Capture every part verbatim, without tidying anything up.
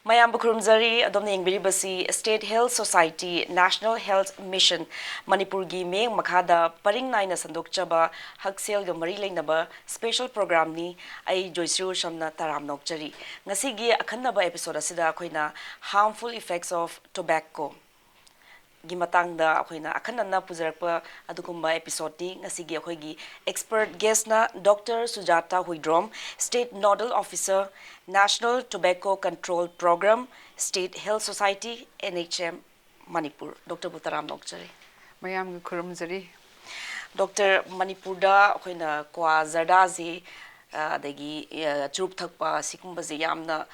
ꯃꯌꯥꯝꯕꯨ ꯈꯨꯔꯨꯝꯖꯔꯤ꯫ ꯑꯗꯣꯝꯅ ꯌꯦꯡꯕꯤꯔꯤꯕꯁꯤ State Health Society, National Health Mission, ꯃꯅꯤꯄꯨꯔꯒꯤ ꯃꯤꯠꯌꯦꯡ ꯃꯈꯥꯗ ꯄꯔꯤꯡ ꯅꯥꯏꯅ ꯁꯟꯗꯣꯛꯆꯕ ꯍꯛꯁꯦꯜꯒ ꯃꯔꯤ ꯂꯩꯅꯕ special programꯅꯤ꯫ ꯑꯩ ꯖꯣꯏꯁ꯭ꯔꯤ ꯎꯁꯝꯅ ꯇꯔꯥꯝꯅ ꯑꯣꯛꯆꯔꯤ꯫ ꯉꯁꯤꯒꯤ ꯑꯈꯟꯅꯕ episode ꯑꯁꯤꯗ ꯑꯩꯈꯣꯏꯅ harmful effects of tobacco ꯒꯤ ꯃꯇꯥꯡꯗ ꯑꯩꯈꯣꯏꯅ ꯑꯈꯟꯅꯅ ꯄꯨꯖꯔꯛꯄ ꯑꯗꯨꯒꯨꯝꯕ episodeꯅꯤ꯫ ꯉꯁꯤꯒꯤ ꯑꯩꯈꯣꯏꯒꯤ expert guestꯅ Doctor ꯁꯨꯖꯥꯇꯥ Huidrom, State Nodal Officer, National Tobacco Control Program, State Health Society, N H M, Manipur. Doctorꯕꯨ ꯇꯔꯥꯝꯅ ꯑꯣꯛꯆꯔꯤ꯫ ꯃꯌꯥꯝꯒ ꯈꯨꯔꯨꯝꯖꯔꯤ꯫ Doctor, ꯃꯅꯤꯄꯨꯔꯗ ꯑꯩꯈꯣꯏꯅ ꯀ꯭ꯋꯥ ꯖꯔꯗꯥꯁꯤ, ꯑ, ꯑꯗꯒꯤ, ꯑ, ꯆꯨꯔꯨꯞ ꯊꯛꯄ, ꯁꯤꯒꯨꯝꯕꯁꯦ ꯌꯥꯝꯅ,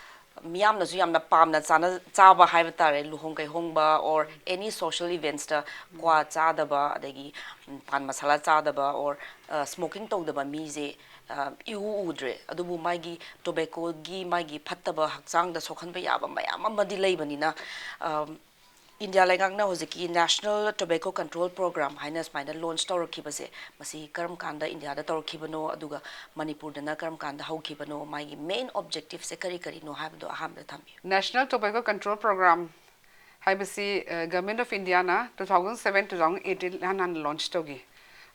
ꯃꯤꯌꯥꯝꯅꯁꯨ ꯌꯥꯝꯅ ꯄꯥꯝꯅ ꯆꯥꯅ-, ꯆꯥꯕ ꯍꯥꯏꯕ ꯇꯥꯔꯦ, ꯂꯨꯍꯣꯡ ꯀꯩꯍꯣꯡꯕ or any social eventsꯇ ꯀ꯭ꯋꯥ ꯆꯥꯗꯕ, ꯑꯗꯒꯤ, ꯎꯝ, ꯄꯥꯟ ꯃꯁꯥꯂꯥ ꯆꯥꯗꯕ or, ꯑ, smoking ꯇꯧꯗꯕ ꯃꯤꯁꯦ, ꯑ, ꯏꯎ ꯎꯗ꯭ꯔꯦ꯫ ꯑꯗꯨꯕꯨ ꯃꯥꯒꯤ tobaccoꯒꯤ ꯃꯥꯒꯤ ꯐꯠꯇꯕ, ꯍꯛꯆꯥꯡꯗ ꯁꯣꯛꯍꯟꯕ ꯌꯥꯕ ꯃꯌꯥꯝ ꯑꯃꯗꯤ ꯂꯩꯕꯅꯤꯅ, ꯑ, ꯏꯟꯗꯤꯌꯥ ꯂꯩꯉꯥꯛꯅ ꯍꯧꯖꯤꯛꯀꯤ National Tobacco Control Program ꯍꯥꯏꯅ ꯁꯨꯃꯥꯏꯅ launch ꯇꯧꯔꯛꯈꯤꯕꯁꯦ, ꯃꯁꯤ ꯀꯔꯝ ꯀꯥꯟꯗ ꯏꯟꯗꯤꯌꯥꯗ ꯇꯧꯔꯛꯈꯤꯕꯅꯣ, ꯑꯗꯨꯒ ꯃꯅꯤꯄꯨꯔꯗꯅ ꯀꯔꯝ ꯀꯥꯟꯗ ꯍꯧꯈꯤꯕꯅꯣ, ꯃꯥꯒꯤ main objectiveꯁꯦ ꯀꯔꯤ ꯀꯔꯤꯅꯣ ꯍꯥꯏꯕꯗꯣ ꯑꯍꯥꯟꯕꯗ ꯊꯝꯕꯤꯌꯨ꯫ National Tobacco Control Program ꯍꯥꯏꯕꯁꯤ, ꯑ, Government of Indiaꯅ two thousand seven, two thousand eight ꯏꯍꯥꯟ ꯍꯥꯟꯅ launch ꯇꯧꯈꯤ꯫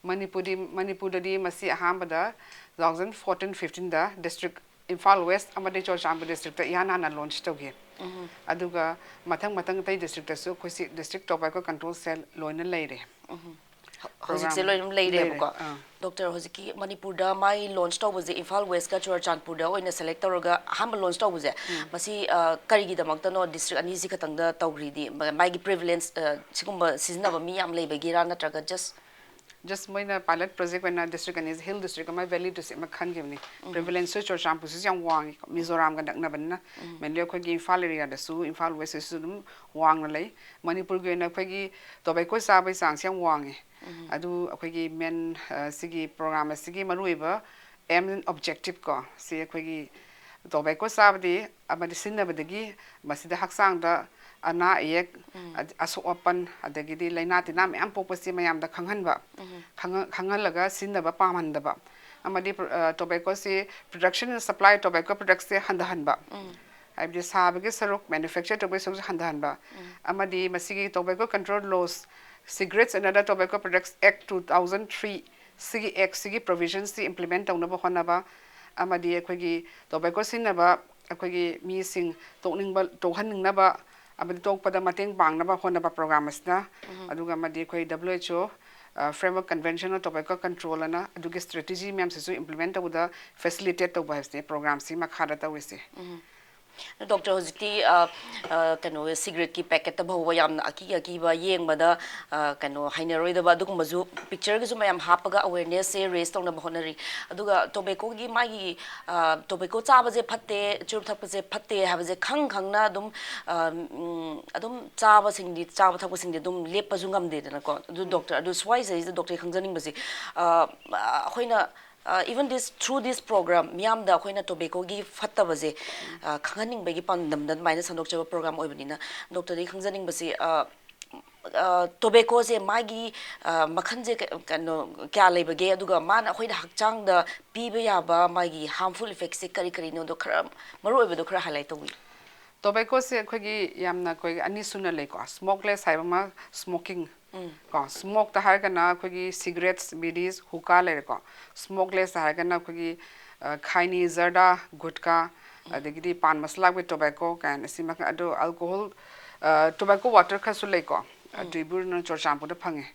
ꯃꯅꯤꯄꯨꯔꯗꯤ, ꯃꯅꯤꯄꯨꯔꯗꯗꯤ ꯃꯁꯤ ꯑꯍꯥꯟꯕꯗ two thousand fourteen fifteen ꯗ district ꯏꯝꯐꯥꯜ West ꯑꯃꯗꯤ ꯆꯨꯔꯆꯥꯟꯄꯨꯔ districtꯇ ꯏꯍꯥꯟ ꯍꯥꯟꯅ launch ꯇꯧꯈꯤ꯫ ꯑꯗꯨꯒ ꯃꯊꯪ ꯃꯊꯪ ꯑꯇꯩ districtꯇꯁꯨ ꯑꯩꯈꯣꯏ ꯁꯤ District Tobacco Control Cell ꯂꯣꯏꯅ ꯂꯩꯔꯦ꯫ ꯍꯧꯖꯤꯛꯁꯦ program ꯂꯣꯏꯅ ꯂꯩꯔꯦꯕꯀꯣ꯫ ꯂꯩꯔꯦ, ꯑꯥ꯫ Doctor, ꯍꯧꯖꯤꯛꯀꯤ ꯃꯅꯤꯄꯨꯔꯗ ꯃꯥꯒꯤ launch ꯇꯧꯕꯁꯦ ꯏꯝꯐꯥꯜ Westꯀ ꯆꯨꯔꯆꯥꯟꯄꯨꯔꯗ ꯑꯣꯏꯅ select ꯇꯧꯔꯒ ꯑꯍꯥꯟꯕ launch ꯇꯧꯕꯁꯦ, ꯎꯝ꯫ ꯃꯁꯤ, ꯑ, ꯀꯔꯤꯒꯤꯗꯃꯛꯇꯅꯣ district ꯑꯅꯤꯁꯤ ꯈꯛꯇꯪꯗ ꯇꯧꯔꯤꯗꯤ? ꯃ-, ꯃꯥꯒꯤ prevalence, ꯑ, ꯁꯤꯒꯨꯝꯕ ꯁꯤꯖꯤꯟꯅꯕ ꯃꯤ ꯌꯥꯝ ꯂꯩꯕꯒꯤꯔꯥ, ꯅꯠꯇ꯭ꯔꯒ just? Just ꯃꯣꯏꯅ pilot project ꯑꯣꯏꯅ district ꯑꯅꯤꯁꯦ, hill district ꯑꯃ, valley district ꯑꯃ ꯈꯟꯈꯤꯕꯅꯤ꯫ ꯎꯝ꯫ Prevalenceꯁꯨ ꯆꯨꯔꯆꯥꯟꯄꯨꯔꯁꯤꯁꯨ ꯌꯥꯝ ꯋꯥꯡꯉꯤ, ꯃꯤꯖꯣꯔꯥꯝꯒ ꯅꯛꯅꯕꯅꯤꯅ꯫ ꯎꯝ꯫ Mainly ꯑꯩꯈꯣꯏꯒꯤ ꯏꯝꯐꯥꯜ areaꯗꯁꯨ, ꯏꯝꯐꯥꯜ Westꯇꯁꯨ ꯑꯗꯨꯝ ꯋꯥꯡꯅ ꯂꯩ꯫ ꯃꯅꯤꯄꯨꯔꯒꯤ ꯑꯣꯏꯅ ꯑꯩꯈꯣꯏꯒꯤ tobacco ꯆꯥꯕꯒꯤ ꯆꯥꯡꯁꯦ ꯌꯥꯝ ꯋꯥꯡꯉꯤ꯫ ꯎꯝ꯫ ꯑꯗꯨ ꯑꯩꯈꯣꯏꯒꯤ main, ꯑ, ꯁꯤꯒꯤ program ꯑꯁꯤꯒꯤ ꯃꯔꯨꯑꯣꯏꯕ aim and objective ꯀꯣ, ꯁꯤ ꯑꯩꯈꯣꯏꯒꯤ tobacco ꯆꯥꯕꯗꯤ ꯑꯃꯗꯤ ꯁꯤꯖꯤꯟꯅꯕꯗꯒꯤ ꯃꯁꯤꯗ ꯍꯛꯆꯥꯡꯗ ꯑꯅꯥ ꯑꯌꯦꯛ, ꯎꯝ꯫ ꯑꯗ-, ꯑꯁꯣꯛ ꯑꯄꯟ, ꯑꯗꯒꯤꯗꯤ ꯂꯥꯏꯅꯥ ꯇꯤꯟꯅꯥ ꯃꯌꯥꯝ ꯄꯣꯛꯄꯁꯤ ꯃꯌꯥꯝꯗ ꯈꯪꯍꯟꯕ, ꯎꯝ꯫ ꯈꯪꯍ-, ꯈꯪꯍꯜꯂꯒ ꯁꯤꯖꯤꯟꯅꯕ ꯄꯥꯝꯍꯟꯗꯕ, ꯑꯃꯗꯤ ꯄ꯭ꯔ-, ꯑ, tobaccoꯁꯤ production and supply tobacco productsꯁꯦ ꯍꯟꯊꯍꯟꯕ꯫ ꯎꯝ꯫ ꯍꯥꯏꯕꯗꯤ ꯁꯥꯕꯒꯤ ꯁꯔꯨꯛ, ꯃꯦꯅꯨꯐꯦꯛꯆꯔ ꯇꯧꯕꯒꯤ ꯁꯔꯨꯛꯁꯦ ꯍꯟꯊꯍꯟꯕ, ꯑꯃꯗꯤ ꯃꯁꯤꯒꯤ Tobacco Control Laws, Cigarettes and Other Tobacco Products Act two thousand three, ꯁꯤꯒꯤ ꯑꯦꯛꯁꯤꯒꯤ ꯄ꯭ꯔꯣꯚꯤꯖꯟꯁꯤ ꯏꯝꯄ꯭ꯂꯤꯃꯦꯟ ꯇꯧꯅꯕ ꯍꯣꯠꯅꯕ, ꯑꯃꯗꯤ ꯑꯩꯈꯣꯏꯒꯤ ꯇꯣꯕꯦꯀꯣ ꯁꯤꯖꯤꯟꯅꯕ ꯑꯩꯈꯣꯏꯒꯤ ꯃꯤꯁꯤꯡ ꯇꯣꯛꯅꯤꯡꯕ, ꯇꯣꯛꯍꯟꯅꯤꯡꯅꯕ, ꯑꯃꯗꯤ ꯇꯣꯛꯄꯗ ꯃꯇꯦꯡ ꯄꯥꯡꯅꯕ ꯍꯣꯠꯅꯕ ꯄ꯭ꯔꯣꯒ꯭ꯔꯥꯝ ꯑꯁꯤꯅ, ꯑꯗꯨꯒ ꯑꯃꯗꯤ ꯑꯩꯈꯣꯏ W H O Framework Convention on Tobacco Control ꯑꯅ ꯑꯗꯨꯒꯤ ꯁ꯭ꯇ꯭ꯔꯦꯇꯦꯖꯤ ꯃꯌꯥꯝꯁꯤꯁꯨ ꯏꯝꯄ꯭ꯂꯤꯃꯦꯟ ꯇꯧꯕꯗ ꯐꯦꯁꯤꯂꯤꯇꯦꯠ ꯇꯧꯕ ꯍꯥꯏꯕꯁꯤꯅꯦ ꯄ꯭ꯔꯣꯒ꯭ꯔꯥꯝꯁꯤ ꯃꯈꯥꯗ ꯇꯧꯔꯤꯁꯦ꯫ ꯗꯣꯛꯇꯔ, ꯍꯧꯖꯤꯛꯇꯤ ꯀꯩꯅꯣ, ꯁꯤꯒꯔꯦꯠꯀꯤ ꯄꯦꯀꯦꯠꯇ ꯐꯥꯎꯕ ꯌꯥꯝꯅ ꯑꯀꯤ ꯑꯀꯤꯕ, ꯌꯦꯡꯕꯗ ꯀꯩꯅꯣ, ꯍꯩꯅꯔꯣꯏꯗꯕ ꯑꯗꯨꯒꯨꯝꯕꯁꯨ ꯄꯤꯛꯆꯔꯒꯁꯨ ꯃꯌꯥꯝ ꯍꯥꯞꯄꯒ ꯑꯋꯦꯔꯅꯦꯁꯁꯦ ꯔꯦꯁ ꯇꯧꯅꯕ ꯍꯣꯠꯅꯔꯤ꯫ ꯑꯗꯨꯒ ꯇꯣꯕꯦꯀꯣꯒꯤ ꯃꯥꯒꯤ ꯇꯣꯕꯦꯀꯣ ꯆꯥꯕꯁꯦ ꯐꯠꯇꯦ, ꯆꯨꯔꯨꯞ ꯊꯛꯄꯁꯦ ꯐꯠꯇꯦ ꯍꯥꯏꯕꯁꯦ ꯈꯪ ꯈꯪꯅ ꯑꯗꯨꯝ ꯑꯗꯨꯝ ꯆꯥꯕꯁꯤꯡꯗꯤ, ꯆꯥꯕ ꯊꯛꯄꯁꯤꯡꯗꯤ ꯑꯗꯨꯝ ꯂꯦꯞꯄꯁꯨ ꯉꯝꯗꯦꯗꯅꯀꯣ꯫ ꯑꯗꯨ ꯗꯣꯛꯇꯔ, ꯑꯗꯨ ꯁ꯭ꯋꯥꯏꯁꯤꯗꯩꯁꯤꯗ ꯗꯣꯛꯇꯔ ꯈꯪꯖꯅꯤꯡꯕꯁꯤ, ꯑꯩꯈꯣꯏꯅ even this, through this program ꯃꯤꯌꯥꯝꯗ ꯑꯩꯈꯣꯏꯅ ꯇꯣꯕꯦꯀꯣꯒꯤ ꯐꯠꯇꯕꯁꯦ ꯈꯪꯍꯟꯅꯤꯡꯕꯒꯤ ꯄꯥꯟꯗꯝꯗ ꯑꯗꯨꯃꯥꯏꯅ ꯁꯟꯗꯣꯛꯆꯕ ꯄ꯭ꯔꯣꯒ꯭ꯔꯥꯝ ꯑꯣꯏꯕꯅꯤꯅ, ꯗꯣꯛꯇꯔꯗꯒꯤ ꯈꯪꯖꯅꯤꯡꯕꯁꯤ, ꯇꯣꯕꯦꯀꯣꯁꯦ ꯃꯥꯒꯤ ꯃꯈꯜꯁꯦ ꯀꯩꯅꯣ ꯀꯌꯥ ꯂꯩꯕꯒꯦ, ꯑꯗꯨꯒ ꯃꯥꯅ ꯑꯩꯈꯣꯏꯗ ꯍꯛꯆꯥꯡꯗ ꯄꯤꯕ ꯌꯥꯕ ꯃꯥꯒꯤ ꯍꯥꯔꯝꯐꯨꯜ ꯏꯐꯦꯛꯁꯦ ꯀꯔꯤ ꯀꯔꯤꯅꯣꯗꯣ ꯈꯔ ꯃꯔꯨ ꯑꯣꯏꯕꯗꯣ ꯈꯔ ꯍꯥꯏꯂꯥꯏꯠ ꯇꯧꯕꯤꯌꯨ꯫ ꯇꯣꯕꯦꯀꯣꯁꯦ ꯑꯩꯈꯣꯏꯒꯤ ꯌꯥꯝꯅ ꯑꯩꯈꯣꯏꯒꯤ ꯑꯅꯤ ꯁꯨꯅ ꯂꯩꯀꯣ, ꯁ꯭ꯃꯣꯛꯂꯦꯁ ꯍꯥꯏꯕ ꯑꯃ, ꯁ꯭ꯃꯣꯀꯤꯡ ꯀꯣ, ꯁ꯭ꯃꯣꯛꯇ ꯍꯥꯏꯔꯒꯅ ꯑꯩꯈꯣꯏꯒꯤ ꯁꯤꯒꯔꯦꯠꯁ, ꯕꯤꯗꯤꯁ, ꯍꯨꯀꯥ ꯂꯩꯔꯦꯀꯣ꯫ ꯁ꯭ꯃꯣꯛꯂꯦꯁꯇ ꯍꯥꯏꯔꯒꯅ ꯑꯩꯈꯣꯏꯒꯤ ꯈꯥꯏꯅꯤ, ꯖꯔꯗꯥ, ꯒꯨꯠꯀꯥ, ꯑꯗꯒꯤꯗꯤ ꯄꯥꯟ ꯃꯁꯂꯥ with tobacco ꯀꯥꯏꯅ ꯑꯁꯤ ꯃꯈꯜ꯫ ꯑꯗꯣ ꯑꯜꯀꯣꯍꯣꯜ, ꯇꯣꯕꯦꯀꯣ ꯋꯥꯇꯔ ꯈꯔꯁꯨ ꯂꯩꯀꯣ꯫ ꯇꯨꯏꯕꯨꯔꯅ ꯆꯨꯔꯆꯥꯟꯄꯨꯔꯗ ꯐꯪꯉꯦ꯫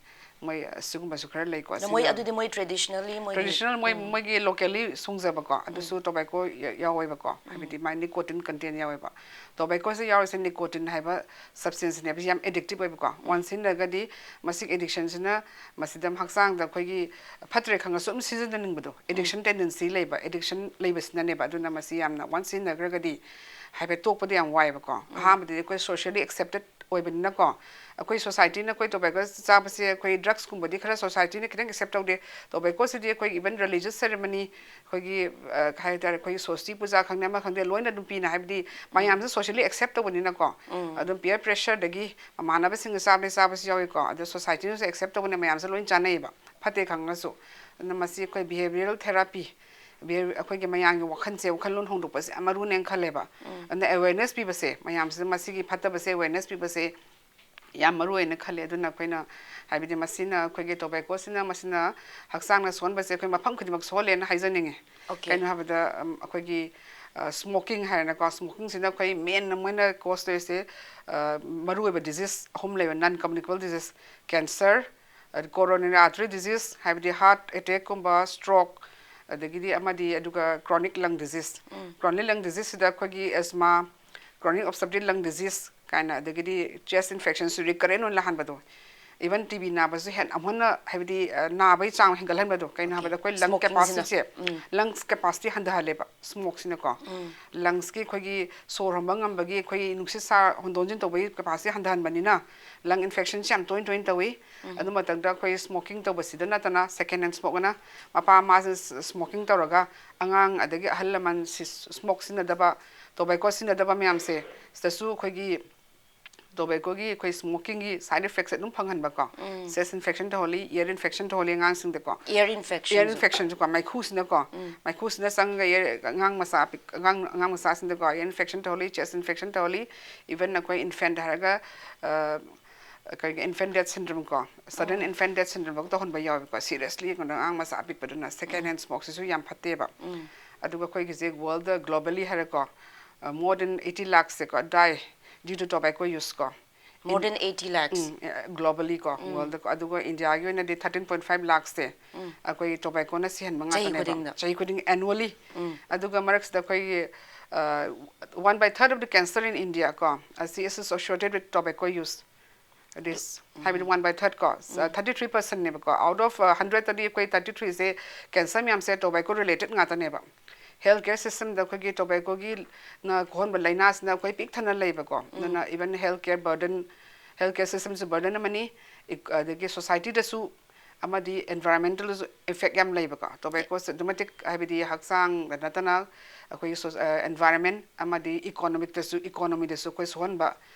ꯃꯣꯏ ꯑꯁꯤꯒꯨꯝꯕꯁꯨ ꯈꯔ ꯂꯩꯀꯣ꯫ ꯃꯣꯏ ꯑꯗꯨꯗꯤ ꯃꯣꯏ traditionally ꯃꯣꯏꯒꯤ ꯇ꯭ꯔꯦꯗꯤꯁꯅꯦꯜ ꯃꯣꯏ, ꯃꯣꯏꯒꯤ ꯂꯣꯀꯦꯜꯂꯤ ꯁꯨꯡꯖꯕꯀꯣ, ꯑꯗꯨꯁꯨ ꯇꯣꯕꯦꯀꯣ ꯌꯥꯎꯋꯦꯕꯀꯣ, ꯍꯥꯏꯕꯗꯤ ꯃꯥꯏ ꯅꯤꯀꯣꯇꯤꯟ ꯀꯟꯇꯦꯟ ꯌꯥꯎꯋꯦꯕ꯫ ꯇꯣꯕꯦꯀꯣꯁꯦ ꯌꯥꯎꯔꯤꯁꯦ ꯅꯤꯀꯣꯇꯤꯟ ꯍꯥꯏꯕ ꯁꯕꯁꯇꯦꯟꯁꯅꯦꯕ, ꯌꯥꯝ ꯑꯦꯗꯤꯛꯇꯤꯞ ꯑꯣꯏꯕꯀꯣ꯫ ꯋꯥꯟꯁ ꯁꯤꯖꯤꯟꯅꯔꯒꯗꯤ ꯃꯁꯤꯒꯤ ꯑꯦꯗꯤꯛꯁꯟꯁꯤꯅ ꯃꯁꯤꯗ ꯍꯛꯆꯥꯡꯗ ꯑꯩꯈꯣꯏꯒꯤ ꯐꯠꯇ꯭ꯔꯦ ꯈꯪꯉꯁꯨ ꯑꯗꯨꯝ ꯁꯤꯖꯤꯟꯅꯅꯤꯡꯕꯗꯣ, ꯑꯦꯗꯤꯛꯁꯟ ꯇꯦꯟꯗꯦꯟꯁꯤ ꯂꯩꯕ, ꯑꯦꯗꯤꯛꯁꯟ ꯂꯩꯕꯁꯤꯅꯅꯦꯕ꯫ ꯑꯗꯨꯅ ꯃꯁꯤ ꯌꯥꯝꯅ ꯋꯥꯟꯁ ꯁꯤꯖꯤꯟꯅꯈ꯭ꯔꯒꯗꯤ ꯍꯥꯏꯐꯦꯠ ꯇꯣꯛꯄꯗ ꯌꯥꯝ ꯋꯥꯏꯑꯦꯕꯀꯣ꯫ ꯑꯍꯥꯟꯕꯗꯗꯤ ꯑꯩꯈꯣꯏ ꯁꯣꯁꯤꯌꯦꯜꯂꯤ ꯑꯦꯛꯁꯦꯞꯇꯦꯠ ꯑꯣꯏꯕꯅꯤꯅꯀꯣ꯫ ꯑꯩꯈꯣꯏ ꯁꯣꯁꯥꯏꯇꯤꯅ ꯑꯩꯈꯣꯏ ꯇꯣꯕꯦꯀꯣ ꯆꯥꯕꯁꯦ, ꯑꯩꯈꯣꯏ ꯗ꯭ꯔꯛꯁꯀꯨꯝꯕꯗꯤ ꯈꯔ ꯁꯣꯁꯥꯏꯇꯤꯅ ꯈꯤꯇꯪ ꯑꯦꯛꯁꯦꯞ ꯇꯧꯗꯦ꯫ ꯇꯣꯕꯦꯀꯣꯁꯤꯗꯤ ꯑꯩꯈꯣꯏ ꯏꯚꯟ ꯔꯤꯂꯤꯖꯁ ꯁꯦꯔꯦꯃꯅꯤ, ꯑꯩꯈꯣꯏꯒꯤ ꯍꯥꯏ ꯇꯥꯔꯦ, ꯑꯩꯈꯣꯏꯒꯤ ꯁꯣꯁꯇꯤ ꯄꯨꯖꯥ ꯈꯪꯗꯦ, ꯑꯃ ꯈꯪꯗꯦ, ꯂꯣꯏꯅ ꯑꯗꯨꯝ ꯄꯤꯅ, ꯍꯥꯏꯕꯗꯤ ꯃꯌꯥꯝꯁꯦ ꯁꯣꯁꯤꯌꯦꯜꯂꯤ ꯑꯦꯛꯁꯦꯞ ꯇꯧꯕꯅꯤꯅꯀꯣ꯫ ꯑꯗꯨꯝ ꯄꯤꯌꯔ ꯄ꯭ꯔꯦꯁꯔꯗꯒꯤ ꯃꯃꯥꯟꯅꯕꯁꯤꯡꯒ ꯆꯥꯕꯗꯤ ꯆꯥꯕꯁꯨ ꯌꯥꯎꯏꯀꯣ, ꯑꯗꯣ ꯁꯣꯁꯥꯏꯇꯤꯅꯁꯨ ꯑꯦꯛꯁꯦꯞ ꯇꯧꯕꯅ ꯃꯌꯥꯝꯁꯦ ꯂꯣꯏꯅ ꯆꯥꯅꯩꯌꯦꯕ, ꯐꯠꯇꯦ ꯈꯪꯉꯁꯨ꯫ ꯑꯗꯨꯅ ꯃꯁꯤ ꯑꯩꯈꯣꯏ ꯕꯤꯍꯦꯕꯤꯌꯔꯦꯜ ꯊꯦꯔꯥꯄꯤ ꯕꯦ-, ꯑꯩꯈꯣꯏꯒꯤ ꯃꯌꯥꯝꯒꯤ ꯋꯥꯈꯜꯁꯦ, ꯋꯥꯈꯜꯂꯣꯟ ꯍꯣꯡꯗꯣꯛꯄꯁꯦ ꯌꯥꯝ ꯃꯔꯨꯅꯦꯅ ꯈꯜꯂꯦꯕ꯫ ꯑꯗꯨꯅ awareness ꯄꯤꯕꯁꯦ, ꯃꯌꯥꯝꯁꯤꯗ ꯃꯁꯤꯒꯤ ꯐꯠꯇꯕꯁꯦ awareness ꯄꯤꯕꯁꯦ ꯌꯥꯝ ꯃꯔꯨ ꯑꯣꯏꯅ ꯈꯜꯂꯦ꯫ ꯑꯗꯨꯅ ꯑꯩꯈꯣꯏꯅ, ꯍꯥꯏꯕꯗꯤ ꯃꯁꯤꯅ, ꯑꯩꯈꯣꯏꯒꯤ ꯇꯣꯕꯦꯀꯣꯁꯤꯅ, ꯃꯁꯤꯅ ꯍꯛꯆꯥꯡꯅ ꯁꯣꯛꯍꯟꯕꯁꯦ ꯑꯩꯈꯣꯏ ꯃꯐꯝ ꯈꯨꯗꯤꯡꯃꯛ ꯁꯣꯛꯍꯜꯂꯦꯅ ꯍꯥꯏꯖꯅꯤꯡꯉꯤ꯫ Okay. ꯀꯩꯅꯣ ꯍꯥꯏꯕꯗ, ꯎꯝ, ꯑꯩꯈꯣꯏꯒꯤ, ꯑ, smoking ꯍꯥꯏꯔꯦꯅꯀꯣ, smokingꯁꯤꯅ ꯑꯩꯈꯣꯏ main ꯑꯃ ꯑꯣꯏꯅ cause ꯇꯧꯔꯤꯁꯦ, ꯑ, ꯃꯔꯨꯑꯣꯏꯕ disease ꯑꯍꯨꯝ ꯂꯩꯕ, non communicable disease, cancer, ꯑꯗ coronary artery disease, ꯍꯥꯏꯕꯗꯤ heart attackꯀꯨꯝꯕ, stroke, ꯑꯗꯒꯤꯗꯤ ꯑꯃꯗꯤ ꯑꯗꯨꯒ chronic lung disease꯫ Chronic lung diseaseꯁꯤꯗ ꯑꯩꯈꯣꯏꯒꯤ asthma, chronic obstructive lung disease ꯀꯥꯏꯅ, ꯑꯗꯒꯤꯗꯤ chest infectionꯁꯨ recurrent ꯑꯣꯏꯅ ꯂꯥꯛꯍꯟꯕꯗꯣ, even ꯇꯤ ꯕꯤ ꯅꯥꯕꯁꯨ ꯍꯦꯟꯅ ꯑꯃꯨꯛ ꯍꯦꯟꯅ, ꯍꯥꯏꯕꯗꯤ, ꯑ, ꯅꯥꯕꯒꯤ ꯆꯥꯡ ꯍꯦꯟꯒꯠꯍꯟꯕꯗꯣ꯫ ꯀꯩꯅꯣ Okay. ꯍꯥꯏꯕꯗ ꯑꯩꯈꯣꯏ lung Smokingꯁꯤꯅ꯫ capacityꯁꯦ, lungs capacity ꯍꯟꯊꯍꯜꯂꯦꯕ smokeꯁꯤꯅꯀꯣ꯫ Lungsꯀꯤ ꯑꯩꯈꯣꯏꯒꯤ ꯁꯣꯔ ꯍꯣꯟꯕ ꯉꯝꯕꯒꯤ, ꯑꯩꯈꯣꯏ ꯅꯨꯡꯁꯤꯠ ꯁꯥ ꯍꯣꯟꯗꯣꯛ ꯍꯣꯟꯖꯤꯟ ꯇꯧꯕꯒꯤ capacity ꯍꯟꯊꯍꯟꯕꯅꯤꯅ lung infectionꯁꯦ ꯌꯥꯝ ꯇꯣꯏ ꯇꯣꯏꯅ ꯇꯧꯏ꯫ ꯑꯗꯨ ꯃꯇꯝꯗ ꯑꯩꯈꯣꯏ smoking ꯇꯧꯕꯁꯤꯗ ꯅꯠꯇꯅ second hand smokeꯅ, ꯃꯄꯥ ꯃꯃꯥꯁꯤꯅ ꯁ-, smoking ꯇꯧꯔꯒ ꯑꯉꯥꯡ ꯑꯗꯒꯤ ꯑꯍꯜ ꯂꯃꯟ ꯁꯤ-, smoke ꯁꯤꯖꯤꯟꯅꯗꯕ, tobacco ꯁꯤꯖꯤꯟꯅꯗꯕ ꯃꯌꯥꯝꯁꯦ, ꯁꯤꯗꯁꯨ ꯑꯩꯈꯣꯏꯒꯤ tobaccoꯒꯤ, ꯑꯩꯈꯣꯏ smokingꯒꯤ side effectꯁꯦ ꯑꯗꯨꯝ ꯐꯪꯍꯟꯕꯀꯣ꯫ Chest infection ꯇꯧꯍꯜꯂꯤ, ear infection ꯇꯧꯍꯜꯂꯤ ꯑꯉꯥꯡꯁꯤꯡꯗꯀꯣ꯫ Ear infection. Ear infectionꯁꯨꯀꯣ, ꯃꯩꯈꯨꯁꯤꯅꯀꯣ꯫ ꯃꯩꯈꯨꯁꯤꯅ ꯆꯪꯉꯒ ear, ꯑꯉꯥꯡ ꯃꯆꯥ ꯄꯤꯛ-, ꯑꯉꯥꯡ, ꯑꯉꯥꯡ ꯃꯆꯥꯁꯤꯡꯗꯀꯣ ear infection ꯇꯧꯍꯜꯂꯤ, chest infection ꯇꯧꯍꯜꯂꯤ, even ꯑꯩꯈꯣꯏ infant ꯍꯥꯏꯔꯒ, ꯑ, ꯑꯩꯈꯣꯏꯒꯤ infant death syndrome ꯀꯣ, sudden infant death syndrome ꯐꯥꯎ ꯇꯧꯍꯟꯕ ꯌꯥꯎꯋꯦꯕꯀꯣ, seriously ꯌꯦꯡꯕꯗ ꯑꯉꯥꯡ ꯃꯆꯥ ꯑꯄꯤꯛꯄꯗꯨꯅ꯫ Second hand smokeꯁꯤꯁꯨ ꯌꯥꯝ ꯐꯠꯇꯦꯕ꯫ ꯑꯗꯨꯒ ꯑꯩꯈꯣꯏꯒꯤꯁꯦ worldꯇ globally ꯍꯥꯏꯔꯦꯀꯣ, ꯑ, more than eighty lakhꯁꯦꯀꯣ die due to tobacco use ꯀꯣ꯫ More than eighty lakhs. ꯎꯝ, ꯑ, globally ꯀꯣ, worldꯇꯀꯣ꯫ ꯑꯗꯨꯒ Indiaꯒꯤ ꯑꯣꯏꯅꯗꯤ thirteen point five lakhꯁꯦ ꯑꯩꯈꯣꯏ tobaccoꯅ ꯁꯤꯍꯟꯕ ꯆꯍꯤ ꯉꯥꯛꯇꯅꯦꯕ꯫ ꯈꯨꯗꯤꯡꯗ꯫ ꯆꯍꯤ ꯈꯨꯗꯤꯡ annually꯫ ꯑꯗꯨꯒ ꯃꯔꯛꯁꯤꯗ ꯑꯩꯈꯣꯏꯒꯤ, ꯑ, one by third of the cancer in India ꯀꯣ, ꯑꯁꯤ is associated with tobacco use꯫ This, ꯍꯥꯏꯕꯗꯤ one by third ꯀꯣ, thirty three percentꯅꯦꯕꯀꯣ꯫ Out of, ꯑ, hundredꯇꯗꯤ ꯑꯩꯈꯣꯏ thirty threeꯁꯦ cancer ꯃꯌꯥꯝꯁꯦ tobacco related ꯉꯥꯛꯇꯅꯦꯕ꯫ Health care systemꯗ ꯑꯩꯈꯣꯏꯒꯤ tobaccoꯒꯤ ꯅ ꯀꯣꯛꯍꯟꯕ ꯂꯥꯏꯅꯥꯁꯤꯅ ꯑꯩꯈꯣꯏ ꯄꯤꯛ ꯊꯟꯅ ꯂꯩꯕꯀꯣ꯫ ꯑꯗꯨꯅ even health care burden, health care systemꯁꯨ burden ꯑꯃꯅꯤ, ꯏꯛ-, ꯑꯗꯒꯤ societyꯗꯁꯨ ꯑꯃꯗꯤ environmentalꯗꯁꯨ effect ꯌꯥꯝ ꯂꯩꯕꯀꯣ꯫ Tobaccoꯁꯦ ꯑꯗꯨꯛꯀꯤ ꯃꯇꯤꯛ, ꯍꯥꯏꯕꯗꯤ ꯍꯛꯆꯥꯡꯗ ꯅꯠꯇꯅ ꯑꯩꯈꯣꯏꯒꯤ ꯁꯣ-, ꯑ, environment ꯑꯃꯗꯤ economicꯇꯁꯨ, economyꯗꯁꯨ ꯑꯩꯈꯣꯏ ꯁꯣꯛꯍꯟꯕ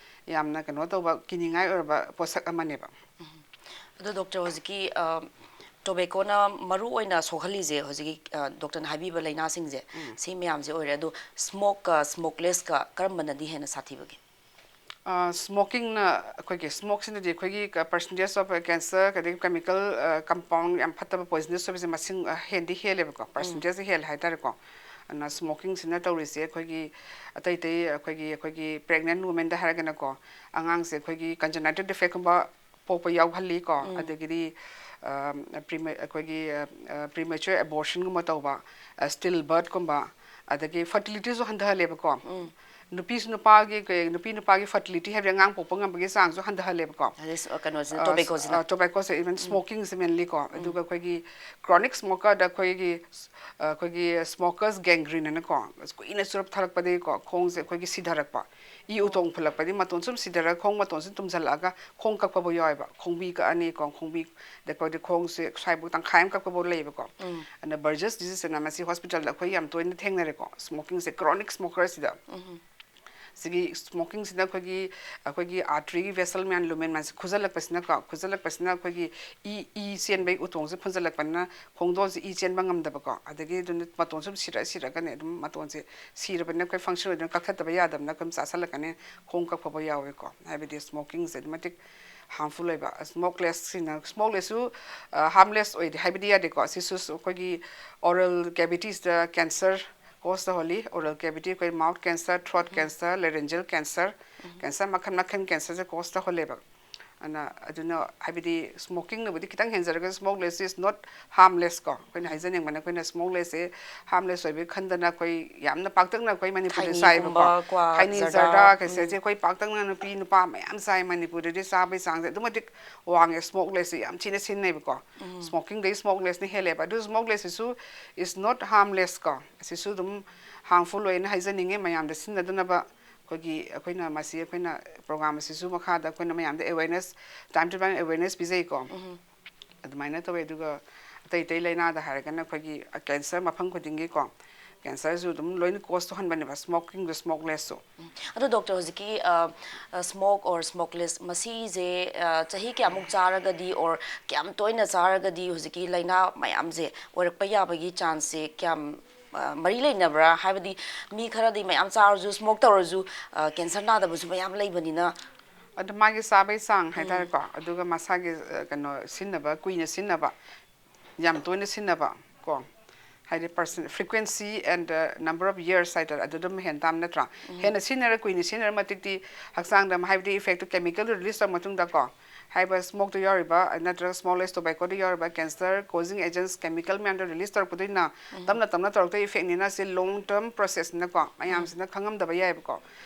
ꯌꯥꯝꯅ ꯀꯩꯅꯣ ꯇꯧꯕ, ꯀꯤꯅꯤꯡꯉꯥꯏ ꯑꯣꯏꯔꯕ ꯄꯣꯠꯁꯛ ꯑꯃꯅꯦꯕ꯫ ꯑꯗꯣ doctor, ꯍꯧꯖꯤꯛꯀꯤ, ꯑ, ꯇꯣꯕꯦꯀꯣꯅ ꯃꯔꯨ ꯑꯣꯏꯅ ꯁꯣꯛꯍꯜꯂꯤꯁꯦ ꯍꯧꯖꯤꯛꯀꯤ ꯗꯣꯛꯇꯔꯅ ꯍꯥꯏꯕꯤꯕ ꯂꯥꯏꯅꯥꯁꯤꯡꯁꯦ, ꯁꯤ ꯃꯌꯥꯝꯁꯦ ꯑꯣꯏꯔꯦ꯫ ꯑꯗꯣ ꯁ꯭ꯃꯣꯛꯀ ꯁ꯭ꯃꯣꯛꯂꯦꯁꯀ ꯀꯔꯝꯕꯅꯗꯤ ꯍꯦꯟꯅ ꯁꯥꯊꯤꯕꯒꯦ? ꯁ꯭ꯃꯣꯀꯤꯡꯅ ꯑꯩꯈꯣꯏꯒꯤ ꯁ꯭ꯃꯣꯛꯁꯤꯅꯗꯤ ꯑꯩꯈꯣꯏꯒꯤ ꯄꯔꯁꯦꯟꯇꯦꯖ ꯑꯣꯐ ꯀꯦꯟꯁꯔ ꯑꯗꯒꯤ ꯀꯦꯃꯤꯀꯦꯜ ꯀꯝꯄꯥꯎꯟ ꯌꯥꯝ ꯐꯠꯇꯕ ꯄꯣꯏꯖꯅꯁ ꯑꯣꯏꯕꯁꯦ ꯃꯁꯤꯡ ꯍꯦꯟꯗꯤ ꯍꯦꯜꯂꯦꯕꯀꯣ, ꯄꯔꯁꯦꯟꯇꯦꯖꯁꯦ ꯍꯦꯜꯂꯦ ꯍꯥꯏꯇꯥꯔꯦꯀꯣ꯫ ꯑꯗꯨꯅ ꯁ꯭ꯃꯣꯀꯤꯡꯁꯤꯅ ꯇꯧꯔꯤꯁꯦ ꯑꯩꯈꯣꯏꯒꯤ ꯑꯇꯩ ꯑꯇꯩ ꯑꯩꯈꯣꯏꯒꯤ ꯑꯩꯈꯣꯏꯒꯤ ꯄ꯭ꯔꯦꯒꯅꯦꯟ ꯋꯨꯃꯦꯟꯗ ꯍꯥꯏꯔꯒꯅꯀꯣ, ꯑꯉꯥꯡꯁꯦ ꯑꯩꯈꯣꯏꯒꯤ ꯀꯟꯖꯅꯥꯏꯇꯤꯜ ꯗꯤꯐꯦꯛꯀꯨꯝꯕ ꯄꯣꯛꯄ ꯌꯥꯎꯍꯜꯂꯤꯀꯣ꯫ ꯑꯗꯒꯤꯗꯤ ꯑꯩꯈꯣꯏꯒꯤ ꯄ꯭ꯔꯤꯃꯦꯆꯣꯔ ꯑꯦꯕꯣꯔꯁꯟꯒꯨꯝꯕ ꯇꯧꯕ, ꯁ꯭ꯇꯤꯜ ꯕꯔꯠꯀꯨꯝꯕ, ꯑꯗꯒꯤ ꯐꯔꯇꯤꯂꯤꯇꯤꯁꯨ ꯍꯟꯊꯍꯜꯂꯦꯕꯀꯣ꯫ ꯅꯨꯄꯤꯁꯨ ꯅꯨꯄꯥꯒꯤ ꯀꯩ- ꯅꯨꯄꯤ ꯅꯨꯄꯥꯒꯤ ꯐꯔꯇꯤꯂꯤꯇꯤ ꯍꯥꯏꯕꯗꯤ ꯑꯉꯥꯡ ꯄꯣꯛꯄ ꯉꯝꯕꯒꯤ ꯆꯥꯡꯁꯨ ꯍꯟꯊꯍꯜꯂꯦꯕꯀꯣ꯫ ꯑꯗꯩ ꯀꯩꯅꯣꯁꯤꯅ, ꯇꯣꯕꯦꯀꯣꯁꯤꯅ꯫ ꯇꯣꯕꯦꯀꯣꯁꯦ, ꯏꯚꯟ ꯁ꯭ꯃꯣꯀꯤꯡꯁꯦ ꯃꯦꯟꯂꯤꯀꯣ꯫ ꯑꯗꯨꯒ ꯑꯩꯈꯣꯏꯒꯤ ꯀ꯭ꯔꯣꯅꯤꯛ ꯁ꯭ꯃꯣꯀꯔꯗ ꯑꯩꯈꯣꯏꯒꯤ ꯑꯩꯈꯣꯏꯒꯤ ꯁ꯭ꯃꯣꯀꯔꯁ ꯒꯦꯡꯒ꯭ꯔꯤꯟ ꯍꯥꯏꯅꯀꯣ, ꯀꯨꯏꯅ ꯆꯨꯔꯨꯞ ꯊꯛꯂꯛꯄꯗꯒꯤꯀꯣ ꯈꯣꯡꯁꯦ ꯑꯩꯈꯣꯏꯒꯤ ꯁꯤꯊꯔꯛꯄ, ꯏ ꯎꯇꯣꯡ ꯐꯨꯜꯂꯛꯄꯗꯤ ꯃꯇꯣꯟ ꯁꯨꯝ ꯁꯤꯊꯔꯒ ꯈꯣꯡ ꯃꯇꯣꯟꯁꯦ ꯇꯨꯝꯁꯤꯜꯂꯛꯑꯒ ꯈꯣꯡ ꯀꯛꯄꯕꯨ ꯌꯥꯎꯋꯦꯕ꯫ ꯈꯣꯡꯕꯤ ꯀꯛꯑꯅꯤꯀꯣ, ꯈꯣꯡꯕꯤ ꯑꯗꯩ ꯑꯩꯈꯣꯏꯗꯤ ꯈꯣꯡꯁꯦ ꯁ꯭ꯋꯥꯏꯐꯥꯎ ꯇꯪꯈꯥꯏ ꯑꯃ ꯀꯛꯄꯐꯥꯎ ꯂꯩꯌꯦꯕꯀꯣ꯫ ꯑꯗꯨꯅ ꯕꯔꯖꯁ ꯗꯤꯖꯤꯁ ꯍꯥꯏꯅ ꯃꯁꯤ ꯍꯣꯁꯄꯤꯇꯥꯜꯗ ꯑꯩꯈꯣꯏ ꯌꯥꯝ ꯇꯣꯏꯅ ꯊꯦꯡꯅꯔꯦꯀꯣ, ꯁ꯭ꯃꯣꯀꯤꯡꯁꯦ, ꯀ꯭ꯔꯣꯅꯤꯛ ꯁ꯭ꯃꯣꯀꯔꯁꯤꯗ꯫ ꯁꯤꯒꯤ ꯁ꯭ꯃꯣꯀꯤꯡꯁꯤꯅ ꯑꯩꯈꯣꯏꯒꯤ ꯑꯩꯈꯣꯏꯒꯤ ꯑꯥꯔꯇ꯭ꯔꯤꯒꯤ ꯚꯦꯁꯜ ꯃꯌꯥꯝ, ꯂꯨꯃꯦꯟ ꯃꯌꯥꯝꯁꯦ ꯈꯨꯖꯜꯂꯛꯄꯁꯤꯅꯀꯣ, ꯈꯨꯖꯜꯂꯛꯄꯁꯤꯅ ꯑꯩꯈꯣꯏꯒꯤ ꯏ ꯏ ꯆꯦꯟꯕꯒꯤ ꯎꯇꯣꯡꯁꯦ ꯐꯨꯟꯖꯜꯂꯛꯄꯅꯤꯅ ꯈꯣꯡꯗꯣꯟꯁꯦ ꯏ ꯆꯦꯟꯕ ꯉꯝꯗꯕꯀꯣ꯫ ꯑꯗꯒꯤ ꯑꯗꯨꯅ ꯃꯇꯣꯟ ꯁꯨꯝ ꯁꯤꯔ ꯁꯤꯔꯒꯅꯦ ꯑꯗꯨꯝ ꯃꯇꯣꯟꯁꯦ ꯁꯤꯔꯕꯅꯤꯅ ꯑꯩꯈꯣꯏ ꯐꯪꯁꯟ ꯑꯣꯏꯗꯅ ꯀꯛꯊꯠꯇꯕ ꯌꯥꯗꯕꯅꯤꯅ ꯑꯩꯈꯣꯏ ꯆꯥꯁꯜꯂꯛꯀꯅꯤ, ꯈꯣꯡ ꯀꯛꯄꯕꯨ ꯌꯌꯥꯎꯋꯦꯀꯣ꯫ ꯍꯥꯏꯕꯗꯤ ꯁ꯭ꯃꯣꯀꯤꯡꯁꯦ ꯑꯗꯨꯛꯀꯤ ꯃꯇꯤꯛ ꯍꯥꯔꯝꯐꯨꯜ ꯑꯣꯏꯕ꯫ ꯁ꯭ꯃꯣꯛꯂꯦꯁꯁꯤꯅ, ꯁ꯭ꯃꯣꯛꯂꯦꯁꯁꯨ ꯍꯥꯔꯝꯂꯦꯁ ꯑꯣꯏꯗꯦ ꯍꯥꯏꯕꯗꯤ ꯌꯥꯗꯦꯀꯣ꯫ ꯁꯤꯁꯨ ꯑꯩꯈꯣꯏꯒꯤ ꯑꯣꯔꯦꯜ ꯀꯦꯕꯤꯇꯤꯁꯇ ꯀꯦꯟꯁꯔ ꯀꯣꯁ ꯇꯧꯍꯜꯂꯤ꯫ ꯑꯣꯔꯦꯜ ꯀꯦꯕꯤꯇꯤ, ꯑꯩꯈꯣꯏ mouth cancer, throat cancer, laryngeal cancer, cancer ꯃꯈꯜ ꯃꯈꯜ ꯀꯦꯟꯁꯔꯁꯦ ꯀꯣꯁ ꯇꯧꯍꯜꯂꯦꯕ꯫ ꯑꯗꯨꯅ ꯑꯗꯨꯅ ꯍꯥꯏꯕꯗꯤ ꯁ꯭ꯃꯣꯀꯤꯡꯅꯕꯨꯗꯤ ꯈꯤꯇꯪ ꯍꯦꯟꯖꯔꯒꯁꯨ, ꯁ꯭ꯃꯣꯛꯂꯦꯁ ꯏꯁ ꯅꯣꯠ ꯍꯥꯔꯝꯂꯦꯁ ꯀꯣ꯫ ꯑꯩꯈꯣꯏꯅ ꯍꯥꯏꯖꯅꯤꯡꯕꯅ ꯑꯩꯈꯣꯏꯅ ꯁ꯭ꯃꯣꯛꯂꯦꯁꯁꯦ ꯍꯥꯔꯝꯂꯦꯁ ꯑꯣꯏꯕꯒꯤ ꯈꯟꯗꯅ ꯑꯩꯈꯣꯏ ꯌꯥꯝꯅ ꯄꯥꯛꯇꯛꯅ ꯑꯩꯈꯣꯏ ꯃꯅꯤꯄꯨꯔꯗ ꯆꯥꯏꯕꯀꯣ꯫ ꯈꯩꯅꯤꯒꯨꯝꯕ, ꯀ꯭ꯋꯥ, ꯈꯩꯅꯤ, ꯖꯔꯗꯥ, ꯖꯔꯗꯥ ꯀꯩꯁꯦ ꯎꯝ꯫ ꯑꯩꯈꯣꯏ ꯄꯥꯛꯇꯛꯅ ꯅꯨꯄꯤ ꯅꯨꯄꯥ ꯃꯌꯥꯝ ꯆꯥꯏ꯫ ꯃꯅꯤꯄꯨꯔꯗꯗꯤ ꯆꯥꯕꯒꯤ ꯆꯥꯡꯁꯦ ꯑꯗꯨꯛꯀꯤ ꯃꯇꯤꯛ ꯋꯥꯡꯉꯦ꯫ ꯁ꯭ꯃꯣꯛꯂꯦꯁꯁꯦ ꯌꯥꯝ ꯊꯤꯅ ꯁꯤꯖꯤꯟꯅꯩꯕꯀꯣ꯫ ꯁ꯭ꯃꯣꯀꯤꯡꯗꯒꯤ ꯁ꯭ꯃꯣꯛꯂꯦꯁꯅ ꯍꯦꯜꯂꯦꯕ꯫ ꯑꯗꯨ ꯁ꯭ꯃꯣꯛꯂꯦꯁꯁꯤꯁꯨ ꯏꯁ ꯅꯣꯠ ꯍꯥꯔꯝꯂꯦꯁ ꯀꯣ꯫ ꯑꯁꯤꯁꯨ ꯑꯗꯨꯝ ꯍꯥꯔꯝꯐꯨꯜ ꯑꯣꯏꯅ ꯍꯥꯏꯖꯅꯤꯡꯉꯦ ꯃꯌꯥꯝꯗ ꯁꯤꯖꯤꯟꯅꯗꯅꯕ꯫ ꯑꯩꯈꯣꯏꯒꯤ, ꯑꯩꯈꯣꯏꯅ ꯃꯁꯤ, ꯑꯩꯈꯣꯏꯅ ꯄ꯭ꯔꯣꯒ꯭ꯔꯥꯝ ꯑꯁꯤꯁꯨ ꯃꯈꯥꯗ ꯑꯩꯈꯣꯏꯅ ꯃꯌꯥꯝꯗ awareness, time to time awareness ꯄꯤꯖꯩꯀꯣ꯫ ꯑꯗꯨꯃꯥꯏꯅ ꯇꯧꯋꯦ꯫ ꯑꯗꯨꯒ ꯑꯇꯩ ꯑꯇꯩ ꯂꯥꯏꯅꯥꯗ ꯍꯥꯏꯔꯒꯅ ꯑꯩꯈꯣꯏꯒꯤ ꯀꯦꯟꯁꯔ ꯃꯐꯝ ꯈꯨꯗꯤꯡꯒꯤꯀꯣ, ꯀꯦꯟꯁꯔꯁꯨ ꯑꯗꯨꯝ ꯂꯣꯏꯅ ꯀꯣꯁ ꯇꯧꯍꯟꯕꯅꯦꯕ, ꯁ꯭ꯃꯣꯀꯤꯡꯗ ꯁ꯭ꯃꯣꯛꯂꯦꯁꯁꯨ꯫ ꯑꯗꯣ ꯗꯣꯛꯇꯔ, ꯍꯧꯖꯤꯛꯀꯤ ꯁ꯭ꯃꯣꯛ ꯑꯣꯔ ꯁ꯭ꯃꯣꯛꯂꯦꯁ ꯃꯁꯤꯁꯦ ꯆꯍꯤ ꯀꯌꯥꯃꯨꯛ ꯆꯥꯔꯒꯗꯤ ꯑꯣꯔ ꯀꯌꯥꯝ ꯇꯣꯏꯅ ꯆꯥꯔꯒꯗꯤ ꯍꯧꯖꯤꯛꯀꯤ ꯂꯥꯏꯅꯥ ꯃꯌꯥꯝꯁꯦ ꯑꯣꯏꯔꯛꯄ ꯌꯥꯕꯒꯤ ꯆꯥꯟꯁꯁꯦ ꯀꯌꯥꯝ ꯃꯔꯤ ꯂꯩꯅꯕ꯭ꯔꯥ? ꯍꯥꯏꯕꯗꯤ ꯃꯤ ꯈꯔꯗꯤ ꯃꯌꯥꯝ ꯆꯥꯔꯁꯨ, ꯁ꯭ꯃꯣꯛ ꯇꯧꯔꯁꯨ ꯀꯦꯟꯁꯔ ꯅꯥꯗꯕꯁꯨ ꯃꯌꯥꯝ ꯂꯩꯕꯅꯤꯅ꯫ ꯑꯗꯨ ꯃꯥꯒꯤ ꯆꯥꯕꯩ ꯆꯥꯡ ꯍꯥꯏꯇꯥꯔꯦꯀꯣ, ꯑꯗꯨꯒ ꯃꯁꯥꯒꯤ ꯀꯩꯅꯣ ꯁꯤꯖꯤꯟꯅꯕ, ꯀꯨꯏꯅ ꯁꯤꯖꯤꯟꯅꯕ, ꯌꯥꯝ ꯇꯣꯏꯅ ꯁꯤꯖꯤꯟꯅꯕ ꯀꯣ, ꯍꯥꯏꯗꯤ person frequency and number of years ꯍꯥꯏꯇꯥꯔꯦ, ꯑꯗꯨ ꯑꯗꯨꯝ ꯍꯦꯟ ꯇꯥꯕ ꯅꯠꯇ꯭ꯔꯥ? ꯍꯦꯟꯅ ꯁꯤꯖꯤꯟꯅꯔ, ꯀꯨꯏꯅ ꯁꯤꯖꯤꯟꯅꯔ ꯃꯇꯤꯛꯇꯤ ꯍꯛꯆꯥꯡꯗ ꯍꯥꯏꯕꯗꯤ ꯏꯐꯦꯛꯇꯨ, ꯀꯦꯃꯤꯀꯦꯜꯗꯨ ꯔꯤꯂꯤꯁ ꯇꯧꯔ ꯃꯇꯨꯡꯗ ꯀꯣ, ꯍꯥꯏꯔꯤꯕ ꯁ꯭ꯃꯣꯛꯇ ꯌꯥꯎꯔꯤꯕ ꯅꯠꯇ꯭ꯔꯒ ꯁ꯭ꯃꯣꯛꯂꯦꯁ ꯇꯣꯕꯦꯀꯣꯗ ꯌꯥꯎꯔꯤꯕ ꯀꯦꯟꯁꯔ ꯀꯣꯖꯤꯡ ꯑꯦꯖꯦꯟꯁ ꯀꯦꯃꯤꯀꯦꯜ ꯃꯌꯥꯝꯗꯣ ꯔꯤꯂꯤꯁ ꯇꯧꯔꯛꯄꯗꯨꯅ ꯇꯞꯅ ꯇꯞꯅ ꯇꯧꯔꯛꯇꯣꯏ ꯏꯐꯦꯛꯅꯤꯅ, ꯁꯤ ꯂꯣꯡ ꯇꯔꯝ ꯄ꯭ꯔꯣꯁꯦꯁꯅꯤꯅꯀꯣ, ꯃꯌꯥꯝꯁꯤꯅ ꯈꯪꯉꯝꯗꯕ ꯌꯥꯏꯑꯕꯀꯣ꯫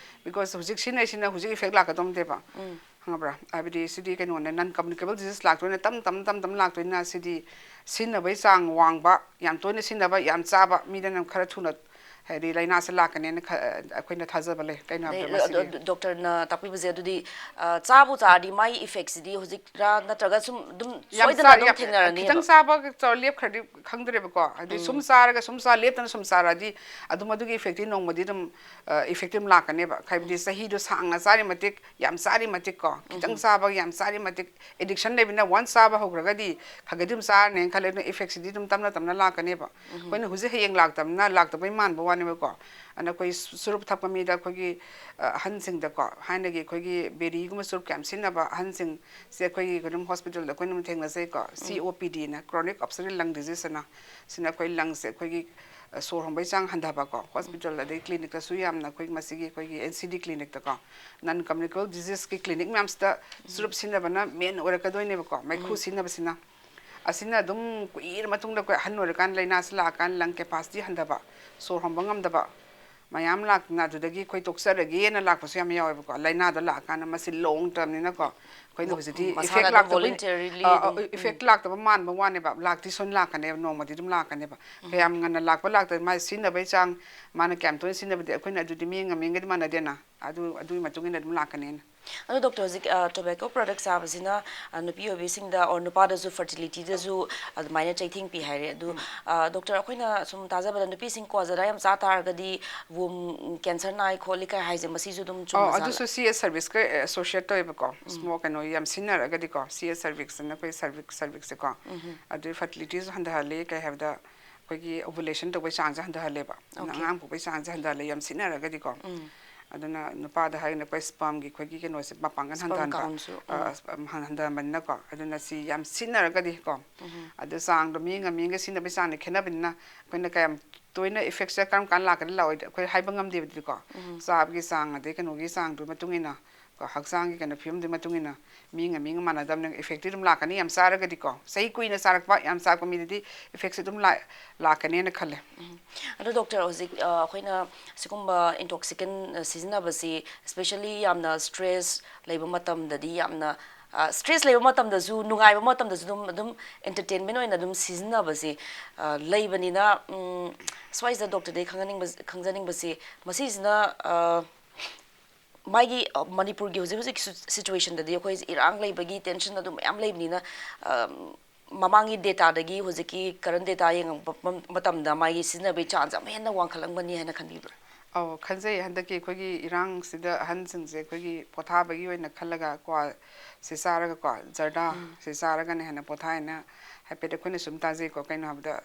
ꯕꯤꯀꯣꯁ ꯍꯧꯖꯤꯛ ꯁꯤꯖꯤꯟꯅꯩꯁꯤꯅ ꯍꯧꯖꯤꯛ ꯏꯐꯦꯛ ꯂꯥꯛꯀꯗꯧꯅꯦꯕ, ꯈꯪꯉꯕ꯭ꯔꯥ? ꯍꯥꯏꯕꯗꯤ ꯁꯤꯗꯤ ꯀꯩꯅꯣꯅꯦ, ꯅꯟ ꯀꯝꯃꯨꯅꯤꯀꯦꯕꯜ ꯗꯤꯖꯤꯁ ꯂꯥꯛꯇꯣꯏꯅ ꯇꯞ ꯇꯞ ꯇꯞ ꯇꯞ ꯂꯥꯛꯇꯣꯏꯅ, ꯁꯤꯗꯤ ꯁꯤꯖꯤꯟꯅꯕꯒꯤ ꯆꯥꯡ ꯋꯥꯡꯕ, ꯌꯥꯝ ꯇꯣꯏꯅ ꯁꯤꯖꯤꯟꯅꯕ, ꯌꯥꯝ ꯆꯥꯕ ꯃꯤꯗꯅ ꯈꯔ ꯊꯨꯅ ꯍꯥꯏꯗꯤ ꯂꯥꯏꯅꯥꯁꯦ ꯂꯥꯛꯀꯅꯦꯅ ꯑꯩꯈꯣꯏꯅ ꯊꯥꯖꯕ ꯂꯩ꯫ ꯀꯩꯅꯣ ꯍꯥꯏꯕꯗ ꯃꯁꯤꯗꯤ ꯗꯣꯛꯇꯔꯅ ꯇꯥꯛꯄꯤꯕꯁꯦ ꯑꯗꯨꯗꯤ ꯆꯥꯕꯨ ꯆꯥꯔꯗꯤ ꯃꯥꯒꯤ ꯏꯐꯦꯛꯁꯤꯗꯤ ꯍꯧꯖꯤꯛꯔꯥ ꯅꯠꯇ꯭ꯔꯒ ꯁꯨꯝ ꯑꯗꯨꯝ ꯁꯣꯏꯗꯅ ꯑꯗꯨꯝ ꯊꯦꯡꯅꯔꯅꯤ? ꯈꯤꯇꯪ ꯆꯥꯕ ꯂꯦꯞꯈ꯭ꯔꯗꯤ ꯈꯪꯗ꯭ꯔꯦꯕꯀꯣ, ꯍꯥꯏꯗꯤ ꯁꯨꯝ ꯆꯥꯔꯒ ꯁꯨꯝ ꯆꯥ ꯂꯦꯞꯇꯅ ꯁꯨꯝ ꯆꯥꯔꯗꯤ ꯑꯗꯨꯝ ꯑꯗꯨꯒꯤ ꯏꯐꯦꯛꯇꯤ ꯅꯣꯡꯃꯗꯤ ꯑꯗꯨꯝ ꯏꯐꯦꯛꯇꯤ ꯑꯗꯨꯝ ꯂꯥꯛꯀꯅꯦꯕ꯫ ꯍꯥꯏꯕꯗꯤ ꯆꯍꯤꯗꯣ ꯁꯥꯡꯅ ꯆꯥꯔꯤ ꯃꯇꯤꯛ, ꯌꯥꯝ ꯆꯥꯔꯤ ꯃꯇꯤꯛ ꯀꯣ, ꯈꯤꯇꯪ ꯆꯥꯕ ꯌꯥꯝ ꯆꯥꯔꯤ ꯃꯇꯤꯛ, ꯑꯦꯗꯤꯛꯁꯟ ꯂꯩꯕꯅ ꯋꯥꯟꯁ ꯆꯥꯕ ꯍꯧꯈ꯭ꯔꯒꯗꯤ ꯈꯔꯒꯗꯤ ꯑꯗꯨꯝ ꯆꯥꯔꯅꯦꯅ ꯈꯜꯂꯦ, ꯑꯗꯨꯅ ꯏꯐꯦꯛꯁꯤꯗꯤ ꯑꯗꯨꯝ ꯇꯞꯅ ꯇꯞꯅ ꯂꯥꯛꯀꯅꯦꯕ꯫ ꯑꯩꯈꯣꯏꯅ ꯍꯧꯖꯤꯛ ꯍꯌꯦꯡ ꯂꯥꯛꯇꯕꯅ ꯂꯥꯛꯇꯕꯩ ꯃꯥꯟꯕ ꯋꯥꯅꯦꯕꯀꯣ꯫ ꯑꯗꯨꯅ ꯑꯩꯈꯣꯏ ꯆꯨꯔꯨꯞ ꯊꯛꯄ ꯃꯤꯗ ꯑꯩꯈꯣꯏꯒꯤ ꯑꯍꯟꯁꯤꯡꯗꯀꯣ, ꯍꯥꯏꯅꯒꯤ ꯑꯩꯈꯣꯏꯒꯤ ꯕꯦꯔꯤꯒꯨꯝꯕ ꯆꯨꯔꯨꯞ ꯀꯌꯥꯝ ꯁꯤꯖꯤꯟꯅꯕ ꯑꯍꯟꯁꯤꯡꯁꯦ ꯑꯩꯈꯣꯏꯒꯤ ꯑꯗꯨꯝ ꯍꯣꯁꯄꯤꯇꯥꯜꯗ ꯑꯩꯈꯣꯏꯅ ꯑꯗꯨꯝ ꯊꯦꯡꯅꯖꯩꯀꯣ, ꯁꯤ ꯑꯣ ꯄꯤ ꯗꯤꯅ, ꯀ꯭ꯔꯣꯅꯤꯛ ꯑꯣꯕꯁꯇ꯭ꯔꯛꯇꯤꯚ ꯂꯪ ꯗꯤꯖꯤꯁ ꯑꯅ꯫ ꯁꯤꯅ ꯑꯩꯈꯣꯏ ꯂꯪꯁꯦ ꯑꯩꯈꯣꯏꯒꯤ ꯁꯣꯔ ꯍꯣꯟꯕꯒꯤ ꯆꯥꯡ ꯍꯟꯊꯕꯀꯣ, ꯍꯣꯁꯄꯤꯇꯥꯜ ꯑꯗꯩ ꯀ꯭ꯂꯤꯅꯤꯛꯇꯁꯨ ꯌꯥꯝꯅ ꯑꯩꯈꯣꯏ ꯃꯁꯤꯒꯤ ꯑꯩꯈꯣꯏꯒꯤ ꯑꯦꯟ ꯁꯤ ꯗꯤ ꯀ꯭ꯂꯤꯅꯤꯛꯇꯀꯣ, ꯅꯟ ꯀꯝꯃꯨꯅꯤꯀꯦꯕꯜ ꯗꯤꯖꯤꯁꯀꯤ ꯀ꯭ꯂꯤꯅꯤꯛ ꯃꯌꯥꯝꯁꯤꯗ ꯆꯨꯔꯨꯞ ꯁꯤꯖꯤꯟꯅꯕꯅ ꯃꯦꯟ ꯑꯣꯏꯔꯛꯀꯗꯣꯏꯅꯦꯕꯀꯣ, ꯃꯩꯈꯨ ꯁꯤꯖꯤꯟꯅꯕꯁꯤꯅ꯫ ꯑꯁꯤꯅ ꯑꯗꯨꯝ ꯀꯨꯏꯔ ꯃꯇꯨꯡꯗ ꯑꯩꯈꯣꯏ ꯑꯍꯟ ꯑꯣꯏꯔꯀꯥꯟꯗ ꯂꯥꯏꯅꯥꯁꯤ ꯂꯥꯛꯑꯀꯥꯟꯗ ꯂꯪ ꯀꯦꯄꯥꯁꯤꯇꯤ ꯍꯟꯊꯕ, ꯁꯣꯔ ꯍꯣꯟꯕ ꯉꯝꯗꯕ ꯃꯌꯥꯝ ꯂꯥꯛꯇꯅ ꯑꯗꯨꯗꯒꯤ ꯑꯩꯈꯣꯏ ꯇꯣꯛꯆꯔꯒꯦꯅ ꯂꯥꯛꯄꯁꯨ ꯌꯥꯝ ꯌꯥꯎꯋꯦꯕꯀꯣ꯫ ꯂꯥꯏꯅꯥꯗꯣ ꯂꯥꯛꯑꯀꯥꯟꯗ ꯃꯁꯤ ꯂꯣꯡ ꯇꯔꯝꯅꯤꯅꯀꯣ, ꯑꯩꯈꯣꯏꯅ ꯍꯧꯖꯤꯛꯇꯤ ꯏꯐꯦꯛ ꯂꯥꯛꯇꯕ, ꯏꯐꯦꯛ ꯂꯥꯛꯇꯕ ꯃꯥꯟꯕ ꯋꯥꯅꯦꯕ, ꯂꯥꯛꯇꯤ ꯁꯣꯏꯅ ꯂꯥꯛꯀꯅꯦꯕ, ꯅꯣꯡꯃꯗꯤ ꯑꯗꯨꯝ ꯂꯥꯛꯀꯅꯦꯕ꯫ ꯀꯌꯥꯝ ꯉꯟꯅ ꯂꯥꯛꯄ ꯂꯥꯛꯇꯕ, ꯃꯥꯒꯤ ꯁꯤꯖꯤꯟꯅꯕꯒꯤ ꯆꯥꯡ, ꯃꯥꯅ ꯀꯌꯥꯝ ꯇꯣꯏꯅ ꯁꯤꯖꯤꯟꯅꯕꯗꯤ ꯑꯩꯈꯣꯏꯅ ꯑꯗꯨꯗꯤ ꯃꯤ ꯑꯃꯒ ꯃꯤ ꯑꯃꯒꯗꯤ ꯃꯥꯟꯅꯗꯦꯅ, ꯑꯗꯨ ꯑꯗꯨꯒꯤ ꯃꯇꯨꯡ ꯏꯟꯅ ꯑꯗꯨꯝ ꯂꯥꯛꯀꯅꯦꯅ꯫ ꯑꯗꯣ ꯗꯣꯛꯇꯔ, ꯍꯧꯖꯤꯛ ꯇꯣꯕꯦꯀꯣ ꯄ꯭ꯔꯗꯛ ꯆꯥꯕꯁꯤꯅ ꯑ, ꯅꯨꯄꯤ ꯑꯣꯏꯕꯤꯁꯤꯡꯗ ꯑꯣꯔ ꯅꯨꯄꯥꯗꯁꯨ ꯐꯔꯇꯤꯂꯤꯇꯤꯗꯁꯨ ꯑꯗꯨꯃꯥꯏꯅ ꯆꯩꯊꯦꯡ ꯄꯤ ꯍꯥꯏꯔꯦ꯫ ꯑꯗꯨ ꯑ, ꯗꯣꯛꯇꯔ, ꯑꯩꯈꯣꯏꯅ ꯁꯨꯝ ꯇꯥꯖꯕꯗ ꯅꯨꯄꯤꯁꯤꯡ ꯀ꯭ꯋꯥ ꯖꯔꯗꯥ ꯌꯥꯝ ꯆꯥ ꯇꯥꯔꯒꯗꯤ ꯋꯨꯝ ꯀꯦꯟꯁꯔ ꯅꯥꯏ ꯈꯣꯠꯂꯤ ꯀꯥꯏ ꯍꯥꯏꯁꯦ, ꯃꯁꯤꯁꯨ ꯑꯗꯨꯝ ꯑꯣ, ꯆꯨꯝꯕ ꯖꯥꯠꯂ? ꯑꯗꯨꯁꯨ ꯁꯤ ꯑꯦꯁ ꯁꯔꯚꯤꯁꯀ ꯑꯦꯁꯣꯁꯤꯌꯦꯠ ꯇꯧꯋꯦꯕꯀꯣ꯫ ꯁ꯭ꯃꯣꯛ ꯀꯩꯅꯣ ꯌꯥꯝ ꯁꯤꯖꯤꯟꯅꯔꯒꯗꯤꯀꯣ, ꯁꯤ ꯑꯦꯁ ꯁꯔꯚꯤꯁ ꯑꯅ ꯑꯩꯈꯣꯏ ꯁꯔꯚꯤꯁ ꯁꯔꯚꯤꯁꯁꯦꯀꯣ, ꯑꯗꯨ ꯐꯔꯇꯤꯂꯤꯇꯤꯁꯨ ꯍꯟꯊꯍꯜꯂꯤ꯫ ꯀꯩ ꯍꯥꯏꯕꯗ, ꯑꯩꯈꯣꯏꯒꯤ ꯑꯣꯚꯨꯂꯦꯁꯟ ꯇꯧꯕꯩ ꯆꯥꯡꯁꯦ ꯍꯟꯊꯍꯜꯂꯦꯕ, ꯑꯗꯨꯅ ꯑꯉꯥꯡ ꯄꯣꯛꯄꯩ ꯆꯥꯡꯁꯦ ꯍꯟꯊꯍꯜꯂꯦ ꯌꯥꯝ ꯁꯤꯖꯤꯟꯅꯔꯒꯗꯤꯀꯣ꯫ ꯑꯗꯨꯅ ꯅꯨꯄꯥꯗ ꯍꯥꯏꯔꯒꯅ ꯑꯩꯈꯣꯏ ꯁ꯭ꯄꯔꯝꯒꯤ ꯑꯩꯈꯣꯏꯒꯤ ꯀꯩꯅꯣꯁꯦ ꯃꯄꯥꯡꯒꯜ ꯁ꯭ꯄꯔꯝ ꯍꯟꯊꯍꯟꯕ, ꯀꯥꯎꯟꯁꯨ꯫ ꯑ, ꯁ꯭ꯄꯔꯝ ꯍꯟ- ꯍꯟꯊꯍꯟꯕꯅꯤꯅꯀꯣ꯫ ꯑꯗꯨꯅ ꯁꯤ ꯌꯥꯝ ꯁꯤꯖꯤꯟꯅꯔꯒꯗꯤꯀꯣ, ꯑꯗꯨ ꯆꯥꯡꯗꯣ ꯃꯤꯒ ꯃꯤꯒ ꯁꯤꯖꯤꯟꯅꯕꯒꯤ ꯆꯥꯡꯗꯤ ꯈꯦꯠꯅꯕꯅꯤꯅ ꯑꯩꯈꯣꯏꯅ ꯀꯌꯥꯝ ꯇꯣꯏꯅ ꯏꯐꯦꯛꯁꯦ ꯀꯔꯝ ꯀꯥꯟꯗ ꯂꯥꯛꯀꯅꯤ ꯂꯥꯛꯑꯣꯏꯗꯤ ꯑꯩꯈꯣꯏ ꯍꯥꯏꯕ ꯉꯝꯗꯦꯕꯗꯤꯀꯣ꯫ ꯆꯥꯕꯒꯤ ꯆꯥꯡ ꯑꯗꯩ ꯀꯩꯅꯣꯒꯤ ꯆꯥꯡꯗꯨꯒꯤ ꯃꯇꯨꯡ ꯏꯟꯅ ꯀꯣ, ꯍꯛꯆꯥꯡꯒꯤ ꯀꯩꯅꯣ ꯐꯤꯕꯝꯗꯨꯒꯤ ꯃꯇꯨꯡ ꯏꯟꯅ ꯃꯤꯒ ꯃꯤꯒ ꯃꯥꯟꯅꯗꯕꯅꯤꯅ ꯏꯐꯦꯛꯇꯤ ꯑꯗꯨꯝ ꯂꯥꯛꯀꯅꯤ꯫ ꯌꯥꯝ ꯆꯥꯔꯒꯗꯤꯀꯣ, ꯆꯍꯤ ꯀꯨꯏꯅ ꯆꯥꯔꯛꯄ, ꯌꯥꯝ ꯆꯥꯔꯛꯄ ꯃꯤꯗꯗꯤ ꯏꯐꯦꯛꯁꯦ ꯑꯗꯨꯝ ꯂꯥꯛ- ꯂꯥꯛꯀꯅꯦꯅ ꯈꯜꯂꯦ꯫ ꯑꯗꯣ ꯗꯣꯛꯇꯔ, ꯍꯧꯖꯤꯛ ꯑ, ꯑꯩꯈꯣꯏꯅ ꯁꯤꯒꯨꯝꯕ ꯏꯟꯇꯣꯛꯁꯤꯀꯦꯟ ꯁꯤꯖꯤꯟꯅꯕꯁꯤ, ꯁ꯭ꯄꯦꯁꯦꯜꯂꯤ ꯌꯥꯝꯅ ꯁ꯭ꯇ꯭ꯔꯦꯁ ꯂꯩꯕ ꯃꯇꯝꯗꯗꯤ ꯌꯥꯝꯅ, ꯑ, ꯁ꯭ꯇ꯭ꯔꯦꯁ ꯂꯩꯕ ꯃꯇꯝꯗꯁꯨ, ꯅꯨꯡꯉꯥꯏꯕ ꯃꯇꯝꯗꯁꯨ ꯑꯗꯨꯝ, ꯑꯗꯨꯝ ꯑꯦꯟꯇꯔꯇꯦꯟꯃꯦꯟ ꯑꯣꯏꯅ ꯑꯗꯨꯝ ꯁꯤꯖꯤꯟꯅꯕꯁꯦ ꯑ, ꯂꯩꯕꯅꯤꯅ, ꯎꯝ, ꯁ꯭ꯋꯥꯏꯁꯤꯗ ꯗꯣꯛꯇꯔꯗꯒꯤ ꯈꯪꯍꯟꯅꯤꯡꯕ, ꯈꯪꯖꯅꯤꯡꯕꯁꯤ, ꯃꯁꯤꯁꯤꯅ ꯑ, ꯃꯥꯒꯤ, ꯑ, ꯃꯅꯤꯄꯨꯔꯒꯤ ꯍꯧꯖꯤꯛ ꯍꯧꯖꯤꯛ ꯁꯤ- ꯁꯤꯆꯨꯋꯦꯁꯟꯗꯗꯤ ꯑꯩꯈꯣꯏ ꯏꯔꯥꯡ ꯂꯩꯕꯒꯤ ꯇꯦꯟꯁꯟ ꯑꯗꯨ ꯃꯌꯥꯝ ꯂꯩꯕꯅꯤꯅ, ꯑ, ꯃꯃꯥꯡꯒꯤ ꯗꯦꯇꯥꯗꯒꯤ ꯍꯧꯖꯤꯛꯀꯤ ꯀꯔꯦꯟ ꯗꯦꯇꯥ ꯌꯦꯡꯉꯛꯄ ꯃꯇꯝꯗ ꯃꯥꯒꯤ ꯁꯤꯖꯤꯟꯅꯕꯒꯤ ꯆꯥꯡꯁꯦ ꯑꯃꯨꯛ ꯍꯦꯟꯅ ꯋꯥꯡꯈꯠꯂꯝꯒꯅꯤ ꯍꯥꯏꯅ ꯈꯟꯕꯤꯕ꯭ꯔꯥ? ꯑꯧ, ꯈꯟꯖꯩ꯫ ꯍꯟꯗꯛꯀꯤ ꯑꯩꯈꯣꯏꯒꯤ ꯏꯔꯥꯡꯁꯤꯗ ꯑꯍꯟꯁꯤꯡꯁꯦ ꯑꯩꯈꯣꯏꯒꯤ ꯄꯣꯊꯥꯕꯒꯤ ꯑꯣꯏꯅ ꯈꯜꯂꯒ ꯀ꯭ꯋꯥꯁꯦ ꯆꯥꯔꯒꯀꯣ, ꯖꯔꯗꯥꯁꯦ ꯆꯥꯔꯒꯅ ꯍꯦꯟꯅ ꯄꯣꯊꯥꯏꯅ ꯍꯥꯏꯐꯦꯠ ꯑꯩꯈꯣꯏꯅ ꯁꯨꯝ ꯇꯥꯖꯩꯀꯣ꯫ ꯀꯩꯅꯣ ꯍꯥꯏꯕꯗ,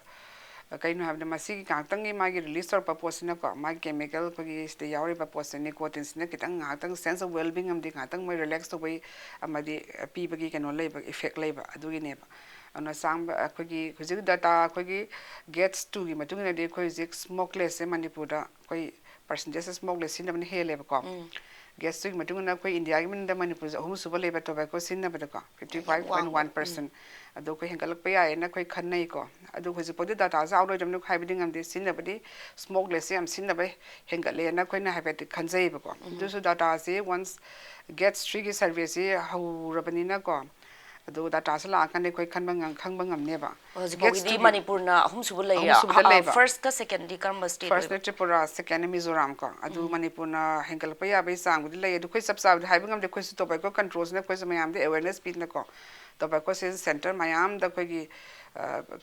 ꯀꯩꯅꯣ ꯍꯥꯏꯕꯗ, ꯃꯁꯤꯒꯤ ꯉꯥꯏꯍꯥꯛꯇꯪꯒꯤ ꯃꯥꯒꯤ ꯔꯤꯂꯤꯁ ꯇꯧꯔꯛꯄ ꯄꯣꯠꯁꯤꯅꯀꯣ, ꯃꯥꯒꯤ ꯀꯦꯃꯤꯀꯦꯜ ꯑꯩꯈꯣꯏꯒꯤ ꯁꯤꯗ ꯌꯥꯎꯔꯤꯕ ꯄꯣꯠꯁꯦ, ꯅꯤꯀꯣꯇꯤꯟꯁꯤꯅ ꯈꯤꯇꯪ ꯉꯥꯏꯍꯥꯛꯇꯪ ꯁꯦꯟꯁ ꯑꯣꯐ ꯋꯦꯜꯕꯤꯡ ꯑꯃꯗꯤ ꯉꯥꯏꯍꯥꯛꯇꯪ ꯃꯣꯏ ꯔꯤꯂꯦꯛꯁ ꯇꯧꯕꯒꯤ ꯑꯃꯗꯤ ꯄꯤꯕꯒꯤ ꯀꯩꯅꯣ ꯂꯩꯕ, ꯏꯐꯦꯛ ꯂꯩꯕ ꯑꯗꯨꯒꯤꯅꯦꯕ꯫ ꯑꯗꯨꯅ ꯆꯥꯝꯕ ꯑꯩꯈꯣꯏꯒꯤ ꯍꯧꯖꯤꯛ ꯗꯇꯥ ꯑꯩꯈꯣꯏꯒꯤ ꯒꯦꯠꯁ ꯇꯨꯒꯤ ꯃꯇꯨꯡ ꯏꯟꯅꯗꯤ ꯑꯩꯈꯣꯏ ꯍꯧꯖꯤꯛ ꯁ꯭ꯃꯣꯛꯂꯦꯁꯁꯦ ꯃꯅꯤꯄꯨꯔꯗ ꯑꯩꯈꯣꯏ ꯄꯥꯔꯁꯦꯟꯇꯦꯖꯁꯦ ꯁ꯭ꯃꯣꯛꯂꯦꯁ ꯁꯤꯖꯤꯟꯅꯕꯅ ꯍꯦꯜꯂꯦꯕꯀꯣ꯫ ꯒꯦꯠꯁ ꯇꯨꯒꯤ ꯃꯇꯨꯡ ꯏꯟꯅ ꯑꯩꯈꯣꯏ ꯏꯟꯗꯤꯌꯥꯒꯤ ꯃꯅꯨꯡꯗ ꯃꯅꯤꯄꯨꯔꯁꯦ ꯑꯍꯨꯝꯁꯨꯕ ꯂꯩꯕ ꯇꯣꯕꯦꯀꯣ ꯁꯤꯖꯤꯟꯅꯕꯗꯀꯣ, fifty five point one percent. ꯑꯗꯣ ꯑꯩꯈꯣꯏ ꯍꯦꯟꯒꯠꯂꯛꯄ ꯌꯥꯏꯌꯦꯅ ꯑꯩꯈꯣꯏ ꯈꯟꯅꯩꯀꯣ꯫ ꯑꯗꯨ ꯍꯧꯖꯤꯛꯐꯥꯎꯗꯤ ꯗꯇꯥꯁꯦ ꯑꯥꯎꯠ ꯑꯣꯏꯗꯕꯅꯤꯅ ꯍꯥꯏꯕꯗꯤ ꯉꯝꯗꯦ꯫ ꯁꯤꯖꯤꯟꯅꯕꯗꯤ ꯁ꯭ꯃꯣꯛꯂꯦꯁꯁꯦ ꯌꯥꯝ ꯁꯤꯖꯤꯟꯅꯕ ꯍꯦꯟꯒꯠꯂꯦꯅ ꯑꯩꯈꯣꯏꯅ ꯍꯥꯏꯐꯦꯠꯇꯤ ꯈꯟꯖꯩꯌꯦꯕꯀꯣ꯫ ꯑꯗꯨꯁꯨ ꯗꯇꯥꯁꯦ ꯋꯟꯁ ꯒꯦꯠꯁ ꯊ꯭ꯔꯤꯒꯤ ꯁꯔꯚꯦꯁꯦ ꯍꯧꯔꯕꯅꯤꯅꯀꯣ, ꯑꯗꯨ ꯗꯥꯇꯥꯁꯦ ꯂꯥꯛꯑꯀꯥꯟꯗ ꯑꯩꯈꯣꯏ ꯈꯟꯕ ꯉꯝ- ꯈꯪꯕ ꯉꯝꯅꯦꯕ꯫ ꯍꯧꯖꯤꯛ ꯐꯥꯎꯒꯤꯗꯤ Guest-ꯇꯨꯒꯤ ꯃꯅꯤꯄꯨꯔꯅ ꯑꯍꯨꯝꯁꯨꯕ ꯂꯩꯔꯦ꯫ ꯑꯍꯨꯝꯁꯨꯕꯗ ꯂꯩꯕ꯫ ꯐꯥꯔꯁꯀ ꯁꯦꯀꯦꯟꯗꯤ ꯀꯔꯝꯕ ꯁ꯭ꯇꯦꯠ ꯑꯣꯏꯕ? ꯐꯥꯔꯁꯅ ꯇ꯭ꯔꯤꯄꯨꯔꯥ, ꯁꯦꯀꯦꯟꯅ ꯃꯤꯖꯣꯔꯥꯝ ꯀꯣ꯫ ꯑꯗꯨ ꯃꯅꯤꯄꯨꯔꯅ ꯍꯦꯟꯒꯠꯂꯛꯄ ꯌꯥꯕꯒꯤ ꯆꯥꯡꯕꯨꯗꯤ ꯂꯩ꯫ ꯑꯗꯨ ꯑꯩꯈꯣꯏ ꯆꯞ ꯆꯥꯕꯗꯤ ꯍꯥꯏꯕ ꯉꯝꯗꯦ꯫ ꯑꯩꯈꯣꯏꯁꯨ ꯇꯣꯕꯦꯀꯣ ꯀꯟꯇ꯭ꯔꯣꯜꯁꯤꯅ ꯑꯩꯈꯣꯏꯁꯨ ꯃꯌꯥꯝꯗ ꯑꯦꯋꯦꯔꯅꯦꯁ ꯄꯤꯗꯅꯀꯣ꯫ ꯇꯣꯕꯦꯀꯣꯁꯦ ꯁꯦꯟꯇꯔ ꯃꯌꯥꯝꯗ ꯑꯩꯈꯣꯏꯒꯤ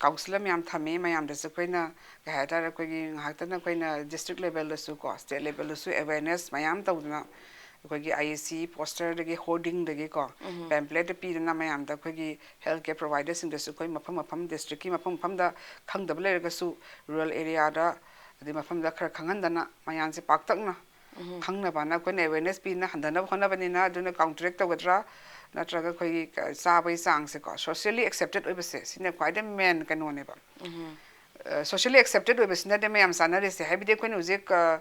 ꯀꯥꯎꯟꯁꯤꯂꯔ ꯃꯌꯥꯝ ꯊꯝꯃꯤ꯫ ꯃꯌꯥꯝꯗꯁꯨ ꯑꯩꯈꯣꯏꯅ ꯀꯩ ꯍꯥꯏꯇꯥꯔꯦ, ꯑꯩꯈꯣꯏꯒꯤ ꯉꯥꯏꯍꯥꯛꯇꯅ ꯑꯩꯈꯣꯏꯅ ꯗꯤꯁꯇ꯭ꯔꯤꯛ ꯂꯦꯕꯦꯜꯗꯁꯨ ꯀꯣ, ꯁ꯭ꯇꯦꯠ ꯂꯦꯕꯦꯜꯗꯁꯨ ꯑꯦꯋꯦꯔꯅꯦꯁ ꯃꯌꯥꯝ ꯇꯧꯗꯅ ꯑꯩꯈꯣꯏꯒꯤ ꯑꯥꯏ ꯏ ꯁꯤ ꯄꯣꯁꯇꯔꯗꯒꯤ, ꯍꯣꯔꯗꯤꯡꯗꯒꯤꯀꯣ, ꯄꯦꯝꯄ꯭ꯂꯦꯠꯇ ꯄꯤꯗꯅ ꯃꯌꯥꯝꯗ ꯑꯩꯈꯣꯏꯒꯤ ꯍꯦꯜꯊ ꯀꯦꯌꯔ ꯄ꯭ꯔꯣꯚꯥꯏꯗꯔꯁꯤꯡꯗꯁꯨ ꯑꯩꯈꯣꯏ ꯃꯐꯝ ꯃꯐꯝ ꯗꯤꯁꯇ꯭ꯔꯤꯛꯀꯤ ꯃꯐꯝ ꯃꯐꯝꯗ ꯈꯪꯗꯕ ꯂꯩꯔꯒꯁꯨ ꯔꯨꯔꯦꯜ ꯑꯦꯔꯤꯌꯥꯗ ꯑꯗꯩ ꯃꯐꯝꯗ ꯈꯔ ꯈꯪꯍꯟꯗꯅ ꯃꯌꯥꯝꯁꯦ ꯄꯥꯛꯇꯛꯅ ꯈꯪꯅꯕꯅ ꯑꯩꯈꯣꯏꯅ ꯑꯦꯋꯦꯔꯅꯦꯁ ꯄꯤꯅ ꯍꯟꯊꯅꯕ ꯍꯣꯠꯅꯕꯅꯤꯅ꯫ ꯑꯗꯨꯅ ꯀꯥꯎꯟꯇꯔꯦꯛ ꯇꯧꯒꯗ꯭ꯔꯥ ꯅꯠꯇ꯭ꯔꯒ ꯑꯩꯈꯣꯏꯒꯤ ꯆꯥꯕꯒꯤ ꯆꯥꯡꯁꯦꯀꯣ, ꯁꯣꯁꯤꯌꯦꯜꯂꯤ ꯑꯦꯛꯁꯦꯞꯇꯦꯠ ꯑꯣꯏꯕꯁꯦ ꯁꯤꯅ ꯈ꯭ꯋꯥꯏꯗꯒꯤ ꯃꯦꯟ ꯀꯩꯅꯣꯅꯦꯕ꯫ ꯁꯣꯁꯤꯌꯦꯜꯂꯤ ꯑꯦꯛꯁꯦꯞꯇꯦꯠ ꯑꯣꯏꯕꯁꯤꯅꯗꯤ ꯃꯌꯥꯝ ꯆꯥꯅꯔꯤꯁꯦ꯫ ꯍꯥꯏꯕꯗꯤ ꯑꯩꯈꯣꯏꯅ ꯍꯧꯖꯤꯛ ꯑ,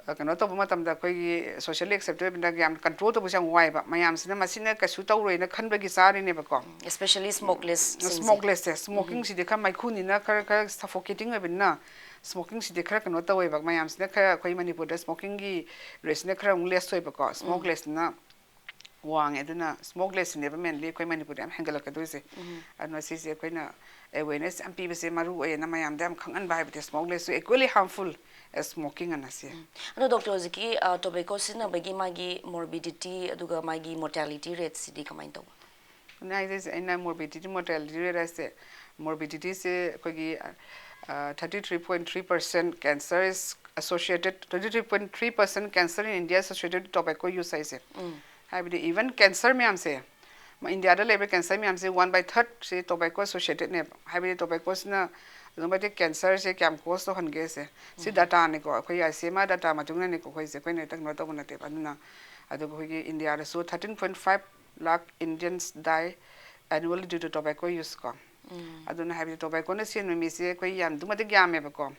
ꯑ, ꯀꯩꯅꯣ ꯇꯧꯕ ꯃꯇꯝꯗ ꯑꯩꯈꯣꯏꯒꯤ ꯁꯣꯁꯤꯌꯦꯜꯂꯤ ꯑꯦꯛꯁꯦꯞꯇꯦꯠ ꯑꯣꯏꯕꯗ ꯌꯥꯝ ꯀꯟꯇ꯭ꯔꯣꯜ ꯇꯧꯕꯁꯦ ꯌꯥꯝ ꯋꯥꯏꯕ꯫ ꯃꯌꯥꯝꯁꯤꯅ ꯃꯁꯤꯅ ꯀꯩꯁꯨ ꯇꯧꯔꯣꯏꯅ ꯈꯟꯕꯒꯤ ꯆꯥꯔꯤꯅꯦꯕꯀꯣ꯫ Especially smokeless ꯁꯤꯡꯁꯦ꯫ ꯁ꯭ꯃꯣꯛꯂꯦꯁꯁꯦ, ꯁ꯭ꯃꯣꯀꯤꯡꯁꯤꯗꯤ ꯈꯔ ꯃꯩꯈꯨꯅꯤꯅ ꯈꯔ ꯈꯔ ꯁꯐꯣꯀꯦꯇꯤꯡ ꯑꯣꯏꯕꯅꯤꯅ, ꯁ꯭ꯃꯣꯀꯤꯡꯁꯤꯗꯤ ꯈꯔ ꯀꯩꯅꯣ ꯇꯧꯋꯦꯕ꯫ ꯃꯌꯥꯝꯁꯤꯅ ꯈꯔ ꯑꯩꯈꯣꯏ ꯃꯅꯤꯄꯨꯔꯗ ꯁ꯭ꯃꯣꯀꯤꯡꯒꯤ ꯔꯦꯠꯁꯤꯅ ꯈꯔ ꯑꯃꯨꯛ ꯂꯦꯁ ꯑꯣꯏꯕꯀꯣ, ꯁ꯭ꯃꯣꯛꯂꯦꯁꯁꯤꯅ ꯋꯥꯡꯉꯦ꯫ ꯑꯗꯨꯅ ꯁ꯭ꯃꯣꯛꯂꯦꯁꯁꯤꯅꯦꯕ ꯃꯦꯟꯂꯤ ꯑꯩꯈꯣꯏ ꯃꯅꯤꯄꯨꯔꯗ ꯌꯥꯝ ꯍꯦꯟꯒꯠꯂꯛꯀꯗꯣꯏꯁꯦ꯫ ꯑꯗꯨꯅ ꯁꯤꯁꯦ ꯑꯩꯈꯣꯏꯅ ꯑꯦꯋꯦꯔꯅꯦꯁ ꯌꯥꯝ ꯄꯤꯕꯁꯦ ꯃꯔꯨ ꯑꯣꯏꯌꯦꯅ ꯃꯌꯥꯝꯗ ꯌꯥꯝ ꯈꯪꯍꯟꯕ ꯍꯥꯏꯕꯗꯤ ꯁ꯭ꯃꯣꯛꯂꯦꯁꯁꯨ equally harmful as smoking ꯑꯅ ꯁꯤ꯫ ꯑꯗꯣ ꯗꯣꯛꯇꯔ, ꯍꯧꯖꯤꯛꯀꯤ ꯇꯣꯕꯦꯀꯣ ꯁꯤꯖꯤꯟꯅꯕꯒꯤ ꯃꯥꯒꯤ ꯃꯣꯔꯕꯤꯗꯤꯇꯤ ꯑꯗꯨꯒ ꯃꯥꯒꯤ ꯃꯣꯔꯇꯦꯂꯤꯇꯤ ꯔꯦꯠꯁꯤꯗꯤ ꯀꯃꯥꯏꯅ ꯇꯧꯕ? ꯑꯗꯨꯅ ꯍꯥꯏꯖꯩꯁꯦ ꯑꯩꯅ ꯃꯣꯔꯕꯤꯗꯤꯇꯤ ꯃꯣꯔꯇꯦꯂꯤꯇꯤ ꯔꯦꯠ ꯍꯥꯏꯁꯦ, ꯃꯣꯔꯕꯤꯗꯤꯇꯤꯁꯦ ꯑꯩꯈꯣꯏꯒꯤ thirty three point three percent cancer is associated, thirty three point three percent cancer in India associated with tobacco use ꯍꯥꯏꯁꯦ꯫ ꯍꯥꯏꯕꯗꯤ ꯏꯚꯟ ꯀꯦꯟꯁꯔ ꯃꯌꯥꯝꯁꯦ, ꯏꯟꯗꯤꯌꯥꯗ ꯂꯩꯕ ꯀꯦꯟꯁꯔ ꯃꯌꯥꯝꯁꯦ one by third ꯁꯤ ꯇꯣꯕꯦꯀꯣ ꯑꯦꯁꯣꯁꯤꯌꯦꯇꯦꯠꯅꯦꯕ꯫ ꯍꯥꯏꯕꯗꯤ ꯇꯣꯕꯦꯀꯣꯁꯤꯅ ꯑꯗꯨꯝ ꯃꯇꯤꯛ ꯀꯦꯟꯁꯔꯁꯦ ꯀꯌꯥꯝ ꯀꯣꯁ ꯇꯧꯍꯟꯒꯦꯁꯦ꯫ ꯁꯤ ꯗꯥꯇꯥꯅꯤꯀꯣ, ꯑꯩꯈꯣꯏ I C M R data ꯃꯇꯨꯡ ꯏꯟꯅꯅꯤꯀꯣ꯫ ꯑꯩꯈꯣꯏꯁꯦ ꯑꯩꯈꯣꯏꯅ ꯍꯦꯛꯇ ꯀꯩꯅꯣ ꯇꯧꯕ ꯅꯠꯇꯦꯕ꯫ ꯑꯗꯨꯅ ꯑꯗꯨꯒ ꯑꯩꯈꯣꯏꯒꯤ ꯏꯟꯗꯤꯌꯥꯗꯁꯨ thirteen point five lakh Indians die annually due to tobacco use ꯀꯣ꯫ ꯑꯗꯨꯅ ꯍꯥꯏꯕꯗꯤ ꯇꯣꯕꯦꯀꯣꯅ ꯁꯤꯍꯟꯕ ꯃꯤꯁꯦ ꯑꯩꯈꯣꯏ ꯌꯥꯝ ꯑꯗꯨꯛ ꯃꯇꯤꯛ ꯌꯥꯝꯃꯦꯕꯀꯣ꯫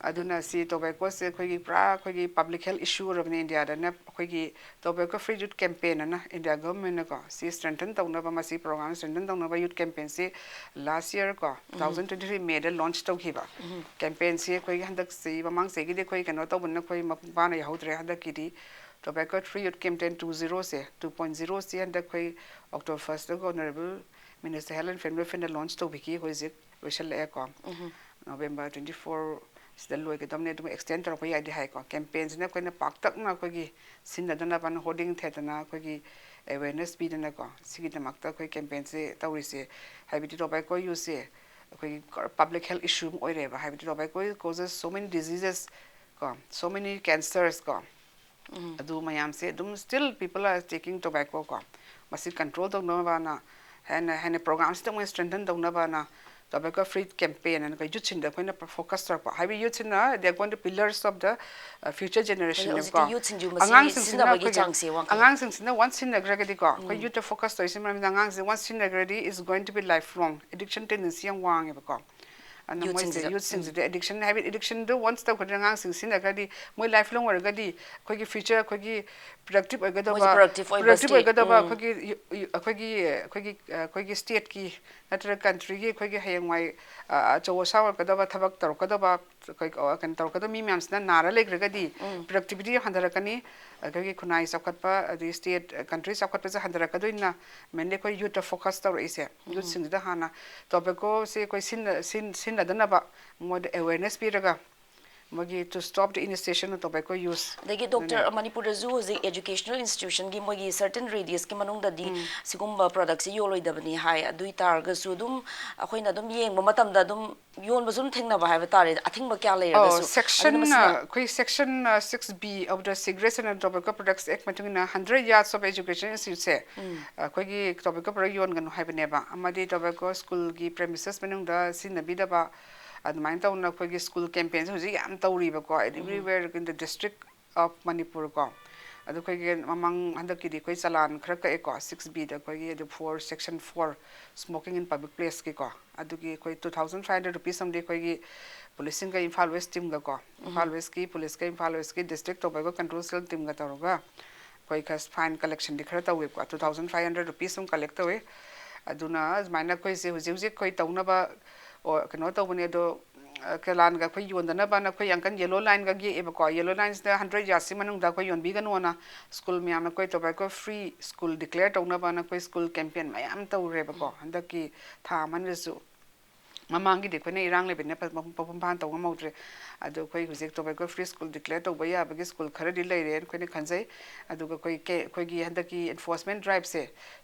ꯑꯗꯨꯅ ꯁꯤ ꯇꯣꯕꯦꯀꯣꯁꯦ ꯑꯩꯈꯣꯏꯒꯤ ꯄꯨꯔꯥ ꯑꯩꯈꯣꯏꯒꯤ ꯄꯕ꯭ꯂꯤꯛ ꯍꯦꯜꯊ ꯏꯁꯨ ꯑꯣꯏꯔꯕꯅꯤ ꯏꯟꯗꯤꯌꯥꯗꯅ꯫ ꯑꯩꯈꯣꯏꯒꯤ ꯇꯣꯕꯦꯀꯣ ꯐ꯭ꯔꯤ ꯌꯨꯠ ꯀꯦꯝꯄꯦꯟ ꯑꯅ ꯏꯟꯗꯤꯌꯥ ꯒꯚꯔꯟꯃꯦꯟꯠꯅꯀꯣ ꯁꯤ ꯁ꯭ꯇ꯭ꯔꯦꯡꯊꯟ ꯇꯧꯅꯕ, ꯃꯁꯤ ꯄ꯭ꯔꯣꯒ꯭ꯔꯥꯝ ꯁ꯭ꯇ꯭ꯔꯦꯡꯊꯟ ꯇꯧꯅꯕ ꯌꯨꯠ ꯀꯦꯝꯄꯦꯟꯁꯤ ꯂꯥꯁ ꯌꯔ ꯀꯣ, two thousand twenty three ꯃꯦꯗ ꯂꯣꯟꯆ ꯇꯧꯈꯤꯕ꯫ ꯀꯦꯝꯄꯦꯟꯁꯤ ꯑꯩꯈꯣꯏꯒꯤ ꯍꯟꯗꯛ ꯆꯍꯤ, ꯃꯃꯥꯡ ꯆꯍꯤꯒꯤꯗꯤ ꯑꯩꯈꯣꯏ ꯀꯩꯅꯣ ꯇꯧꯕꯅꯤꯅ ꯑꯩꯈꯣꯏ ꯃꯄꯨꯡ ꯐꯥꯅ ꯌꯥꯎꯍꯧꯗ꯭ꯔꯦ꯫ ꯍꯟꯗꯛꯀꯤꯗꯤ Tobacco Free Youth Campaign two zero ꯁꯦ, two point zero ꯁꯤ ꯍꯟꯗꯛ ꯑꯩꯈꯣꯏ October first tug Honourable Minister Health and Family Welfare ꯅ launch ꯇꯧꯕꯤꯈꯤ꯫ ꯑꯩꯈꯣꯏ ꯍꯧꯖꯤꯛ ꯂꯣꯏꯁꯤꯜꯂꯛꯑꯦꯀꯣ꯫ November twenty four ꯁꯤꯗ ꯂꯣꯏꯒꯗꯕꯅꯦ, ꯑꯗꯨꯒ extend ꯇꯧꯔꯛꯄ ꯌꯥꯏꯗꯤ ꯍꯥꯏꯀꯣ꯫ Campaign ꯁꯤꯅ ꯑꯩꯈꯣꯏꯅ ꯄꯥꯛꯇꯛꯅ ꯑꯩꯈꯣꯏꯒꯤ ꯁꯤꯟꯅꯗꯅꯕ hoarding ꯊꯦꯠꯇꯅ ꯑꯩꯈꯣꯏꯒꯤ awareness ꯄꯤꯗꯅꯀꯣ, ꯁꯤꯒꯤꯗꯃꯛꯇ ꯑꯩꯈꯣꯏ campaign ꯁꯦ ꯇꯧꯔꯤꯁꯦ꯫ ꯍꯥꯏꯕꯗꯤ tobacco use ꯁꯦ ꯑꯩꯈꯣꯏꯒꯤ public health issue ꯑꯃ ꯑꯣꯏꯔꯦꯕ꯫ ꯍꯥꯏꯕꯗꯤ tobacco causes so many diseases ꯀꯣ, so many cancers ꯀꯣ, ꯑꯗꯨ ꯃꯌꯥꯝꯁꯦ ꯑꯗꯨꯝ still people are taking tobacco ꯀꯣ꯫ ꯃꯁꯤ control ꯇꯧꯅꯕꯅ ꯍꯦꯟꯅ ꯍꯦꯟꯅ program ꯁꯤꯗ ꯃꯣꯏ strengthen ꯇꯧꯅꯕꯅ tobacco free campaign ꯑꯅ ꯑꯩꯈꯣꯏ youth ꯁꯤꯡꯗ ꯑꯩꯈꯣꯏꯅ focus ꯇꯧꯔꯛꯄ꯫ ꯍꯥꯏꯕꯗꯤ youth ꯁꯤꯅ they are going to pillars of the, uh, future generation ꯍꯧꯖꯤꯛꯇꯤ ꯅꯦꯕꯀꯣ꯫ Youth ꯁꯤꯡꯁꯨ ꯃꯁꯤ ꯑꯉꯥꯡꯁꯤꯡꯁꯤꯅ ꯁꯤꯖꯤꯟꯅꯕꯒꯤ ꯑꯩꯈꯣꯏꯒꯤ ꯆꯥꯡꯁꯦ ꯋꯥꯡꯈꯠꯂꯦ꯫ ꯑꯉꯥꯡꯁꯤꯡꯁꯤꯅ once ꯁꯤꯖꯤꯟꯅꯈ꯭ꯔꯒꯗꯤꯀꯣ, ꯑꯩꯈꯣꯏ youth ꯇ focus ꯇꯧꯔꯤꯁꯤ ꯃꯔꯝꯗ ꯑꯉꯥꯡꯁꯤꯡ once ꯁꯤꯖꯤꯟꯅꯈ꯭ꯔꯗꯤ is going to be lifelong addiction tendency ꯌꯥꯝ ꯋꯥꯡꯉꯦꯕꯀꯣ꯫ ꯑꯗꯨꯅ ꯃꯣꯏꯁꯦ ꯌꯨꯠꯁꯤꯡꯁꯤꯗ꯫ ꯌꯨꯠꯁꯤꯡꯁꯤꯗ addiction ꯍꯥꯏꯕꯗꯤ addiction ꯗꯨ once ꯇꯧꯈ꯭ꯔꯗꯤ ꯑꯉꯥꯡꯁꯤꯡ ꯁꯤꯖꯤꯟꯅꯈ꯭ꯔꯗꯤ ꯃꯣꯏ lifelong ꯑꯣꯏꯔꯒꯗꯤ ꯑꯩꯈꯣꯏꯒꯤ future ꯑꯩꯈꯣꯏꯒꯤ productive ꯃꯣꯏꯁꯦ ꯑꯣꯏꯒꯗꯕ, productive ꯑꯣꯏꯕ productive state, ꯑꯣꯏꯒꯗꯕ ꯎꯝ꯫ ꯑꯩꯈꯣꯏꯒꯤ ꯌꯨ-, ꯌꯨ-, ꯑꯩꯈꯣꯏꯒꯤ, ꯑꯩꯈꯣꯏꯒꯤ, ꯑ, ꯑꯩꯈꯣꯏꯒꯤ state ꯀꯤ ꯅꯠꯇ꯭ꯔꯒ country ꯒꯤ ꯑꯩꯈꯣꯏꯒꯤ ꯍꯌꯦꯡꯋꯥꯏ, ꯑ, ꯑꯆꯧ ꯑꯁꯥꯡ ꯑꯣꯏꯔꯛꯀꯗꯕ, ꯊꯕꯛ ꯇꯧꯔꯛꯀꯗꯕ, ꯑꯩꯈꯣꯏ, ꯑ, ꯀꯩꯅꯣ ꯇꯧꯔꯛꯀꯗꯕ ꯃꯤ ꯃꯌꯥꯝꯁꯤꯅ ꯅꯥꯔ ꯂꯩꯈ꯭ꯔꯒꯗꯤ ꯎꯝ꯫ Productivity ꯌꯥꯝ ꯍꯟꯊꯔꯛꯀꯅꯤ꯫ ꯑꯩꯈꯣꯏꯒꯤ ꯈꯨꯟꯅꯥꯏ ꯆꯥꯎꯈꯠꯄ, ꯑꯗꯒꯤ state, country ꯆꯥꯎꯈꯠꯄꯁꯦ ꯍꯟꯊꯔꯛꯀꯗꯣꯏꯅꯤꯅ mainly ꯑꯩꯈꯣꯏ ꯌꯨꯠꯇ focus ꯇꯧꯔꯛꯏꯁꯦ꯫ ꯎꯝ꯫ ꯌꯨꯠꯁꯤꯡꯁꯤꯗ ꯍꯥꯟꯅ tobacco ꯁꯦ ꯑꯩꯈꯣꯏ ꯁꯤꯟꯅ-, ꯁꯤꯟ-, ꯁꯤꯟꯅꯗꯅꯕ ꯃꯣꯏꯗ awareness ꯄꯤꯔꯒ ꯃꯣꯏꯒꯤ to stop the initiation of tobacco use꯫ ꯑꯗꯒꯤ doctor ꯑꯗꯨꯅꯦ꯫ ꯃꯅꯤꯄꯨꯔꯗꯁꯨ ꯍꯧꯖꯤꯛ educational institution ꯒꯤ ꯃꯣꯏꯒꯤ certain radius ꯀꯤ ꯃꯅꯨꯡꯗꯗꯤ ꯎꯝ꯫ ꯁꯤꯒꯨꯝꯕ product ꯁꯤ ꯌꯣꯜꯂꯣꯏꯗꯕꯅꯤ ꯍꯥꯏ꯫ ꯑꯗꯨ ꯑꯣꯏ ꯇꯥꯔꯒꯁꯨ ꯑꯗꯨꯝ ꯑꯩꯈꯣꯏꯅ ꯑꯗꯨꯝ ꯌꯦꯡꯕ ꯃꯇꯝꯗ ꯑꯗꯨꯝ ꯌꯣꯟꯕꯁꯨ ꯑꯗꯨꯝ ꯊꯦꯡꯅꯕ ꯍꯥꯏꯕ ꯇꯥꯔꯦ, ꯑꯊꯤꯡꯕ ꯀꯌꯥ ꯑꯣ, ꯂꯩꯔꯒꯁꯨ꯫ ꯑꯗꯨꯅ section, ꯃꯁꯤꯅ ꯑ, ꯑꯩꯈꯣꯏ section, ꯑ, six B of the Cigarettes and Tobacco Products Act ꯃꯇꯨꯡ ꯏꯟꯅ hundred yards of education institute ꯁꯦ, ꯎꯝ꯫ ꯑꯩꯈꯣꯏꯒꯤ tobacco product ꯌꯣꯟꯒꯅꯨ ꯍꯥꯏꯕꯅꯦꯕ꯫ ꯑꯃꯗꯤ tobacco school ꯒꯤ premises ꯃꯅꯨꯡꯗ ꯁꯤꯖꯤꯟꯅꯕꯤꯗꯕ, ꯑꯗꯨꯃꯥꯏꯅ ꯇꯧꯅ ꯑꯩꯈꯣꯏꯒꯤ school campaign ꯁꯦ ꯍꯧꯖꯤꯛ ꯌꯥꯝ ꯇꯧꯔꯤꯕꯀꯣ, ꯎꯝ꯫ Everywhere in the District of Manipur ꯀꯣ꯫ ꯑꯗꯨ ꯑꯩꯈꯣꯏꯒꯤ ꯃꯃꯥꯡ ꯍꯟꯗꯛꯀꯤꯗꯤ ꯑꯩꯈꯣꯏ ꯆꯂꯥꯟ ꯈꯔ ꯀꯛꯑꯦꯀꯣ, six B ꯗ ꯑꯩꯈꯣꯏꯒꯤ ꯑꯗꯨ four, section four, smoking in public place ꯀꯤꯀꯣ꯫ ꯑꯗꯨꯒꯤ ꯑꯩꯈꯣꯏ two thousand five hundred rupees ꯑꯃꯗꯤ ꯑꯩꯈꯣꯏꯒꯤ police ꯁꯤꯡꯒ Imphal West team ꯒꯀꯣ, Imphal ꯎꯝ꯫ West ꯀꯤ police ꯀ Imphal West ꯀꯤ District Tobacco Control Cell team ꯒ ꯇꯧꯔꯒ ꯑꯩꯈꯣꯏ ꯈꯔ fine collection ꯗꯤ ꯈꯔ ꯇꯧꯋꯦꯕꯀꯣ, two thousand five hundred rupees ꯑꯃ collect ꯇꯧꯋꯦ꯫ ꯑꯗꯨꯅ ꯑꯗꯨꯃꯥꯏꯅ ꯑꯩꯈꯣꯏꯁꯦ ꯍꯧꯖꯤꯛ ꯍꯧꯖꯤꯛ ꯑꯩꯈꯣꯏ ꯇꯧꯅꯕ, ꯑꯣ, ꯀꯩꯅꯣ ꯇꯧꯕꯅꯦ, ꯑꯗꯣ ꯀꯦꯂꯥꯟꯒ ꯑꯩꯈꯣꯏ ꯌꯣꯟꯗꯅꯕꯅ ꯑꯩꯈꯣꯏ ꯌꯥꯡꯀꯟ ꯌꯦꯜꯂꯣ ꯂꯥꯏꯟꯒ ꯌꯦꯛꯑꯦꯕꯀꯣ꯫ ꯌꯦꯜꯂꯣ ꯂꯥꯏꯟꯁꯤꯗ ꯍꯟꯗ꯭ꯔꯦꯠ ꯌꯥꯔꯁꯤ ꯃꯅꯨꯡꯗ ꯑꯩꯈꯣꯏ ꯌꯣꯟꯕꯤꯒꯅꯣꯅ ꯁ꯭ꯀꯨꯜ ꯃꯌꯥꯝꯅ ꯑꯩꯈꯣꯏ ꯇꯣꯕꯦꯀꯣ ꯐ꯭ꯔꯤ ꯁ꯭ꯀꯨꯜ ꯗꯤꯀ꯭ꯂꯦꯌꯔ ꯇꯧꯅꯕꯅ ꯑꯩꯈꯣꯏ ꯁ꯭ꯀꯨꯜ ꯀꯦꯝꯄꯦꯟ ꯃꯌꯥꯝ ꯇꯧꯔꯦꯕꯀꯣ꯫ ꯍꯟꯗꯛꯀꯤ ꯊꯥ ꯑꯃꯅꯤꯗꯁꯨ, ꯃꯃꯥꯡꯒꯤꯗꯤ ꯑꯩꯈꯣꯏꯅ ꯏꯔꯥꯡ ꯂꯩꯕꯅꯤꯅ ꯐ- ꯃꯄꯨꯡ ꯃꯄꯨꯡ ꯐꯥꯅ ꯇꯧꯕ ꯉꯝꯍꯧꯗ꯭ꯔꯦ꯫ ꯑꯗꯣ ꯑꯩꯈꯣꯏ ꯍꯧꯖꯤꯛ ꯇꯣꯕꯦꯀꯣ ꯐ꯭ꯔꯤ ꯁ꯭ꯀꯨꯜ ꯗꯤꯀ꯭ꯂꯦꯌꯔ ꯇꯧꯕ ꯌꯥꯕꯒꯤ ꯁ꯭ꯀꯨꯜ ꯈꯔꯗꯤ ꯂꯩꯔꯦꯅ ꯑꯩꯈꯣꯏꯅ ꯈꯟꯖꯩ꯫ ꯑꯗꯨꯒ ꯑꯩꯈꯣꯏ ꯀꯦ- ꯑꯩꯈꯣꯏꯒꯤ ꯍꯟꯗꯛꯀꯤ ꯑꯦꯟꯐꯣꯔꯁꯃꯦꯟ ꯗ꯭ꯔꯥꯏꯕꯁꯦ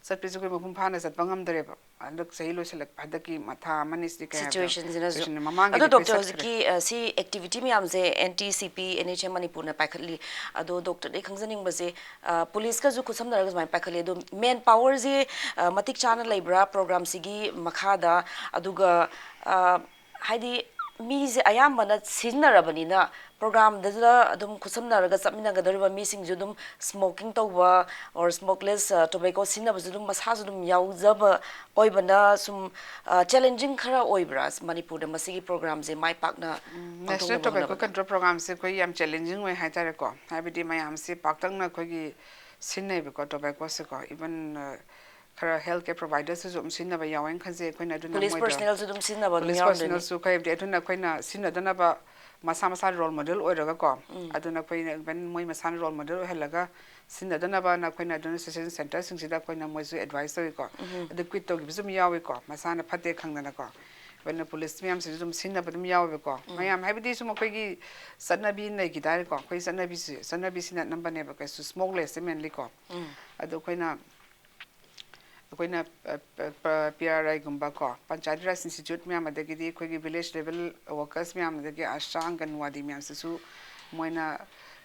ꯆꯠꯄꯁꯨ ꯑꯩꯈꯣꯏ ꯃꯄꯨꯡ ꯐꯥꯅ ꯆꯠꯄ ꯉꯝꯗꯔꯦꯕ꯫ ꯍꯟꯗꯛ ꯆꯍꯤ ꯂꯣꯏꯁꯤꯜꯂꯛꯄ, ꯍꯟꯗꯛꯀꯤ ꯃ- ꯊꯥ ꯑꯃꯅꯤꯁꯤꯗꯤ ꯀꯌꯥ ꯁꯤꯆꯨꯋꯦꯁꯟꯁꯤꯅꯁꯨ꯫ ꯃꯃꯥꯡꯒꯤꯗꯤ ꯑꯗꯣ ꯑꯩꯈꯣꯏ ꯗꯣꯛꯇꯔ, ꯆꯠꯈ꯭ꯔꯦ꯫ ꯍꯧꯖꯤꯛꯀꯤ ꯑ, ꯁꯤ ꯑꯦꯛꯇꯤꯚꯤꯇꯤ ꯃꯌꯥꯝꯁꯦ and T C P, and H M ꯃꯅꯤꯄꯨꯔꯅ ꯄꯥꯏꯈꯠꯂꯤ꯫ ꯑꯗꯣ ꯗꯣꯛꯇꯔꯗ ꯑꯩ ꯈꯪꯖꯅꯤꯡꯕꯁꯦ, ꯑ, ꯄꯨꯂꯤꯁꯀꯁꯨ ꯈꯨꯠꯁꯝꯅꯔꯒ ꯁꯨꯃꯥꯏꯅ ꯄꯥꯏꯈꯠꯂꯤ꯫ ꯑꯗꯣ ꯃꯦꯟ ꯄꯥꯋꯔꯁꯦ, ꯑ, ꯃꯇꯤꯛ ꯆꯥꯅ ꯂꯩꯕ꯭ꯔꯥ ꯄ꯭ꯔꯣꯒ꯭ꯔꯥꯝꯁꯤꯒꯤ ꯃꯈꯥꯗ? ꯑꯗꯨꯒ, ꯑ, ꯍꯥꯏꯗꯤ ꯃꯤꯁꯦ ꯑꯌꯥꯝꯕꯅ ꯁꯤꯖꯤꯟꯅꯔꯕꯅꯤꯅ ꯄ꯭ꯔꯣꯒ꯭ꯔꯥꯝꯗꯨꯗ ꯑꯗꯨꯝ ꯈꯨꯠꯁꯝꯅꯔꯒ ꯆꯠꯃꯤꯟꯅꯒꯗꯧꯔꯤꯕ ꯃꯤꯁꯤꯡꯁꯨ ꯑꯗꯨꯝ ꯁ꯭ꯃꯣꯀꯤꯡ ꯇꯧꯕ or ꯁ꯭ꯃꯣꯛꯂꯦꯁ, ꯑ, ꯇꯣꯕꯦꯀꯣ ꯁꯤꯖꯤꯟꯅꯕꯁꯨ ꯑꯗꯨꯝ ꯃꯁꯥꯁꯨ ꯑꯗꯨꯝ ꯌꯥꯎꯖꯕ ꯑꯣꯏꯕꯅ ꯁꯨꯝ, ꯑ, ꯆꯦꯂꯦꯟꯖꯤꯡ ꯈꯔ ꯑꯣꯏꯕ꯭ꯔꯥ ꯃꯅꯤꯄꯨꯔꯗ ꯃꯁꯤꯒꯤ ꯄ꯭ꯔꯣꯒ꯭ꯔꯥꯝꯁꯦ ꯃꯥꯏ ꯄꯥꯛꯅ ꯎꯝ, ꯅꯦꯁꯅꯦꯜ ꯄꯥꯡꯊꯣꯛꯅꯕ ꯇꯣꯕꯦꯀꯣ ꯍꯣꯠꯅꯕꯗ? ꯀꯟꯇ꯭ꯔꯣꯜ ꯄ꯭ꯔꯣꯒ꯭ꯔꯥꯝꯁꯦ ꯑꯩꯈꯣꯏ ꯌꯥꯝ ꯆꯦꯂꯦꯟꯖꯤꯡ ꯑꯣꯏ ꯍꯥꯏꯇꯥꯔꯦꯀꯣ꯫ ꯍꯥꯏꯕꯗꯤ ꯃꯌꯥꯝꯁꯦ ꯄꯥꯛꯇꯛꯅ ꯑꯩꯈꯣꯏꯒꯤ ꯁꯤꯖꯤꯟꯅꯩꯕꯀꯣ ꯇꯣꯕꯦꯀꯣꯁꯦꯀꯣ꯫ ꯏꯚꯟ, ꯑ, ꯈꯔ ꯍꯦꯜꯊ ꯀꯦꯌꯔ ꯄ꯭ꯔꯣꯚꯥꯏꯗꯔꯁꯤꯁꯨ ꯑꯗꯨꯝ ꯁꯤꯖꯤꯟꯅꯕ ꯌꯥꯎꯋꯦꯅ ꯈꯟꯖꯩ꯫ ꯑꯩꯈꯣꯏꯅ ꯑꯗꯨꯅ ꯄꯨꯂꯤꯁ ꯃꯣꯏꯗ ꯄꯔꯁꯅꯦꯜꯁꯨ ꯑꯗꯨꯝ ꯁꯤꯖꯤꯟꯅꯕ ꯑꯗꯨꯝ ꯄꯨꯂꯤꯁ ꯌꯥꯎꯔꯝꯗꯣꯏꯅꯤ꯫ ꯄꯔꯁꯅꯦꯜꯁꯨ ꯈꯔ ꯍꯥꯏꯕꯗꯤ ꯑꯗꯨꯅ ꯑꯩꯈꯣꯏꯅ ꯁꯤꯖꯤꯟꯅꯗꯅꯕ ꯃꯁꯥ ꯃꯁꯥ ꯔꯣꯜ ꯃꯣꯗꯦꯜ ꯑꯣꯏꯔꯒꯀꯣ꯫ ꯎꯝ꯫ ꯑꯗꯨꯅ ꯑꯩꯈꯣꯏꯅ ꯏꯚꯟ ꯃꯣꯏ ꯃꯁꯥꯅ ꯔꯣꯜ ꯃꯣꯗꯦꯜ ꯑꯣꯏꯍꯜꯂꯒ ꯁꯤꯖꯤꯟꯅꯗꯅꯕꯅ ꯑꯩꯈꯣꯏꯅ ꯑꯗꯨꯅ ꯁꯣꯁꯦꯜ ꯁꯦꯟꯇꯔꯁꯤꯡꯁꯤꯗ ꯑꯩꯈꯣꯏꯅ ꯃꯣꯏꯁꯨ ꯑꯦꯗꯚꯥꯏꯁ ꯇꯧꯏꯀꯣ꯫ ꯎꯝ꯫ ꯑꯗꯨ ꯀ꯭ꯋꯤꯠ ꯇꯧꯈꯤꯕꯁꯨ ꯑꯗꯨꯝ ꯌꯥꯎꯏꯀꯣ, ꯃꯁꯥꯅ ꯐꯠꯇꯦ ꯈꯪꯗꯅꯀꯣ꯫ ꯏꯚꯟ ꯄꯨꯂꯤꯁ ꯃꯌꯥꯝꯁꯤꯁꯨ ꯑꯗꯨꯝ ꯁꯤꯖꯤꯟꯅꯕ ꯑꯗꯨꯝ ꯌꯥꯎꯋꯦꯕꯀꯣ꯫ ꯎꯝ꯫ ꯃꯌꯥꯝ ꯍꯥꯏꯕꯗꯤ ꯁꯨꯝ ꯑꯩꯈꯣꯏꯒꯤ ꯆꯠꯅꯕꯤ ꯂꯩꯈꯤ ꯇꯥꯔꯦꯀꯣ꯫ ꯑꯩꯈꯣꯏ ꯆꯠꯅꯕꯤꯁꯤ, ꯆꯠꯅꯕꯤꯁꯤꯅ ꯑꯅꯝꯕꯅꯦꯕ ꯀꯩꯁꯨ ꯁ꯭ꯃꯣꯛꯂꯦꯁꯁꯦ ꯃꯦꯟꯂꯤꯀꯣ꯫ ꯎꯝ꯫ ꯑꯗꯣ ꯑꯩꯈꯣꯏꯅ ꯑꯩꯈꯣꯏꯅ, ꯑ, ꯄ-, ꯄ-, ꯄꯤ ꯑꯥꯔ ꯑꯥꯏꯒꯨꯝꯕ ꯀꯣ, ꯄꯟꯆꯥꯌꯠ ꯔꯥꯖ ꯏꯟꯁꯇꯤꯇ꯭ꯌꯨꯠ ꯃꯌꯥꯝ, ꯑꯗꯒꯤꯗꯤ ꯑꯩꯈꯣꯏꯒꯤ ꯚꯤꯂꯦꯖ ꯂꯦꯚꯦꯜ ꯋꯥꯔꯀꯔꯁ ꯃꯌꯥꯝ, ꯑꯗꯒꯤ ꯑꯥꯁꯥ, ꯑꯪꯒꯟꯋꯥꯗꯤ ꯃꯌꯥꯝꯁꯤꯁꯨ ꯃꯣꯏꯅ,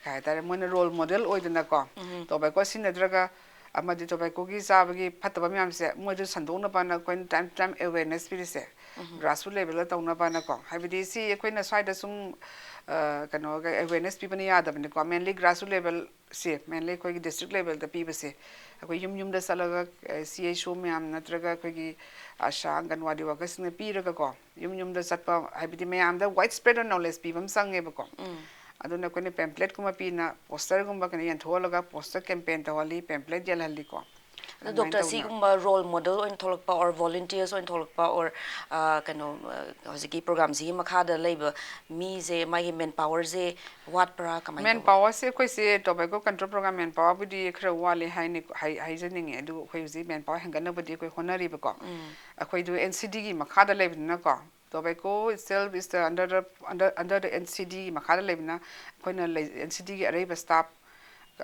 ꯀꯩ ꯍꯥꯏꯇꯥꯔꯦ, ꯃꯣꯏꯅ ꯔꯣꯜ ꯃꯣꯗꯦꯜ ꯑꯣꯏꯗꯅꯀꯣ, ꯎꯝ꯫ ꯇꯣꯕꯦꯀꯣ ꯁꯤꯖꯤꯟꯅꯗ꯭ꯔꯒ ꯑꯃꯗꯤ ꯇꯣꯕꯦꯀꯣꯒꯤ ꯆꯥꯕꯒꯤ ꯐꯠꯇꯕ ꯃꯌꯥꯝꯁꯦ ꯃꯣꯏꯗ ꯁꯟꯗꯣꯛꯅꯕꯅ ꯑꯩꯈꯣꯏꯅ time to time awareness ꯄꯤꯔꯤꯁꯦ, um. Grassroot ꯂꯦꯚꯦꯜꯗ ꯇꯧꯅꯕꯅꯀꯣ꯫ ꯍꯥꯏꯕꯗꯤ ꯁꯤ ꯑꯩꯈꯣꯏꯅ ꯁ꯭ꯋꯥꯏꯗ ꯁꯨꯝ, ꯑ, ꯀꯩꯅꯣꯒ ꯑꯦꯋꯦꯔꯅꯦꯁ ꯄꯤꯕꯅ ꯌꯥꯗꯕꯅꯤꯀꯣ, ꯃꯦꯟꯂꯤ ꯒ꯭ꯔꯥꯁꯔꯨꯠ ꯂꯦꯚꯦꯜ ꯁꯦ ꯃꯦꯟꯂꯤ ꯑꯩꯈꯣꯏꯒꯤ ꯗꯤꯁꯇ꯭ꯔꯤꯛ ꯂꯦꯚꯦꯜꯗ ꯄꯤꯕꯁꯦ, ꯑꯩꯈꯣꯏ ꯌꯨꯝ ꯌꯨꯝꯗ ꯆꯠꯂꯒ, ꯑ, ꯁꯤ ꯑꯩꯆ ꯑꯣ ꯃꯌꯥꯝ ꯅꯠꯇ꯭ꯔꯒ ꯑꯩꯈꯣꯏꯒꯤ ꯑꯥꯁꯥ, ꯑꯪꯒꯟꯋꯥꯗꯤ ꯋꯥꯔꯀꯔꯁꯤꯡꯅ ꯄꯤꯔꯒꯀꯣ, ꯌꯨꯝ ꯌꯨꯝꯗ ꯆꯠꯄ, ꯍꯥꯏꯕꯗꯤ ꯃꯌꯥꯝꯗ ꯋꯥꯏꯗ ꯁ꯭ꯄ꯭ꯔꯦꯗ ꯑꯣꯏꯅ ꯅꯣꯂꯦꯖ ꯄꯤꯕ ꯑꯃ ꯆꯪꯉꯦꯕꯀꯣ꯫ ꯎꯝ꯫ ꯑꯗꯨꯅ ꯑꯩꯈꯣꯏꯅ ꯄꯦꯝꯄ꯭ꯂꯦꯠꯀꯨꯝꯕ ꯄꯤꯅ, ꯄꯣꯁꯇꯔꯒꯨꯝꯕ ꯀꯩꯅꯣ ꯌꯦꯟꯊꯣꯛꯍꯜꯂꯒ ꯄꯣꯁꯇꯔ ꯀꯦꯝꯄꯦꯟ ꯇꯧꯍꯜꯂꯤ, ꯄꯦꯝꯄ꯭ꯂꯦꯠ ꯌꯦꯜꯍꯜꯂꯤꯀꯣ꯫ ꯑꯗꯣ ꯑꯗꯨꯃꯥꯏꯅ ꯗꯣꯛꯇꯔ, ꯇꯧꯅ ꯁꯤꯒꯨꯝꯕ ꯔꯣꯜ ꯃꯣꯗꯦꯜ ꯑꯣꯏꯅ ꯊꯣꯛꯂꯛꯄ ꯑꯣꯔ ꯚꯣꯂꯨꯟꯇꯤꯌꯔꯁ ꯑꯣꯏꯅ ꯊꯣꯛꯂꯛꯄ ꯑꯣꯔ ꯀꯩꯅꯣ, ꯑ, ꯍꯧꯖꯤꯛꯀꯤ ꯄ꯭ꯔꯣꯒ꯭ꯔꯥꯝꯁꯤꯒꯤ ꯃꯈꯥꯗ ꯂꯩꯕ ꯃꯤꯁꯦ, ꯃꯥꯒꯤ ꯃꯦꯟ ꯄꯥꯋꯔꯁꯦ ꯋꯥꯠꯄ꯭ꯔꯥ, ꯀꯃꯥꯏꯅ ꯃꯦꯟ ꯇꯧꯕ? ꯄꯥꯋꯔꯁꯦ ꯑꯩꯈꯣꯏꯁꯦ ꯇꯣꯕꯦꯀꯣ ꯀꯟꯇ꯭ꯔꯣꯜ ꯄ꯭ꯔꯣꯒ꯭ꯔꯥꯝ ꯃꯦꯟ ꯄꯥꯋꯔꯕꯨꯗꯤ ꯈꯔ ꯋꯥꯠꯂꯦ ꯍꯥꯏꯅꯤ, ꯍꯥꯏ-, ꯍꯥꯏꯖꯅꯤꯡꯉꯦ꯫ ꯑꯗꯨ ꯑꯩꯈꯣꯏ ꯍꯧꯖꯤꯛ ꯃꯦꯟ ꯄꯥꯋꯔ ꯍꯦꯟꯒꯠꯅꯕꯗꯤ ꯑꯩꯈꯣꯏ ꯍꯣꯠꯅꯔꯤꯕꯀꯣ꯫ ꯑꯩꯈꯣꯏꯗꯨ ꯑꯦꯟ ꯁꯤ ꯗꯤꯒꯤ ꯃꯈꯥꯗ ꯂꯩꯕꯅꯤꯅꯀꯣ, tobacco itself is the under the, under, under the N C D ꯒꯤ ꯃꯈꯥꯗ ꯂꯩꯕꯅ, ꯑꯩꯈꯣꯏꯅ ꯂꯩ, N C D ꯒꯤ ꯑꯔꯩꯕ ꯁ꯭ꯇꯥꯐ,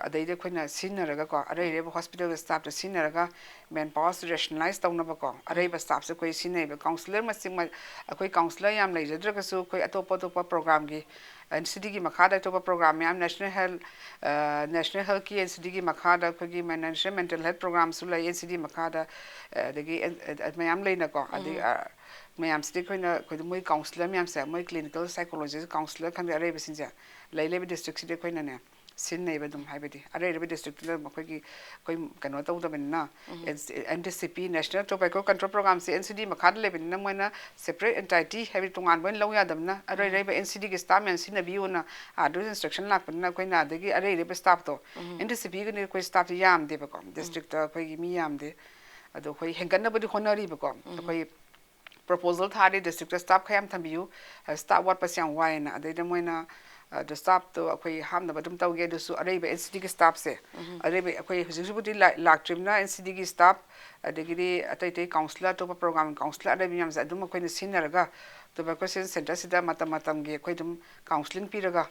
ꯑꯗꯩꯗꯤ ꯑꯩꯈꯣꯏꯅ ꯁꯤꯖꯤꯟꯅꯔꯒꯀꯣ, ꯑꯔꯩ ꯑꯔꯩꯕ ꯍꯣꯁꯄꯤꯇꯥꯜꯒꯤ ꯁ꯭ꯇꯥꯐꯇ ꯁꯤꯖꯤꯟꯅꯔꯒ ꯃꯦꯟ ꯄꯥꯋꯔꯁꯦ ꯔꯦꯁꯅꯦꯂꯥꯏꯁ ꯇꯧꯅꯕꯀꯣ, ꯑꯔꯩꯕ ꯁ꯭ꯇꯥꯐꯁꯦ ꯑꯩꯈꯣꯏ ꯁꯤꯖꯤꯟꯅꯩꯕ꯫ ꯀꯥꯎꯟꯁꯤꯂꯔ ꯃꯁꯤꯡ ꯃ-, ꯑꯩꯈꯣꯏ ꯀꯥꯎꯟꯁꯤꯂꯔ ꯌꯥꯝ ꯂꯩꯖꯗ꯭ꯔꯒꯁꯨ, ꯑꯩꯈꯣꯏ ꯑꯇꯣꯞ ꯑꯇꯣꯞꯄ ꯄ꯭ꯔꯣꯒ꯭ꯔꯥꯝꯒꯤ, N C D ꯒꯤ ꯃꯈꯥꯗ ꯑꯇꯣꯞꯄ ꯄ꯭ꯔꯣꯒ꯭ꯔꯥꯝ ꯃꯌꯥꯝ, ꯅꯦꯁꯅꯦꯜ ꯍꯦꯜꯊ, ꯑ, ꯅꯦꯁꯅꯦꯜ ꯍꯦꯜꯊꯀꯤ N C D ꯒꯤ ꯃꯈꯥꯗ ꯑꯩꯈꯣꯏꯒꯤ ꯃ-, ꯅꯦꯁꯅꯦꯜ ꯃꯦꯟꯇꯦꯜ ꯍꯦꯜꯊ ꯄ꯭ꯔꯣꯒ꯭ꯔꯥꯝꯁꯨ ꯂꯩ, N C D ꯃꯈꯥꯗ, ꯑ, ꯑꯗꯒꯤ ꯑꯦꯟ-, ꯑ, ꯃꯌꯥꯝ ꯂꯩꯅꯀꯣ꯫ ꯑꯗꯒꯤ, ꯑ, ꯃꯌꯥꯝꯁꯤꯗꯤ ꯑꯩꯈꯣꯏꯅ, ꯑꯩꯈꯣꯏꯗꯤ ꯃꯣꯏ ꯀꯥꯎꯟꯁꯤꯂꯔ ꯃꯌꯥꯝꯁꯦ, ꯃꯣꯏ ꯀ꯭ꯂꯤꯅꯤꯀꯦꯜ ꯁꯥꯏꯀꯣꯂꯣꯖꯤꯁ ꯀꯥꯎꯟꯁꯤꯂꯔ ꯈꯪꯗꯦ, ꯑꯔꯩꯕꯁꯤꯡꯁꯦ ꯂꯩ, ꯂꯩꯕ ꯗꯤꯁꯇ꯭ꯔꯤꯛꯁꯤꯗꯤ ꯑꯩꯈꯣꯏꯅꯅꯦ ꯁꯤꯖꯤꯟꯅꯩꯕ ꯑꯗꯨꯝ꯫ ꯍꯥꯏꯕꯗꯤ ꯑꯔꯩ ꯑꯔꯩꯕ ꯗꯤꯁꯇ꯭ꯔꯤꯛꯇꯨꯗ ꯃꯈꯣꯏꯒꯤ, ꯑꯩꯈꯣꯏ ꯀꯩꯅꯣ ꯇꯧꯗꯕꯅꯤꯅ, N C P, National Tobacco Control Programꯁꯦ N C D ꯃꯈꯥꯗ ꯂꯩꯕꯅꯤꯅ ꯃꯣꯏꯅ separate entity, ꯍꯥꯏꯕꯗꯤ ꯇꯣꯉꯥꯟꯕ ꯑꯣꯏꯅ ꯂꯧ ꯌꯥꯗꯕꯅꯤꯅ, ꯑꯔꯩ ꯑꯔꯩꯕ N C Dꯒꯤ ꯁ꯭ꯇꯥꯐ ꯃꯌꯥꯝ ꯁꯤꯖꯤꯟꯅꯕꯤꯌꯨꯅ ꯑꯥꯗ instruction ꯂꯥꯛꯄꯅꯤꯅ, ꯑꯩꯈꯣꯏꯅ ꯑꯗꯒꯤ ꯑꯔꯩ ꯑꯔꯩꯕ ꯁ꯭ꯇꯥꯐꯇꯣ, N T C Pꯒꯤꯗꯤ ꯑꯩꯈꯣꯏ ꯁ꯭ꯇꯥꯐꯁꯦ ꯌꯥꯝꯗꯦꯕꯀꯣ, ꯗꯤꯁꯇ꯭ꯔꯤꯛꯇ ꯑꯩꯈꯣꯏꯒꯤ ꯃꯤ ꯌꯥꯝꯗꯦ꯫ ꯑꯗꯣ ꯑꯩꯈꯣꯏ ꯍꯦꯟꯒꯠꯅꯕꯗꯤ ꯍꯣꯠꯅꯔꯤꯕꯀꯣ, ꯑꯩꯈꯣꯏ ꯄ꯭ꯔꯣꯄꯣꯖꯦꯜ ꯊꯥꯔꯤ, ꯗꯤꯁꯇ꯭ꯔꯤꯛꯇ ꯁ꯭ꯇꯥꯐ ꯈꯔ ꯌꯥꯝ ꯊꯝꯕꯤꯌꯨ, ꯁ꯭ꯇꯥꯐ ꯋꯥꯠꯄꯁꯦ ꯌꯥꯝ ꯋꯥꯏꯌꯦꯅ꯫ ꯑꯗꯩꯗ ꯃꯣꯏꯅ, ꯑ, ꯗ ꯁ꯭ꯇꯥꯐꯇꯣ ꯑꯩꯈꯣꯏ ꯍꯥꯞꯅꯕ ꯑꯗꯨꯝ ꯇꯧꯒꯦ, ꯑꯗꯨꯁꯨ ꯑꯔꯩꯕ N C Dꯒꯤ ꯁ꯭ꯇꯥꯐꯁꯦ, ꯑꯔꯩꯕ ꯑꯩꯈꯣꯏ ꯍꯧꯖꯤꯛ ꯍꯧꯖꯤꯛꯄꯨꯗꯤ ꯂꯥ-, ꯂꯥꯛꯇ꯭ꯔꯤꯕꯅꯤꯅ N C Dꯒꯤ ꯁ꯭ꯇꯥꯐ, ꯑꯗꯒꯤꯗꯤ ꯑꯇꯩ ꯑꯇꯩ ꯀꯥꯎꯟꯁꯤꯂꯔ, ꯑꯇꯣꯞꯄ ꯄ꯭ꯔꯣꯒ꯭ꯔꯥꯝꯒꯤ ꯀꯥꯎꯟꯁꯤꯂꯔ ꯑꯔꯩꯕ ꯃꯌꯥꯝꯁꯦ ꯑꯗꯨꯝ ꯑꯩꯈꯣꯏꯅ ꯁꯤꯖꯤꯟꯅꯔꯒ ꯇꯣꯕꯦꯀꯣ ꯁꯦꯟꯇꯔꯁꯤꯗ ꯃꯇꯝ ꯃꯇꯝꯒꯤ ꯑꯩꯈꯣꯏ ꯑꯗꯨꯝ ꯀꯥꯎꯟꯁꯤꯂꯤꯡ ꯄꯤꯔꯒ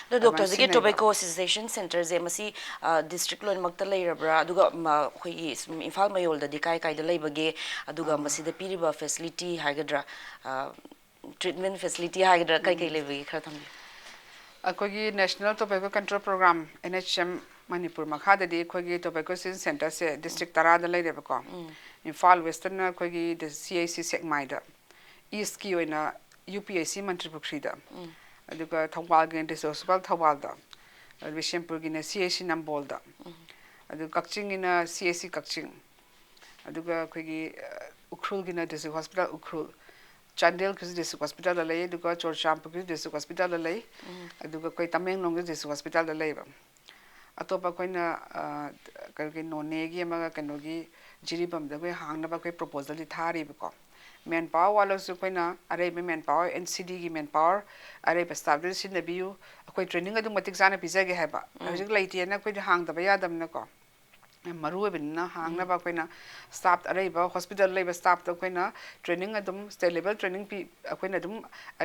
ꯑꯗꯣ ꯗꯣꯛꯇꯔ, ꯑꯗꯨꯃꯥꯏꯅ ꯍꯧꯖꯤꯛꯀꯤ ꯁꯤꯖꯤꯟꯅꯩꯌꯦꯕ꯫ Tobacco Cessation Centreꯁꯦ ꯃꯁꯤ, ꯑ, ꯗꯤꯁꯇ꯭ꯔꯤꯛ ꯂꯣꯏꯅꯃꯛꯇ ꯂꯩꯔꯕ꯭ꯔꯥ? ꯑꯗꯨꯒ ꯃ-, ꯑꯩꯈꯣꯏꯒꯤ ꯁꯨꯝ ꯏꯝꯐꯥꯜ ꯃꯌꯣꯜꯗꯗꯤ ꯀꯥꯏ ꯀꯥꯏꯗ ꯂꯩꯕꯒꯦ? ꯑꯗꯨꯒ ꯑꯥ꯫ ꯃꯁꯤꯗ ꯄꯤꯔꯤꯕ ꯐꯦꯁꯤꯂꯤꯇꯤ ꯍꯥꯏꯒꯗ꯭ꯔꯥ, ꯑ, ꯇ꯭ꯔꯤꯠꯃꯦꯟ ꯐꯦꯁꯤꯂꯤꯇꯤ ꯍꯥꯏꯒꯗ꯭ꯔꯥ, ꯀꯩ ꯀꯩ ꯎꯝ꯫ ꯂꯩꯕꯒꯦ? ꯈꯔ ꯊꯝꯕꯤꯌꯨ꯫ ꯑꯩꯈꯣꯏꯒꯤ National Tobacco Control Program, N H M, Manipur ꯃꯈꯥꯗꯗꯤ ꯑꯩꯈꯣꯏꯒꯤ ꯇꯣꯕꯦꯀꯣ ꯁꯦꯟꯇꯔꯁꯦ ꯗꯤꯁꯇ꯭ꯔꯤꯛ ꯇꯔꯥꯗ ꯂꯩꯔꯦꯕꯀꯣ꯫ ꯎꯝ꯫ ꯏꯝꯐꯥꯜ ꯋꯦꯁꯇꯔꯟꯅ ꯑꯩꯈꯣꯏꯒꯤ ꯗ-, C H C ꯁꯦꯛꯃꯥꯏꯗ, ꯏꯁꯀꯤ ꯑꯣꯏꯅ U P H C ꯃꯟꯇ꯭ꯔꯤ ꯄꯨꯈ꯭ꯔꯤꯗ, ꯎꯝ꯫ ꯑꯗꯨꯒ ꯊꯧꯕꯥꯜꯒꯤꯅ ꯗꯤꯁꯇ꯭ꯔꯤꯛ ꯍꯣꯁꯄꯤꯇꯥꯜ ꯊꯧꯕꯥꯜꯗ, ꯑꯗꯨ ꯕꯤꯁꯦꯝꯄꯨꯔꯒꯤꯅ C H C ꯅꯝꯕꯣꯜꯗ, ꯎꯝ꯫ ꯑꯗꯨ ꯀꯛꯆꯤꯡꯒꯤꯅ C H C ꯀꯛꯆꯤꯡ, ꯑꯗꯨꯒ ꯑꯩꯈꯣꯏꯒꯤ, ꯑ, ꯎꯈ꯭ꯔꯨꯜꯒꯤꯅ ꯗꯤꯁꯇ꯭ꯔꯤꯛ ꯍꯣꯁꯄꯤꯇꯥꯜ ꯎꯈ꯭ꯔꯨꯜ, ꯆꯥꯟꯗꯦꯜꯒꯤꯁꯨ ꯗꯤꯁꯇ꯭ꯔꯤꯛ ꯍꯣꯁꯄꯤꯇꯥꯜꯗ ꯂꯩ, ꯑꯗꯨꯒ ꯆꯨꯔꯆꯥꯟꯄꯨꯔꯒꯤꯁꯨ ꯗꯤꯁꯇ꯭ꯔꯤꯛ ꯍꯣꯁꯄꯤꯇꯥꯜꯗ ꯂꯩ, ꯎꯝ꯫ ꯑꯗꯨꯒ ꯑꯩꯈꯣꯏ ꯇꯃꯦꯡꯂꯣꯡꯒꯤ ꯗꯤꯁꯇ꯭ꯔꯤꯛ ꯍꯣꯁꯄꯤꯇꯥꯜꯗ ꯂꯩꯕ꯫ ꯑꯇꯣꯞꯄ ꯑꯩꯈꯣꯏꯅ ꯑ, ꯀꯩꯅꯣꯒꯤ ꯅꯣꯅꯦꯒꯤ ꯑꯃꯒ ꯀꯩꯅꯣꯒꯤ ꯖꯤꯔꯤꯕꯥꯝꯗ ꯑꯩꯈꯣꯏ ꯍꯥꯡꯅꯕ ꯑꯩꯈꯣꯏ ꯄ꯭ꯔꯣꯄꯣꯖꯦꯜꯗꯤ ꯊꯥꯔꯤꯕꯀꯣ꯫ ꯃꯦꯟ ꯄꯥꯋꯔ ꯋꯥꯠꯂꯁꯨ ꯑꯩꯈꯣꯏꯅ ꯑꯔꯩꯕ ꯃꯦꯟ ꯄꯥꯋꯔ, ꯑꯦꯟ ꯁꯤ ꯗꯤꯒꯤ ꯃꯦꯟ ꯄꯥꯋꯔ, ꯑꯔꯩꯕ ꯁ꯭ꯇꯥꯐꯇꯨꯗ ꯁꯤꯖꯤꯟꯅꯕꯤꯌꯨ꯫ ꯑꯩꯈꯣꯏ ꯇ꯭ꯔꯦꯅꯤꯡ ꯑꯗꯨꯝ ꯃꯇꯤꯛ ꯆꯥꯅ ꯄꯤꯖꯒꯦ ꯍꯥꯏꯕ꯫ ꯍꯧꯖꯤꯛ ꯂꯩꯇꯦꯅ ꯑꯩꯈꯣꯏꯗꯤ ꯍꯥꯡꯗꯕ ꯌꯥꯗꯕꯅꯤꯅꯀꯣ꯫ ꯌꯥꯝ ꯃꯔꯨ ꯑꯣꯏꯕꯅꯤꯅ ꯍꯥꯡꯅꯕ ꯑꯩꯈꯣꯏꯅ ꯁ꯭ꯇꯥꯐ ꯑꯔꯩꯕ ꯍꯣꯁꯄꯤꯇꯥꯜ ꯂꯩꯕ ꯁ꯭ꯇꯥꯐꯇ ꯑꯩꯈꯣꯏꯅ ꯇ꯭ꯔꯦꯅꯤꯡ ꯑꯗꯨꯝ ꯁ꯭ꯇꯦꯠ ꯂꯦꯕꯦꯜ ꯇ꯭ꯔꯦꯅꯤꯡ ꯄꯤ꯫ ꯑꯩꯈꯣꯏꯅ ꯑꯗꯨꯝ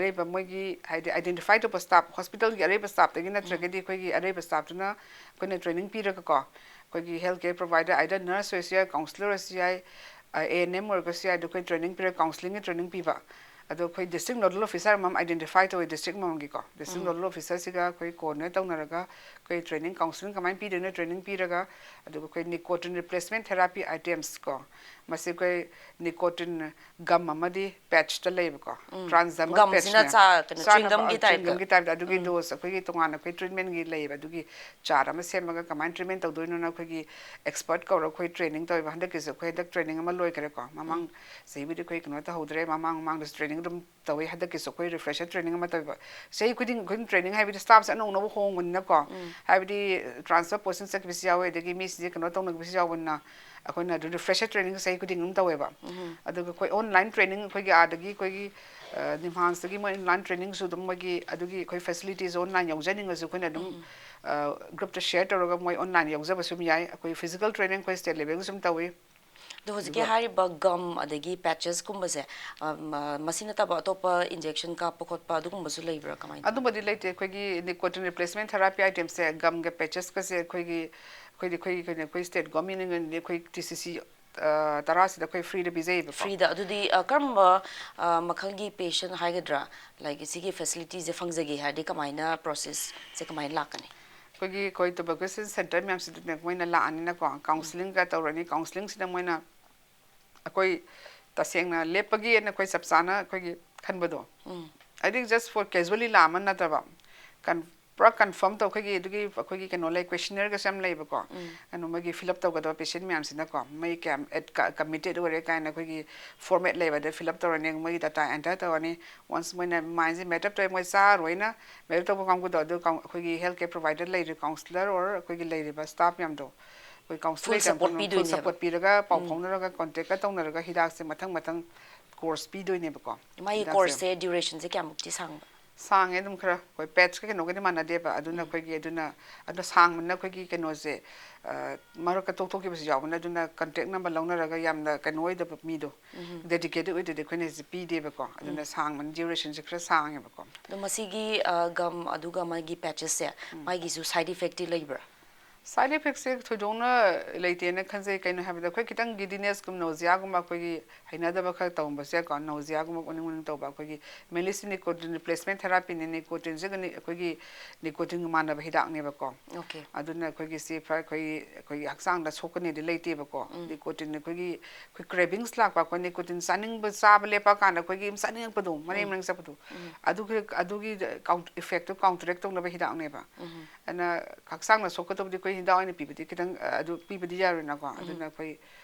ꯑꯔꯩꯕ ꯃꯣꯏꯒꯤ ꯍꯥꯏꯗꯤ ꯑꯥꯏꯗꯦꯟꯇꯤꯐꯥꯏ ꯇꯧꯕ ꯁ꯭ꯇꯥꯐ, ꯍꯣꯁꯄꯤꯇꯥꯜꯒꯤ ꯑꯔꯩꯕ ꯁ꯭ꯇꯥꯐꯇꯒꯤ ꯅꯠꯇ꯭ꯔꯒꯗꯤ ꯑꯩꯈꯣꯏꯒꯤ ꯑꯔꯩꯕ ꯁ꯭ꯇꯥꯐꯇꯨꯅ ꯑꯩꯈꯣꯏꯅ ꯇ꯭ꯔꯦꯅꯤꯡ ꯄꯤꯔꯒꯀꯣ, ꯑꯩꯈꯣꯏꯒꯤ health care provider, either nurse ꯑꯣꯏꯔꯁꯨ ꯌꯥꯏ, ꯀꯥꯎꯟꯁꯤꯂꯔ ꯑꯣꯏꯔꯁꯨ ꯌꯥꯏ, ꯑꯦ ꯑꯦꯟ ꯑꯦꯝ ꯑꯣꯏꯔꯒꯁꯨ ꯌꯥꯏ, ꯑꯗꯣ ꯑꯩꯈꯣꯏ ꯇ꯭ꯔꯦꯅꯤꯡ ꯄꯤꯔꯒ, ꯀꯥꯎꯟꯁꯤꯂꯤꯡꯒꯤ ꯇ꯭ꯔꯦꯅꯤꯡ ꯄꯤꯕ꯫ ꯑꯗꯣ ꯑꯩꯈꯣꯏ ꯗꯤꯁꯇ꯭ꯔꯤꯛ ꯅꯣꯗꯜ ꯑꯣꯐꯤꯁꯥꯔ ꯑꯃꯃꯝ ꯑꯥꯏꯗꯦꯟꯇꯤꯐꯥꯏ ꯇꯧꯋꯤ, ꯗꯤꯁꯇ꯭ꯔꯤꯛ ꯑꯃꯃꯝꯒꯤꯀꯣ꯫ ꯗꯤꯁꯇ꯭ꯔꯤꯛ ꯅꯣꯗꯜ ꯑꯣꯐꯤꯁꯥꯔꯁꯤꯒ ꯑꯩꯈꯣꯏ ꯀꯣꯑꯣꯔꯗꯤꯅꯦꯠ ꯇꯧꯅꯔꯒ ꯑꯩꯈꯣꯏ ꯇ꯭ꯔꯦꯅꯤꯡ, ꯀꯥꯎꯟꯁꯤꯂꯤꯡ ꯀꯃꯥꯏꯅ ꯄꯤꯗꯣꯏꯅꯣ, ꯇ꯭ꯔꯦꯅꯤꯡ ꯄꯤꯔꯒ, ꯑꯗꯨꯒ ꯑꯩꯈꯣꯏ ꯅꯤꯀꯣꯇꯤꯟ ꯔꯤꯄ꯭ꯂꯦꯁꯃꯦꯟ ꯊꯦꯔꯥꯄꯤ ꯑꯥꯏꯇꯦꯝꯁ ꯀꯣ, ꯃꯁꯤ ꯑꯩꯈꯣꯏ ꯅꯤꯀꯣꯇꯤꯟ ꯒꯝ ꯑꯃꯗꯤ ꯄꯦꯠꯁꯇ ꯂꯩꯌꯦꯕꯀꯣ꯫ ꯇ꯭ꯔꯥꯟꯁꯗꯔꯃꯜ ꯒꯝꯁꯤꯅ ꯄꯦꯠꯁꯅꯦ꯫ ꯆꯥ-, ꯀꯩꯅꯣ, ꯆꯥꯅꯕ, ꯆ꯭ꯋꯤꯡꯒꯝꯒꯤ ꯇꯥꯏꯞꯇ? ꯆ꯭ꯋꯤꯡꯒꯝꯒꯤ ꯇꯥꯏꯞꯇ꯫ ꯑꯗꯨꯒꯤ ꯗꯣꯁ ꯑꯩꯈꯣꯏꯒꯤ ꯇꯣꯉꯥꯟꯅ ꯑꯩꯈꯣꯏ ꯇ꯭ꯔꯤꯠꯃꯦꯟꯒꯤ ꯂꯩꯌꯦꯕ, ꯑꯗꯨꯒꯤ ꯆꯥꯔ ꯑꯃ ꯁꯦꯝꯃꯒ ꯀꯃꯥꯏꯅ ꯇ꯭ꯔꯤꯠꯃꯦꯟ ꯇꯧꯗꯣꯏꯅꯣꯅ ꯑꯩꯈꯣꯏꯒꯤ ꯑꯦꯛꯁꯄꯔꯠ ꯀꯧꯔꯒ ꯑꯩꯈꯣꯏ ꯇ꯭ꯔꯦꯅꯤꯡ ꯇꯧꯋꯦꯕ꯫ ꯍꯟꯗꯛꯀꯤꯁꯨ ꯑꯩꯈꯣꯏ ꯍꯟꯗꯛ ꯇ꯭ꯔꯦꯅꯤꯡ ꯑꯃ ꯂꯣꯏꯈ꯭ꯔꯦꯀꯣ꯫ ꯃꯃꯥꯡ ꯆꯍꯤꯕꯨꯗꯤ ꯑꯩꯈꯣꯏ ꯀꯩꯅꯣ ꯇꯧꯍꯧꯗ꯭ꯔꯦ, ꯃꯃꯥꯡ ꯃꯃꯥꯡꯗꯁꯨ ꯇ꯭ꯔꯦꯅꯤꯡ ꯑꯗꯨꯝ ꯇꯧꯋꯤ꯫ ꯍꯟꯗꯛꯀꯤꯁꯨ ꯑꯩꯈꯣꯏ ꯔꯤꯐ꯭ꯔꯦꯁꯔ ꯇ꯭ꯔꯦꯅꯤꯡ ꯑꯃ ꯇꯧꯋꯦꯕ꯫ ꯆꯍꯤ ꯈꯨꯗꯤꯡ ꯑꯩꯈꯣꯏ ꯇ꯭ꯔꯦꯅꯤꯡ ꯍꯥꯏꯕꯗꯤ ꯁ꯭ꯇꯥꯐꯁꯦ ꯑꯅꯧ ꯑꯅꯧꯕ ꯍꯣꯡꯕꯅꯤꯅꯀꯣ, ꯍꯥꯏꯕꯗꯤ ꯇ꯭ꯔꯥꯟꯁꯐꯔ ꯄꯣꯁꯇꯤꯡ ꯆꯠꯈꯤꯕꯁꯨ ꯌꯥꯎꯋꯦ, ꯑꯗꯒꯤ ꯃꯤꯁꯤꯡꯁꯦ ꯀꯩꯅꯣ ꯇꯧꯅꯈꯤꯕꯁꯨ ꯌꯥꯎꯕꯅꯤꯅ, ꯑꯩꯈꯣꯏꯅ ꯑꯗꯨ ꯔꯤꯐ꯭ꯔꯦꯁꯔ ꯇ꯭ꯔꯦꯅꯤꯡ ꯆꯍꯤ ꯈꯨꯗꯤꯡ ꯑꯗꯨꯝ ꯇꯧꯋꯦꯕ꯫ ꯑꯗꯨꯒ ꯑꯩꯈꯣꯏ ꯑꯣꯟꯂꯥꯏꯟ ꯇ꯭ꯔꯦꯅꯤꯡ ꯑꯩꯈꯣꯏꯒꯤ ꯑꯥꯗꯒꯤ ꯑꯩꯈꯣꯏꯒꯤ, ꯑ, ꯅꯤꯝꯍꯥꯟꯁꯇꯒꯤ ꯃꯣꯏ ꯑꯣꯟꯂꯥꯏꯟ ꯇ꯭ꯔꯦꯅꯤꯡꯁꯨ ꯑꯗꯨꯝ ꯃꯣꯏꯒꯤ ꯑꯗꯨꯒꯤ ꯑꯩꯈꯣꯏ ꯐꯦꯁꯤꯂꯤꯇꯤꯁ ꯑꯣꯟꯂꯥꯏꯟ ꯌꯥꯎꯖꯅꯤꯡꯉꯁꯨ ꯑꯩꯈꯣꯏꯅ ꯑꯗꯨꯝ, ꯑ, ꯒ꯭ꯔꯨꯞꯇ ꯁꯤꯌꯔ ꯇꯧꯔꯒ ꯃꯣꯏ ꯑꯣꯟꯂꯥꯏꯟ ꯌꯥꯎꯖꯕꯁꯨ ꯑꯗꯨꯝ ꯌꯥꯏ꯫ ꯑꯩꯈꯣꯏ ꯐꯤꯖꯤꯀꯦꯜ ꯇ꯭ꯔꯦꯅꯤꯡ ꯑꯩꯈꯣꯏ ꯁ꯭ꯇꯦꯠ ꯂꯦꯚꯦꯜꯒꯤꯁꯨ ꯑꯗꯨꯝ ꯇꯧꯋꯤ꯫ ꯑꯗꯣ ꯍꯧꯖꯤꯛꯀꯤ ꯑꯗꯨꯒ ꯍꯥꯏꯔꯤꯕ ꯒꯝ ꯑꯗꯒꯤ ꯄꯦꯆꯦꯁꯀꯨꯝꯕꯁꯦ, ꯑ, ꯃ-, ꯃꯁꯤ ꯅꯠꯇꯕ ꯑꯇꯣꯞꯄ ꯏꯟꯖꯦꯛꯁꯟ ꯀꯥꯞꯄ ꯈꯣꯠꯄ ꯑꯗꯨꯒꯨꯝꯕꯁꯨ ꯂꯩꯕ꯭ꯔꯥ, ꯀꯃꯥꯏꯅ ꯇꯧꯕ? ꯑꯗꯨꯝꯕꯗꯤ ꯂꯩꯇꯦ꯫ ꯑꯩꯈꯣꯏꯒꯤ ꯅꯤꯀꯣꯇꯤꯟ ꯔꯤꯄ꯭ꯂꯦꯁꯃꯦꯟ ꯊꯦꯔꯥꯄꯤ ꯑꯥꯏꯇꯦꯝꯁꯦ, ꯒꯝꯒ ꯄꯦꯆꯦꯁꯀꯁꯦ ꯑꯩꯈꯣꯏꯒꯤ, ꯑꯩꯈꯣꯏꯗꯤ ꯑꯩꯈꯣꯏꯒꯤ ꯀꯩꯅꯣ, ꯑꯩꯈꯣꯏ ꯁ꯭ꯇꯦꯠ ꯒꯣꯔꯃꯦꯟꯅꯗꯤ ꯑꯩꯈꯣꯏ ꯇꯤ ꯁꯤ ꯁꯤ, ꯑ, ꯇꯔꯥꯁꯤꯗ ꯑꯩꯈꯣꯏ ꯐ꯭ꯔꯤꯗ ꯄꯤꯖꯩꯌꯦꯕꯀꯣ꯫ ꯐ꯭ꯔꯤꯗ? ꯑꯗꯨꯗꯤ, ꯑ, ꯀꯔꯝꯕ, ꯑ, ꯃꯈꯜꯒꯤ ꯄꯦꯁꯦꯟ ꯍꯥꯏꯒꯗ꯭ꯔꯥ, ꯂꯥꯏꯛ, ꯁꯤꯒꯤ ꯐꯦꯁꯤꯂꯤꯇꯤꯁꯦ ꯐꯪꯖꯒꯦ ꯍꯥꯏꯔꯗꯤ ꯀꯃꯥꯏꯅ, ꯄ꯭ꯔꯣꯁꯦꯁꯁꯦ ꯀꯃꯥꯏꯅ ꯂꯥꯛꯀꯅꯤ? ꯑꯩꯈꯣꯏꯒꯤ, ꯑꯩꯈꯣꯏ ꯇꯨꯕꯔꯀ꯭ꯂꯣꯁꯤꯁ ꯁꯦꯟꯇꯔ ꯃꯌꯥꯝꯁꯤꯗꯅꯦ ꯃꯣꯏꯅ ꯂꯥꯛꯑꯅꯤꯅꯀꯣ, ꯀꯥꯎꯟꯁꯤꯂꯤꯡꯒ ꯇꯧꯔꯅꯤ꯫ ꯀꯥꯎꯟꯁꯤꯂꯤꯡꯁꯤꯗ ꯃꯣꯏꯅ ꯑꯩꯈꯣꯏ ꯇꯁꯦꯡꯅ ꯂꯦꯞꯄꯒꯦꯅ ꯑꯩꯈꯣꯏ ꯆꯞ ꯆꯥꯅ ꯑꯩꯈꯣꯏꯒꯤ ꯈꯟꯕꯗꯣ, ꯍꯥꯏꯗꯤ just for casually ꯂꯥꯛꯑꯃ ꯅꯠꯇꯕ, ꯀꯟ-, ꯄꯨꯔꯥ ꯀꯟꯐꯥꯔꯝ ꯇꯧ, ꯑꯩꯈꯣꯏꯒꯤ ꯑꯗꯨꯒꯤ ꯑꯩꯈꯣꯏꯒꯤ ꯀꯩꯅꯣ ꯂꯩ, ꯀ꯭ꯋꯦꯁꯅꯤꯌꯔꯒꯁꯨ ꯌꯥꯝ ꯂꯩꯕꯀꯣ꯫ ꯀꯩꯅꯣ ꯃꯣꯏꯒꯤ ꯐꯤꯜ ꯑꯞ ꯇꯧꯒꯗꯕ ꯄꯦꯁꯦꯟ ꯃꯌꯥꯝꯁꯤꯅꯀꯣ, ꯃꯣꯏ ꯀꯌꯥꯝ ꯀꯃꯤꯇꯦꯠ ꯑꯣꯏꯔꯦ ꯀꯥꯏꯅ ꯑꯩꯈꯣꯏꯒꯤ ꯐꯣꯔꯃꯦꯠ ꯂꯩꯕ, ꯑꯗ ꯐꯤꯜ ꯑꯞ ꯇꯧꯔꯅꯤ, ꯃꯣꯏꯒꯤ ꯗꯥꯇꯥ ꯑꯦꯟꯇꯔ ꯇꯧꯔꯅꯤ꯫ ꯋꯥꯟꯁ ꯃꯣꯏꯅ ꯃꯥꯏꯟꯁꯦ ꯃꯦꯠ ꯑꯞ ꯇꯧꯔꯦ, ꯃꯣꯏ ꯆꯥꯔꯣꯏꯅ ꯃꯦꯠ ꯑꯞ ꯇꯧꯕ ꯀꯥꯡꯕꯨꯗꯣ, ꯑꯗꯨ ꯀꯥꯎꯟ-, ꯑꯩꯈꯣꯏꯒꯤ ꯍꯦꯜꯊ ꯀꯦꯌꯔ ꯄ꯭ꯔꯣꯚꯥꯏꯗꯔ ꯂꯩꯔꯤ, ꯀꯥꯎꯟꯁꯤꯂꯔ ꯑꯣꯔ ꯑꯩꯈꯣꯏꯒꯤ ꯂꯩꯔꯤꯕ ꯁ꯭ꯇꯥꯐ ꯃꯌꯥꯝꯗꯣ, ꯑꯩꯈꯣꯏ ꯀꯥꯎꯟꯁꯤꯜ ꯐꯨꯜ ꯂꯩꯇꯕ ꯁꯄꯣꯔꯠ ꯃꯐꯝ ꯐꯨꯜ ꯄꯤꯗꯣꯏꯅꯦꯕ꯫ ꯁꯄꯣꯔꯠ ꯄꯤꯔꯒ ꯄꯥꯎ ꯎꯝ꯫ ꯐꯥꯎꯅꯔꯒ ꯀꯣꯟꯇꯦꯛꯀ ꯇꯧꯅꯔꯒ ꯍꯤꯗꯥꯛꯁꯦ ꯃꯊꯪ ꯃꯊꯪ ꯀꯣꯔꯁ ꯄꯤꯗꯣꯏꯅꯦꯕꯀꯣ꯫ ꯃꯥꯒꯤ ꯍꯤꯗꯥꯛꯁꯦ ꯀꯣꯔꯁꯁꯦ ꯗ꯭ꯌꯨꯔꯦꯁꯟꯁꯦ ꯀꯌꯥꯃꯨꯛꯇꯤ ꯁꯥꯡꯕ? ꯁꯥꯡꯉꯦ ꯑꯗꯨꯝ ꯈꯔ꯫ ꯑꯩꯈꯣꯏ ꯄꯦꯠꯁꯀ ꯀꯩꯅꯣꯒꯗꯤ ꯃꯥꯟꯅꯗꯦꯕ, ꯑꯗꯨꯅ ꯎꯝ꯫ ꯑꯩꯈꯣꯏꯒꯤ ꯑꯗꯨꯅ ꯑꯗꯣ ꯁꯥꯡꯕꯅꯤꯅ ꯑꯩꯈꯣꯏꯒꯤ ꯀꯩꯅꯣꯁꯦ, ꯑ, ꯃꯔꯛꯇ ꯇꯣꯛꯊꯣꯛꯈꯤꯕꯁꯨ ꯌꯥꯎꯕꯅ, ꯑꯗꯨꯅ ꯀꯟꯇꯦꯛ ꯅꯝꯕꯔ ꯂꯧꯅꯔꯒ ꯌꯥꯝꯅ ꯀꯩꯅꯣ ꯑꯣꯏꯗꯕ ꯃꯤꯗꯣ, ꯎꯝ꯫ ꯗꯦꯗꯤꯀꯦꯇꯦꯠ ꯑꯣꯏꯗ꯭ꯔꯗꯤ ꯑꯩꯈꯣꯏꯅ ꯍꯧꯖꯤꯛ ꯄꯤꯗꯦꯕꯀꯣ꯫ ꯑꯗꯨꯅ ꯎꯝ꯫ ꯁꯥꯡꯕꯅ ꯗ꯭ꯌꯨꯔꯦꯁꯟꯁꯦ ꯈꯔ ꯁꯥꯡꯉꯦꯕꯀꯣ꯫ ꯑꯗꯣ ꯃꯁꯤꯒꯤ, ꯑ, ꯒꯝ ꯑꯗꯨꯒ ꯃꯥꯒꯤ ꯄꯦꯆꯦꯁꯁꯦ, ꯎꯝ꯫ ꯃꯥꯒꯤꯁꯨ ꯁꯥꯏꯠ ꯏꯐꯦꯛꯇꯤ ꯂꯩꯕ꯭ꯔꯥ? ꯁꯥꯏꯠ ꯏꯐꯦꯛꯁꯦ ꯊꯣꯏꯗꯣꯛꯅ ꯂꯩꯇꯦꯅ ꯈꯟꯖꯩ꯫ ꯀꯩꯅꯣ ꯍꯥꯏꯕꯗ ꯑꯩꯈꯣꯏ ꯈꯤꯇꯪ ꯒꯤꯗꯤꯅꯦꯁꯀꯨꯝ, ꯅꯣꯖꯤꯌꯥꯒꯨꯝꯕ ꯑꯩꯈꯣꯏꯒꯤ ꯍꯩꯅꯗꯕ ꯈꯔ ꯇꯧꯔꯝꯕꯁꯨ ꯌꯥꯏꯀꯣ꯫ ꯅꯣꯖꯤꯌꯥꯒꯨꯝꯕ, ꯑꯣꯅꯤꯡ ꯑꯣꯅꯤꯡ ꯇꯧꯕ, ꯑꯩꯈꯣꯏꯒꯤ ꯃꯦꯂꯤꯁ ꯅꯤꯀꯣꯇꯤꯟ ꯔꯤꯄ꯭ꯂꯦꯁꯃꯦꯟ ꯊꯦꯔꯥꯄꯤꯅꯤ꯫ ꯅꯤꯀꯣꯇꯤꯟꯁꯦ ꯅꯤ-, ꯑꯩꯈꯣꯏꯒꯤ ꯅꯤꯀꯣꯇꯤꯟꯒ ꯃꯥꯟꯅꯕ ꯍꯤꯗꯥꯛꯅꯦꯕꯀꯣ꯫ ꯑꯣꯀꯦ꯫ ꯑꯗꯨꯅ ꯑꯩꯈꯣꯏꯒꯤ ꯁꯤ ꯐ-, ꯑꯩꯈꯣꯏ, ꯑꯩꯈꯣꯏꯒꯤ ꯍꯛꯆꯥꯡꯗ ꯁꯣꯛꯀꯅꯤꯗꯤ ꯂꯩꯇꯦꯕꯀꯣ꯫ ꯎꯝ꯫ ꯅꯤꯀꯣꯇꯤꯟ ꯑꯩꯈꯣꯏꯒꯤ, ꯑꯩꯈꯣꯏ ꯀ꯭ꯔꯦꯚꯤꯡꯁ ꯂꯥꯛꯄ, ꯑꯩꯈꯣꯏ ꯅꯤꯀꯣꯇꯤꯟ ꯆꯥꯅꯤꯡꯕ, ꯆꯥꯕ ꯂꯦꯞꯄ ꯀꯥꯟꯗ ꯑꯩꯈꯣꯏꯒꯤ ꯆꯥꯅꯤꯡꯉꯛꯄꯗꯣ, ꯃꯔꯦꯡ ꯎꯝ꯫ ꯃꯔꯦꯡ ꯆꯠꯄꯗꯣ, ꯎꯝ꯫ ꯑꯗꯨꯒꯤ, ꯑꯗꯨꯒꯤ ꯀꯥꯎꯟ-, ꯏꯐꯦꯛꯇꯣ ꯀꯥꯎꯟꯇꯔꯦꯛ ꯇꯧꯅꯕ ꯍꯤꯗꯥꯛꯅꯦꯕ꯫ ꯎꯝ꯫ ꯑꯗꯨꯅ ꯍꯛꯆꯥꯡꯅ ꯁꯣꯛꯀꯗꯕꯗꯤ ꯑꯩꯈꯣꯏ ꯍꯤꯗꯥꯛ ꯑꯣꯏꯅ ꯄꯤꯕꯗꯤ ꯈꯤꯇꯪ, ꯑ, ꯑꯗꯨ ꯄꯤꯕꯗꯤ ꯌꯥꯔꯣꯏꯅꯀꯣ꯫ ꯎꯝ꯫ ꯑꯗꯨꯅ ꯑꯩꯈꯣꯏ,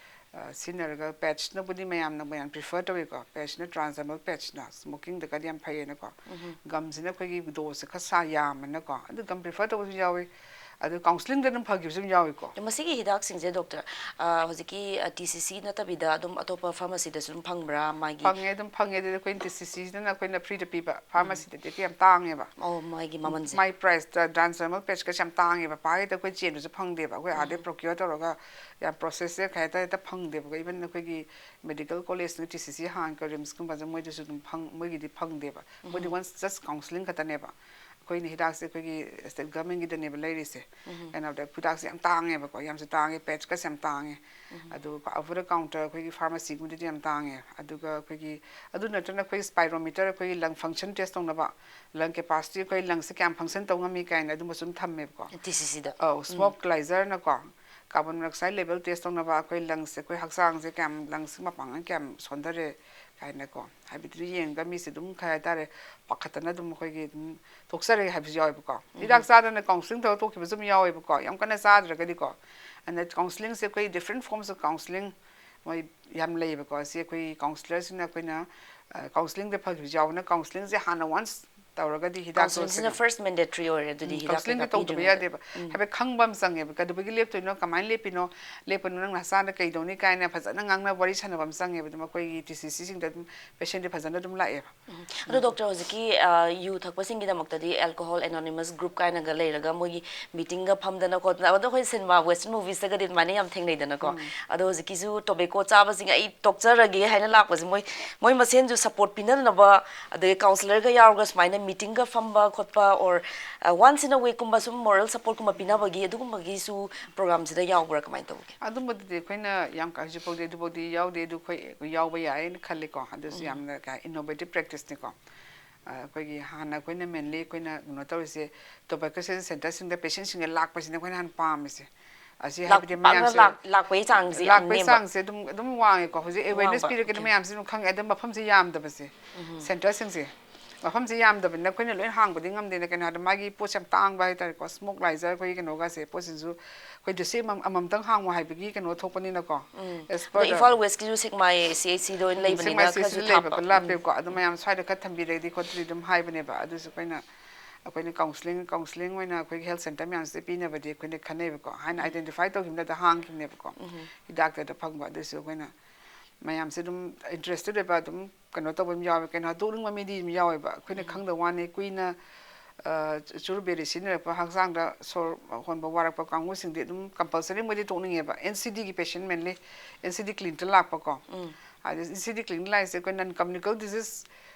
ꯑ, ꯁꯤꯖꯤꯟꯅꯔꯒ ꯄꯦꯠꯁꯅꯕꯨꯗꯤ ꯃꯌꯥꯝꯅ, ꯃꯌꯥꯝ ꯄ꯭ꯔꯤꯐꯔ ꯇꯧꯋꯤꯀꯣ꯫ ꯄꯦꯠꯁꯅ ꯇ꯭ꯔꯥꯟꯁꯗꯔꯃꯦꯜ ꯄꯦꯠꯁꯅ ꯁ꯭ꯃꯣꯀꯤꯡꯗꯒꯗꯤ ꯌꯥꯝ ꯐꯩꯌꯦꯅꯀꯣ꯫ ꯎꯝ꯫ ꯒꯝꯁꯤꯅ ꯑꯩꯈꯣꯏꯒꯤ ꯗꯣꯁꯁꯦ ꯈꯔ ꯁꯥ ꯌꯥꯝꯕꯅꯀꯣ꯫ ꯑꯗꯨ ꯒꯝ ꯄ꯭ꯔꯤꯐꯔ ꯇꯧꯕꯁꯨ ꯌꯥꯎꯋꯤ꯫ ꯑꯗꯨ ꯀꯥꯎꯟꯁꯤꯂꯤꯡꯗ ꯑꯗꯨꯝ ꯐꯈꯤꯕꯁꯨ ꯑꯗꯨꯝ ꯌꯥꯎꯋꯤꯀꯣ꯫ ꯑꯗꯣ ꯃꯁꯤꯒꯤ ꯍꯤꯗꯥꯛꯁꯤꯡꯁꯦ, ꯗꯣꯛꯇꯔ, ꯑ, ꯍꯧꯖꯤꯛꯀꯤ, ꯑ, ꯇꯤ ꯁꯤ ꯁꯤ ꯅꯠꯇꯕꯤꯗ ꯑꯗꯨꯝ ꯑꯇꯣꯞꯄ ꯐꯥꯔꯃꯥꯁꯤꯗꯁꯨ ꯑꯗꯨꯝ ꯐꯪꯕ꯭ꯔꯥ? ꯃꯥꯒꯤ ꯐꯪꯉꯦ, ꯑꯗꯨꯝ ꯐꯪꯉꯦ꯫ ꯑꯗꯨꯗꯤ ꯑꯩꯈꯣꯏꯅ ꯇꯤ ꯁꯤ ꯁꯤꯁꯤꯅ ꯑꯩꯈꯣꯏꯅ ꯐ꯭ꯔꯤꯗ ꯄꯤꯕ, ꯎꯝ꯫ ꯐꯥꯔꯃꯥꯁꯤꯗꯗꯤ ꯌꯥꯝ ꯇꯥꯡꯉꯦꯕ꯫ ꯑꯣ, ꯃꯥꯒꯤ ꯃꯃꯜꯁꯦ? ꯃꯥꯏ ꯄ꯭ꯔꯥꯏꯁꯇ ꯇ꯭ꯔꯥꯟꯁꯗꯔꯃꯦꯜ ꯄꯦꯠꯁꯀꯁꯦ ꯌꯥꯝ ꯇꯥꯡꯉꯦꯕ꯫ ꯄꯥꯏꯗ ꯑꯩꯈꯣꯏ ꯆꯦꯟꯕꯁꯨ ꯐꯪꯗꯦꯕ꯫ ꯑꯩꯈꯣꯏ ꯑꯥꯗꯩ ꯎꯝ꯫ ꯄ꯭ꯔꯣꯀ꯭ꯌꯣꯔ ꯇꯧꯔꯒ ꯌꯥꯝ ꯄ꯭ꯔꯣꯁꯦꯁꯁꯦ ꯀꯩ ꯍꯥꯏꯇꯥꯔꯦ, ꯍꯦꯛꯇ ꯐꯪꯗꯦꯕꯀꯣ꯫ ꯏꯚꯟ ꯑꯩꯈꯣꯏꯒꯤ ꯃꯦꯗꯤꯀꯦꯜ ꯀꯣꯂꯦꯖꯅ ꯇꯤ ꯁꯤ ꯁꯤ ꯍꯥꯡꯉꯒ ꯔꯤꯝꯁꯀꯨꯝꯕꯁꯦ ꯃꯣꯏꯗꯁꯨ ꯑꯗꯨꯝ ꯐꯪ-, ꯃꯣꯏꯒꯤꯗꯤ ꯐꯪꯗꯦꯕ꯫ ꯃꯣꯏꯗꯤ ꯎꯝ꯫ ꯋꯟꯁ ꯖꯁ ꯀꯥꯎꯟꯁꯤꯂꯤꯡ ꯈꯛꯇꯅꯦꯕ꯫ ꯑꯩꯈꯣꯏꯅ ꯍꯤꯗꯥꯛꯁꯦ ꯑꯩꯈꯣꯏꯒꯤ ꯁ꯭ꯇꯦꯠ ꯒꯚꯔꯟꯃꯦꯟꯒꯤꯗꯅꯦꯕ ꯂꯩꯔꯤꯁꯦ꯫ ꯎꯝ꯫ ꯀꯩꯅꯣꯗ ꯍꯤꯗꯥꯛꯁꯦ ꯌꯥꯝ ꯇꯥꯡꯉꯦꯕꯀꯣ, ꯌꯥꯝꯁꯨ ꯇꯥꯡꯉꯦ, ꯄꯦꯠꯁꯀꯁꯦ ꯌꯥꯝ ꯇꯥꯡꯉꯦ꯫ ꯎꯝ꯫ ꯑꯗꯨꯒ ꯑꯣꯚꯔ ꯗ ꯀꯥꯎꯟꯇꯔ ꯑꯩꯈꯣꯏꯒꯤ ꯐꯥꯔꯃꯥꯁꯤꯒꯨꯝꯕꯗꯗꯤ ꯌꯥꯝ ꯇꯥꯡꯉꯦ꯫ ꯑꯗꯨꯒ ꯑꯩꯈꯣꯏꯒꯤ, ꯑꯗꯨ ꯅꯠꯇꯅ ꯑꯩꯈꯣꯏꯒꯤ ꯁ꯭ꯄꯥꯏꯔꯣꯃꯤꯇꯔ, ꯑꯩꯈꯣꯏꯒꯤ ꯂꯪ ꯐꯪꯁꯟ ꯇꯦꯁ ꯇꯧꯅꯕ, ꯂꯪ ꯀꯦꯄꯥꯁꯤꯇꯤ, ꯑꯩꯈꯣꯏ ꯂꯪꯁꯦ ꯀꯌꯥꯝ ꯐꯪꯁꯟ ꯇꯧ ꯉꯝꯃꯤ ꯀꯥꯏꯅ ꯑꯗꯨꯝꯕꯁꯨ ꯑꯗꯨꯝ ꯊꯝꯃꯦꯕꯀꯣ꯫ ꯇꯤ ꯁꯤ ꯁꯤꯗ? ꯑꯧ, ꯎꯝ꯫ ꯁ꯭ꯃꯣꯛ ꯏꯀ꯭ꯋꯦꯂꯥꯏꯖꯔꯅꯀꯣ, ꯀꯥꯔꯕꯣꯟ ꯃꯣꯅꯣꯛꯁꯥꯏꯗ ꯂꯦꯚꯦꯜ ꯇꯦꯁ ꯇꯧꯅꯕ, ꯑꯩꯈꯣꯏ ꯂꯪꯁꯦ, ꯑꯩꯈꯣꯏ ꯍꯛꯆꯥꯡꯁꯦ ꯀꯌꯥꯝ, ꯂꯪꯁꯦ ꯃꯄꯥꯡꯒꯜ ꯀꯌꯥꯝ ꯁꯣꯟꯊꯔꯦ, ꯀꯥꯏꯅꯀꯣ, ꯍꯥꯏꯕꯗꯨ ꯌꯦꯡꯉꯒ ꯃꯤꯁꯦ ꯑꯗꯨꯝ ꯈꯔ ꯍꯥꯏꯇꯥꯔꯦ, ꯄꯥꯈꯠꯇꯅ ꯑꯗꯨꯝ ꯑꯩꯈꯣꯏꯒꯤ ꯑꯗꯨꯝ ꯇꯣꯛꯆꯔꯒꯦ ꯍꯥꯏꯕꯁꯨ ꯌꯥꯎꯋꯦꯕꯀꯣ꯫ ꯍꯤꯗꯥꯛ ꯆꯥꯗꯅ ꯀꯥꯎꯟꯁꯤꯂꯤꯡ ꯇꯧꯔꯒ ꯇꯣꯛꯈꯤꯕꯁꯨ ꯑꯗꯨꯝ ꯌꯥꯎꯋꯦꯕꯀꯣ, ꯌꯥꯝ ꯀꯟꯅ ꯆꯥꯗ꯭ꯔꯒꯗꯤꯀꯣ꯫ ꯑꯗꯨꯅ ꯀꯥꯎꯟꯁꯤꯂꯤꯡꯁꯦ ꯑꯩꯈꯣꯏ different forms of counselling ꯃꯣꯏ ꯌꯥꯝ ꯂꯩꯌꯦꯕꯀꯣ꯫ ꯁꯤ ꯑꯩꯈꯣꯏ ꯀꯥꯎꯟꯁꯤꯂꯔꯁꯤꯅ ꯑꯩꯈꯣꯏꯅ ꯀꯥꯎꯟꯁꯤꯂꯤꯡꯗ ꯐꯈꯤꯕꯁꯨ ꯌꯥꯎꯕꯅ, ꯀꯥꯎꯟꯁꯤꯂꯤꯡꯁꯦ ꯍꯥꯟꯅ ꯋꯥꯟꯁ ꯇꯧꯔꯒꯗꯤ ꯍꯤꯗꯥꯛꯇꯣ ꯀꯥꯎꯟꯁꯤꯂꯤꯡꯁꯤꯅ first mandatory ꯑꯣꯏꯔꯦ ꯑꯗꯨꯗꯤ꯫ ꯎꯝ, ꯍꯤꯗꯥꯛ ꯀꯥꯎꯟꯁꯤꯂꯤꯡꯗꯤ ꯀꯩꯀꯥ ꯇꯧꯗꯕ ꯄꯤꯗ꯭ꯔꯤꯉꯩꯗ꯫ ꯌꯥꯗꯦꯕ꯫ ꯎꯝ꯫ ꯍꯥꯏꯐꯦꯠ ꯈꯪꯕ ꯑꯃ ꯆꯪꯉꯦꯕ, ꯀꯩꯗꯧꯕꯒꯤ ꯂꯦꯞꯇꯣꯏꯅꯣ, ꯀꯃꯥꯏꯅ ꯂꯦꯞꯄꯤꯅꯣ, ꯂꯦꯞꯄꯅꯣ, ꯅꯪ ꯅꯁꯥꯅ ꯀꯩꯗꯧꯅꯤ ꯀꯥꯏꯅ ꯐꯖꯅ ꯉꯥꯡꯅꯕ, ꯋꯥꯔꯤ ꯁꯥꯟꯅꯕ ꯑꯃ ꯆꯪꯉꯦꯕ꯫ ꯑꯗꯨꯝ ꯑꯩꯈꯣꯏꯒꯤ ꯇꯤ ꯁꯤ ꯁꯤꯁꯤꯡꯗ ꯑꯗꯨꯝ ꯄꯦꯁꯦꯟꯗꯤ ꯐꯖꯅ ꯑꯗꯨꯝ ꯂꯥꯛꯑꯦꯕ꯫ ꯎꯝ꯫ ꯑꯗꯣ ꯗꯣꯛꯇꯔ, ꯍꯧꯖꯤꯛꯀꯤ ꯑ, ꯌꯨ ꯊꯛꯄꯁꯤꯡꯒꯤꯗꯃꯛꯇꯗꯤ Alcohol Anonymous group ꯀꯥꯏꯅꯒ ꯂꯩꯔꯒ ꯃꯣꯏꯒꯤ ꯃꯤꯇꯤꯡꯒ ꯐꯝꯗꯅ ꯈꯣꯠꯇꯅ, ꯑꯗꯣ ꯑꯩꯈꯣꯏ ꯁꯤꯅꯦꯃꯥ, western moviesꯇꯒꯗꯤ ꯑꯗꯨꯃꯥꯏꯅ ꯌꯥꯝ ꯊꯦꯡꯅꯩꯗꯅꯀꯣ꯫ ꯎꯝ꯫ ꯑꯗꯣ ꯍꯧꯖꯤꯛꯀꯤꯁꯨ tobacco ꯆꯥꯕꯁꯤꯡ ꯑꯩ ꯇꯣꯛꯆꯔꯒꯦ ꯍꯥꯏꯅ ꯂꯥꯛꯄꯁꯦ, ꯃꯣꯏ, ꯃꯣꯏ ꯃꯁꯦꯟꯁꯨ support ꯄꯤꯅꯅꯕ, ꯑꯗꯒꯤ ꯀꯥꯎꯟꯁꯤꯂꯔꯒ ꯌꯥꯎꯔꯒ ꯁꯨꯃꯥꯏꯅ ꯃꯤꯇꯤꯡꯒ ꯐꯝꯕ ꯈꯣꯠꯄ, or, ꯑ, once in a weekꯀꯨꯝꯕ ꯁꯨꯝ moral supportꯀꯨꯝꯕ ꯄꯤꯅꯕꯒꯤ ꯑꯗꯨꯒꯨꯝꯕꯒꯤꯁꯨ programꯁꯤꯗ ꯌꯥꯎꯕ꯭ꯔꯥ, ꯀꯃꯥꯏꯅ ꯇꯧꯒꯦ? ꯑꯗꯨꯝꯕꯗꯨꯗꯤ ꯑꯩꯈꯣꯏꯅ ꯌꯥꯝ ꯀꯥ-, ꯍꯧꯖꯤꯛ ꯐꯥꯎꯗꯤ ꯑꯗꯨꯐꯥꯎꯗꯤ ꯌꯥꯎꯗꯦ꯫ ꯑꯗꯨ ꯑꯩꯈꯣꯏ, ꯑꯩꯈꯣꯏ ꯌꯥꯎꯕ ꯌꯥꯏꯅ ꯈꯜꯂꯤꯀꯣ꯫ ꯑꯗꯨꯁꯨ ꯎꯝ꯫ ꯌꯥꯝꯅ ꯀꯥ-, innovative practiceꯅꯤꯀꯣ꯫ ꯑ, ꯑꯩꯈꯣꯏꯒꯤ ꯍꯥꯟꯅ ꯑꯩꯈꯣꯏꯅ mainly ꯑꯩꯈꯣꯏꯅ ꯀꯩꯅꯣ ꯇꯧꯔꯤꯁꯦ, tobacco cessation centreꯁꯤꯡꯗ patientꯁꯤꯡꯁꯦ ꯂꯥꯛꯄꯁꯤꯅ ꯑꯩꯈꯣꯏꯅ ꯍꯥꯟꯅ ꯄꯥꯝꯃꯤꯁꯦ꯫ ꯑꯁꯤ ꯂꯥꯛ-, ꯍꯥꯏꯕꯗꯤ ꯄꯥꯛꯅ ꯃꯌꯥꯝꯁꯦ ꯂꯥꯛ-, ꯂꯥꯛꯄꯒꯤ ꯆꯥꯡꯁꯦ ꯌꯥꯝ ꯂꯥꯛꯄꯒꯤ ꯅꯦꯝꯕ꯫ ꯆꯥꯡꯁꯦ ꯑꯗꯨꯝ, ꯑꯗꯨꯝ ꯋꯥꯡꯉꯦꯀꯣ꯫ ꯍꯧꯖꯤꯛ awareness ꯋꯥꯡꯕ, ꯄꯤꯔꯒꯅ okay꯫ ꯃꯌꯥꯝꯁꯦ ꯑꯗꯨꯝ ꯈꯪꯉꯦ꯫ ꯑꯗꯨꯝ ꯃꯐꯝꯁꯦ ꯌꯥꯝꯗꯕꯁꯦ, ꯎꯝ꯫ Centreꯁꯤꯡꯁꯦ ꯃꯐꯝꯁꯦ ꯌꯥꯝꯗꯕꯅꯤꯅ ꯑꯩꯈꯣꯏꯅ ꯂꯣꯏꯅ ꯍꯥꯡꯕꯗꯤ ꯉꯝꯗꯦꯅ꯫ ꯀꯩꯅꯣ ꯍꯥꯏꯕꯗ ꯃꯥꯒꯤ ꯄꯣꯠꯁꯦ ꯌꯥꯝ ꯇꯥꯡꯕ ꯍꯥꯏꯇꯥꯔꯦꯀꯣ꯫ Smoke ꯂꯥꯏꯖꯔ ꯑꯩꯈꯣꯏꯒꯤ ꯀꯩꯅꯣꯒꯁꯦ, ꯄꯣꯠꯁꯤꯡꯁꯨ ꯑꯩꯈꯣꯏ district ꯑꯃꯃꯝ-, ꯑꯃꯃꯝꯇꯪ ꯍꯥꯡꯉꯣ ꯍꯥꯏꯕꯒꯤ ꯀꯩꯅꯣ ꯊꯣꯛꯄꯅꯤꯅꯀꯣ꯫ ꯎꯝ꯫ As ꯑꯗꯣ per the Imphal Westꯀꯤꯁꯨ Sekmai C H Cꯗ ꯑꯣꯏꯅ ꯎꯝ, ꯂꯩꯕꯅꯤꯅ ꯁꯦꯛꯃꯥꯏ C H Cꯁꯨ ꯈꯔꯁꯨ ꯂꯩꯕ ꯊꯥꯞꯄ꯫ ꯎꯝ꯫ ꯂꯥꯞꯄꯦꯕꯀꯣ꯫ ꯑꯗꯨ ꯃꯌꯥꯝ ꯁ꯭ꯋꯥꯏꯗ ꯈꯔ ꯊꯝꯕꯤꯔꯒꯗꯤ ꯈꯣꯠꯇ꯭ꯔꯗꯤ ꯑꯗꯨꯝ ꯍꯥꯏꯕꯅꯦꯕ꯫ ꯑꯗꯨꯁꯨ ꯑꯩꯈꯣꯏꯅ, ꯑꯩꯈꯣꯏꯅ counselling, counselling ꯑꯣꯏꯅ ꯑꯩꯈꯣꯏꯒꯤ health centre ꯃꯌꯥꯝꯁꯤꯗ ꯄꯤꯅꯕꯗꯤ ꯑꯩꯈꯣꯏꯅ ꯈꯟꯅꯩꯕꯀꯣ꯫ ꯍꯥꯟꯅ ꯎꯝ꯫ Identify ꯇꯧꯈꯤꯕꯅ ꯑꯗ ꯍꯥꯡꯈꯤꯕꯅꯦꯕꯀꯣ꯫ ꯎꯝ꯫ ꯍꯤꯗꯥꯛꯇ ꯑꯗ ꯐꯪꯕ꯫ ꯑꯗꯨꯁꯨ ꯑꯩꯈꯣꯏꯅ ꯃꯌꯥꯝꯁꯦ ꯑꯗꯨꯝ interested ꯑꯣꯏꯕ, ꯑꯗꯨꯝ ꯀꯩꯅꯣ ꯇꯧꯕ ꯑꯃ ꯌꯥꯎꯋꯦ, ꯀꯩꯅꯣ ꯇꯣꯛꯅꯤꯡꯕ ꯃꯤꯗꯤ ꯑꯗꯨꯝ ꯌꯥꯎꯋꯦꯕ꯫ ꯑꯩꯈꯣꯏꯅ ꯎꯝ꯫ ꯈꯪꯗꯕ ꯋꯥꯅꯤ, ꯀꯨꯏꯅ, ꯑ, ꯆꯨꯔꯨꯞ ꯕꯤꯔꯤ ꯁꯤꯖꯤꯟꯅꯔꯛꯄ, ꯍꯛꯆꯥꯡꯗ ꯁꯣꯔ ꯍꯣꯟꯕ ꯋꯥꯔꯛꯄ ꯀꯥꯡꯕꯨꯁꯤꯡꯗꯤ ꯑꯗꯨꯝ compulsory ꯃꯣꯏꯗꯤ ꯇꯣꯛꯅꯤꯡꯉꯦꯕ꯫ N C Dꯒꯤ patient mainly, N C D clinicꯇ ꯂꯥꯛꯄꯀꯣ꯫ ꯎꯝ꯫ ꯑꯗ N C D clinicꯇ ꯂꯥꯛꯏꯁꯦ ꯑꯩꯈꯣꯏ non communicable disease,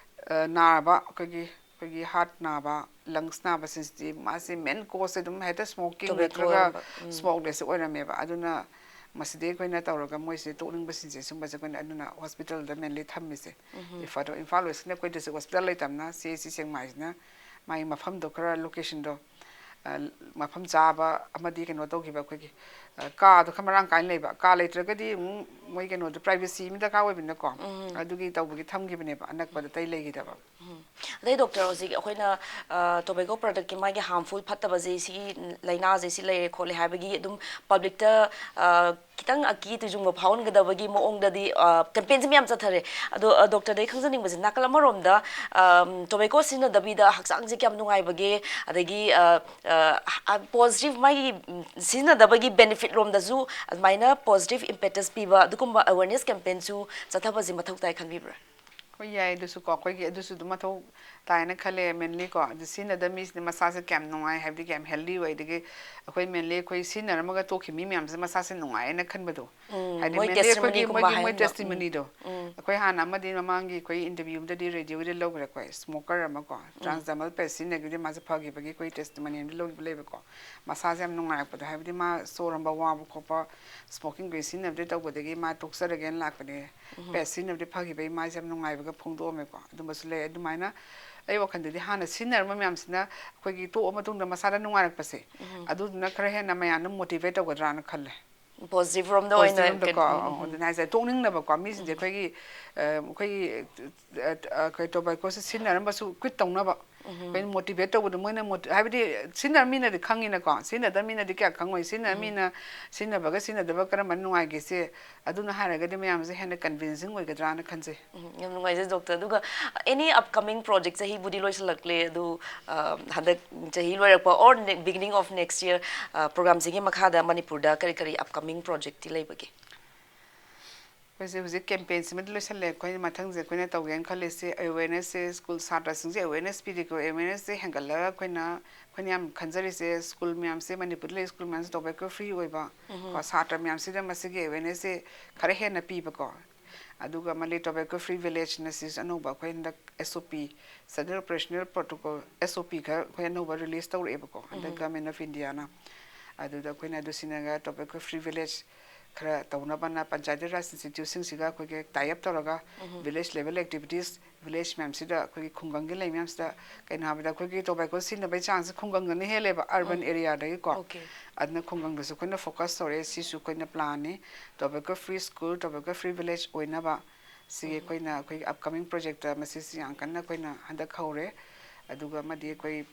ꯑ, ꯅꯥꯔꯕ, ꯑꯩꯈꯣꯏꯒꯤ, ꯑꯩꯈꯣꯏꯒꯤ heart ꯅꯥꯕ, lungs ꯅꯥꯕꯁꯤꯡꯁꯤꯗꯤ ꯃꯥꯁꯦ main causeꯁꯦ ꯑꯗꯨꯝ ꯍꯦꯛꯇ smoking tobacco ꯅꯠꯇ꯭ꯔꯒ ꯑꯣꯏꯔꯝꯕ꯫ ꯎꯝ꯫ Smokeꯅꯁꯨ ꯑꯣꯏꯔꯝꯃꯦꯕ꯫ ꯑꯗꯨꯅ ꯃꯁꯤꯗꯩ ꯑꯩꯈꯣꯏꯅ ꯇꯧꯔꯒ ꯃꯣꯏꯁꯦ ꯇꯣꯛꯅꯤꯡꯕꯁꯤꯡꯁꯦ, ꯁꯨꯝꯕꯁꯦ ꯑꯩꯈꯣꯏꯅ ꯑꯗꯨꯅ hospitalꯗ mainly ꯊꯝꯃꯤꯁꯦ꯫ ꯎꯝ꯫ ꯏꯝꯐꯥꯜ, ꯏꯝꯐꯥꯜ Westꯀꯤꯅ ꯑꯩꯈꯣꯏꯗꯁꯨ hospital ꯂꯩꯇꯕꯅ, C H C ꯁꯦꯛꯃꯥꯏꯁꯤꯅ ꯃꯥꯒꯤ ꯃꯐꯝꯗꯣ ꯈꯔ, locationꯗꯣ, ꯑ, ꯃꯐꯝ ꯆꯥꯕ ꯑꯃꯗꯤ ꯀꯩꯅꯣ ꯇꯧꯈꯤꯕ, ꯑꯩꯈꯣꯏꯒꯤ ꯑ, ꯀꯥꯗꯣ ꯈꯔ ꯃꯔꯥꯡ ꯀꯥꯏꯅ ꯂꯩꯕ꯫ ꯀꯥ ꯂꯩꯇ꯭ꯔꯒꯗꯤ ꯑꯃꯨꯛ ꯃꯣꯏ ꯀꯩꯅꯣꯗꯣ, privacy ꯑꯃ ꯗꯔꯀꯥꯔ ꯑꯣꯏꯕꯅꯤꯅꯀꯣ꯫ ꯎꯝ꯫ ꯑꯗꯨꯒꯤ ꯇꯧꯕꯒꯤ ꯊꯝꯈꯤꯕꯅꯦꯕ, ꯑꯅꯛꯄꯗ ꯑꯇꯩ ꯂꯩꯈꯤꯗꯕ꯫ ꯎꯝ꯫ ꯑꯗꯩ ꯗꯣꯛꯇꯔ, ꯍꯧꯖꯤꯛ ꯑꯩꯈꯣꯏꯅ, ꯑ, tobacco productꯀꯤ ꯃꯥꯒꯤ harmful, ꯐꯠꯇꯕꯁꯦ, ꯁꯤꯒꯤ ꯂꯥꯏꯅꯥꯁꯦ ꯁꯤ ꯂꯩꯔꯦ ꯈꯣꯠꯂꯦ ꯍꯥꯏꯕꯒꯤ ꯑꯗꯨꯝ publicꯇ, ꯑ, ꯈꯤꯇꯪ ꯑꯀꯤ ꯇꯨꯖꯨꯡꯕ ꯐꯥꯎꯍꯟꯒꯗꯕꯒꯤ ꯃꯑꯣꯡꯗꯗꯤ, ꯑ, campaignꯁꯦ ꯃꯌꯥꯝ ꯆꯠꯊꯔꯦ꯫ ꯑꯗꯣ, ꯑ, ꯗꯣꯛꯇꯔꯗ ꯑꯩ ꯈꯪꯖꯅꯤꯡꯕꯁꯦ, ꯅꯥꯀꯜ ꯑꯃꯔꯣꯝꯗ, ꯑ, tobacco ꯁꯤꯖꯤꯟꯅꯗꯕꯤꯗ ꯍꯛꯆꯥꯡꯁꯦ ꯀꯌꯥꯝ ꯅꯨꯡꯉꯥꯏꯕꯒꯦ, ꯑꯗꯒꯤ, ꯑ, ꯑ, ꯍ-, positive ꯃꯥꯒꯤ, ꯎꯝ, ꯁꯤꯖꯤꯟꯅꯗꯕꯒꯤ benefit ꯔꯣꯝꯗꯁꯨ ꯑꯗꯨꯃꯥꯏꯅ positive impetus ꯄꯤꯕ ꯑꯗꯨꯒꯨꯝꯕ awareness campaignꯁꯨ ꯆꯠꯊꯕꯁꯦ ꯃꯊꯧ ꯇꯥꯏ ꯈꯟꯕꯤꯕ꯭ꯔꯥ? ꯍꯣꯏ, ꯌꯥꯏ, ꯑꯗꯨꯁꯨ ꯀꯣ, ꯑꯩꯈꯣꯏꯒꯤ ꯑꯗꯨꯁꯨ ꯑꯗꯨꯝ ꯃꯊꯧ ꯇꯥꯏꯅ ꯈꯜꯂꯦ, mainly ꯀꯣ꯫ ꯑꯗꯨ ꯁꯤꯖꯤꯟꯅꯗꯕ ꯃꯤꯁꯤꯅ ꯃꯁꯥꯁꯦ ꯀꯌꯥꯝ ꯅꯨꯡꯉꯥꯏ ꯍꯥꯏꯕꯗꯤ, ꯀꯌꯥꯝ healthy ꯑꯣꯏ, ꯑꯗꯒꯤ ꯑꯩꯈꯣꯏ mainly ꯑꯩꯈꯣꯏ ꯁꯤꯖꯤꯟꯅꯔꯝꯃꯒ ꯇꯣꯛꯈꯤꯕ ꯃꯤ ꯃꯌꯥꯝꯁꯦ ꯃꯁꯥꯁꯦ ꯅꯨꯡꯉꯥꯏꯌꯦꯅ ꯈꯟꯕꯗꯣ꯫ ꯎꯝ, ꯍꯥꯏꯗꯤ ꯃꯣꯏ mainly ꯑꯩꯈꯣꯏꯒꯤ testimonyꯒꯨꯝꯕ ꯃꯣꯏꯒꯤ ꯃꯣꯏ ꯍꯥꯏꯍꯟꯕ꯫ ꯎꯝ꯫ Testimonyꯗꯣ꯫ ꯎꯝ꯫ ꯑꯩꯈꯣꯏ ꯍꯥꯟꯅ ꯑꯃꯗꯤ ꯃꯃꯥꯡꯒꯤ ꯑꯩꯈꯣꯏ interview ꯑꯃꯗꯗꯤ radioꯒꯤꯗ ꯂꯧꯈ꯭ꯔꯦ ꯑꯩꯈꯣꯏ, smoker ꯑꯃꯀꯣ, ꯎꯝ꯫ Transdermal paste ꯁꯤꯖꯤꯟꯅꯈꯤꯕꯗꯤ ꯃꯥꯁꯦ ꯐꯈꯤꯕꯒꯤ ꯑꯩꯈꯣꯏ testimony ꯑꯃꯗꯤ ꯂꯧꯈꯤꯕ ꯂꯩꯕꯀꯣ꯫ ꯃꯁꯥꯁꯦ ꯌꯥꯝ ꯅꯨꯡꯉꯥꯏꯔꯛꯄꯗꯣ, ꯍꯥꯏꯕꯗꯤ ꯃꯥ ꯁꯣꯔ ꯍꯣꯟꯕ ꯋꯥꯕ ꯈꯣꯠꯄ, smoking paste ꯁꯤꯖꯤꯟꯅꯕꯗꯤ ꯇꯧꯕꯗꯒꯤ ꯃꯥ ꯇꯣꯛꯆꯔꯒꯦꯅ ꯂꯥꯛꯄꯅꯦ꯫ ꯎꯝ꯫ Paste ꯁꯤꯖꯤꯟꯅꯕꯗꯤ ꯐꯈꯤꯕꯒꯤ ꯃꯥꯁꯦ ꯌꯥꯝ ꯅꯨꯡꯉꯥꯏꯕꯒ ꯐꯣꯡꯗꯣꯛꯑꯝꯃꯦꯀꯣ꯫ ꯑꯗꯨꯝꯕꯁꯨ ꯂꯩ꯫ ꯑꯗꯨꯃꯥꯏꯅ ꯑꯩ ꯋꯥꯈꯜꯗꯗꯤ ꯍꯥꯟꯅ ꯁꯤꯖꯤꯟꯅꯔꯝꯕ ꯃꯌꯥꯝꯁꯤꯅ ꯑꯩꯈꯣꯏꯒꯤ ꯇꯣꯛꯑ ꯃꯇꯨꯡꯗ ꯃꯁꯥꯗ ꯅꯨꯡꯉꯥꯏꯔꯛꯄꯁꯦ, ꯎꯝ꯫ ꯑꯗꯨꯗꯨꯅ ꯈꯔ ꯍꯦꯟꯅ ꯃꯌꯥꯝꯗ motivate ꯇꯧꯒꯗ꯭ꯔꯥꯅ ꯈꯜꯂꯦ꯫ Positive ꯔꯣꯝꯗ ꯑꯣꯏꯅ Positive ꯔꯣꯝꯗꯀꯣ, ꯀꯩꯅꯣ, ꯑꯧ, ꯎꯝ, ꯎꯝ꯫ ꯑꯗꯨꯅ ꯍꯥꯏꯁꯦ, ꯇꯣꯛꯅꯤꯡꯅꯕꯀꯣ, ꯃꯤꯁꯤꯡꯁꯦ ꯎꯝ꯫ ꯑꯩꯈꯣꯏꯒꯤ, ꯑ, ꯑꯩꯈꯣꯏꯒꯤ, ꯑ, ꯑ, ꯑꯩꯈꯣꯏ tobacco ꯁꯦ ꯁꯤꯖꯤꯟꯅꯔꯝꯕꯁꯨ quit ꯇꯧꯅꯕ ꯎꯝ꯫ ꯑꯩꯈꯣꯏꯅ motivate ꯇꯧꯕꯗꯣ, ꯃꯣꯏꯅ ꯃꯣ-, ꯍꯥꯏꯕꯗꯤ ꯁꯤꯖꯤꯟꯅꯕ ꯃꯤꯅꯗꯤ ꯈꯪꯉꯤꯅꯀꯣ, ꯁꯤꯖꯤꯟꯅꯗꯕ ꯃꯤꯅꯗꯤ ꯀꯌꯥ ꯈꯪꯉꯣꯏ꯫ ꯁꯤꯖꯤꯟꯅꯕ ꯎꯝ꯫ ꯃꯤꯅ ꯁꯤꯖꯤꯟꯅꯕꯒ ꯁꯤꯖꯤꯟꯅꯗꯕ ꯀꯔꯝꯕꯅ ꯅꯨꯡꯉꯥꯏꯒꯦꯁꯦ, ꯑꯗꯨꯅ ꯍꯥꯏꯔꯒꯗꯤ ꯃꯌꯥꯝꯁꯦ ꯍꯦꯟꯅ convincing ꯑꯣꯏꯒꯗ꯭ꯔꯥꯅ ꯈꯟꯖꯩ꯫ ꯎꯝ, ꯌꯥꯝ ꯅꯨꯡꯉꯥꯏꯖꯩ ꯗꯣꯛꯇꯔ꯫ ꯑꯗꯨꯒ any upcoming project, ꯆꯍꯤꯕꯨꯗꯤ ꯂꯣꯏꯁꯤꯜꯂꯛꯂꯦ, ꯑꯗꯨ, ꯑ, ꯍꯟꯗꯛ ꯆꯍꯤ ꯂꯣꯏꯔꯛꯄ or ne-, beginning of next year, ꯑ, programꯁꯤꯒꯤ ꯃꯈꯥꯗ ꯃꯅꯤꯄꯨꯔꯗ ꯀꯔꯤ ꯀꯔꯤ upcoming projectꯇꯤ ꯂꯩꯕꯒꯦ? ꯑꯩꯈꯣꯏꯁꯦ ꯍꯧꯖꯤꯛ campaignꯁꯤꯃꯗꯤ ꯂꯣꯏꯁꯤꯜꯂꯦ꯫ ꯑꯩꯈꯣꯏꯅ ꯃꯊꯪꯁꯦ ꯑꯩꯈꯣꯏꯅ ꯇꯧꯒꯦꯅ ꯈꯜꯂꯤꯁꯦ, awarenessꯁꯦ, school ꯁꯥꯇ꯭ꯔꯁꯤꯡꯁꯦ awareness ꯄꯤꯔꯤꯀꯣ, awarenessꯁꯦ ꯍꯦꯟꯒꯠꯂꯒ ꯑꯩꯈꯣꯏꯅ, ꯑꯩꯈꯣꯏꯅ ꯌꯥꯝ ꯈꯟꯖꯔꯤꯁꯦ, school ꯃꯌꯥꯝꯁꯦ, ꯃꯅꯤꯄꯨꯔꯗ ꯂꯩ school ꯃꯌꯥꯝꯁꯦ tobacco free ꯑꯣꯏꯕ, ꯎꯝ꯫ ꯀꯣ, ꯁꯥꯇ꯭ꯔ ꯃꯌꯥꯝꯁꯤꯗ ꯃꯁꯤꯒꯤ awarenessꯁꯦ ꯈꯔ ꯍꯦꯟꯅ ꯄꯤꯕꯀꯣ꯫ ꯑꯗꯨꯒ ꯃꯜꯂꯤ tobacco free villageꯅ ꯁꯤꯁꯨ ꯑꯅꯧꯕ ꯑꯩꯈꯣꯏ ꯍꯟꯗꯛ S O P, Standard Operational Protocol, S O P ꯈꯔ ꯑꯩꯈꯣꯏ ꯑꯅꯧꯕ release ꯇꯧꯔꯛꯑꯦꯕꯀꯣ, ꯍꯟꯗꯛ ꯎꯝ꯫ Government of Indiaꯅ꯫ ꯑꯗꯨꯗ ꯑꯩꯈꯣꯏꯅ ꯑꯗꯨ ꯁꯤꯖꯤꯟꯅꯔꯒ tobacco free village ꯈꯔ ꯇꯧꯅꯕꯅ ꯄꯟꯆꯥꯌꯇꯤ ꯔꯥꯖ ꯏꯟꯁꯇꯤꯇ꯭ꯌꯨꯠꯁꯤꯡꯁꯤꯒ ꯑꯩꯈꯣꯏꯒꯤ ꯇꯥꯏ ꯑꯞ ꯇꯧꯔꯒ ꯚꯤꯂꯦꯖ ꯂꯦꯚꯦꯜ ꯑꯦꯛꯇꯤꯚꯤꯇꯤꯁ, ꯚꯤꯂꯦꯖ ꯃꯌꯥꯝꯁꯤꯗ ꯑꯩꯈꯣꯏꯒꯤ ꯈꯨꯡꯒꯪꯒꯤ ꯂꯩ ꯃꯌꯥꯝꯁꯤꯗ, ꯀꯩꯅꯣ ꯍꯥꯏꯕꯗ ꯑꯩꯈꯣꯏꯒꯤ ꯇꯣꯕꯦꯀꯣ ꯁꯤꯖꯤꯟꯅꯕꯒꯤ ꯆꯥꯡꯁꯦ ꯈꯨꯡꯒꯪꯗꯅ ꯍꯦꯜꯂꯦꯕ, ꯑꯔꯕꯟ ꯑꯦꯔꯤꯌꯥꯗꯒꯤꯀꯣ꯫ Okay. ꯑꯗꯨꯅ ꯈꯨꯡꯒꯪꯗꯁꯨ ꯑꯩꯈꯣꯏꯅ ꯐꯣꯀꯁ ꯇꯧꯔꯛꯑꯦ꯫ ꯁꯤꯁꯨ ꯑꯩꯈꯣꯏꯅ ꯄ꯭ꯂꯥꯟꯅꯤ, ꯇꯣꯕꯦꯀꯣ ꯐ꯭ꯔꯤ ꯁ꯭ꯀꯨꯜ, ꯇꯣꯕꯦꯀꯣ ꯐ꯭ꯔꯤ ꯚꯤꯂꯦꯖ ꯑꯣꯏꯅꯕ꯫ ꯁꯤꯒꯤ ꯑꯩꯈꯣꯏꯅ ꯑꯩꯈꯣꯏꯒꯤ ꯑꯞꯀꯃꯤꯡ ꯄ꯭ꯔꯣꯖꯦꯛꯇ ꯃꯁꯤꯁꯤ ꯌꯥꯝ ꯀꯟꯅ ꯑꯩꯈꯣꯏꯅ ꯍꯟꯗꯛ ꯍꯧꯔꯦ꯫ ꯑꯗꯨꯒ ꯑꯃꯗꯤ ꯑꯩꯈꯣꯏ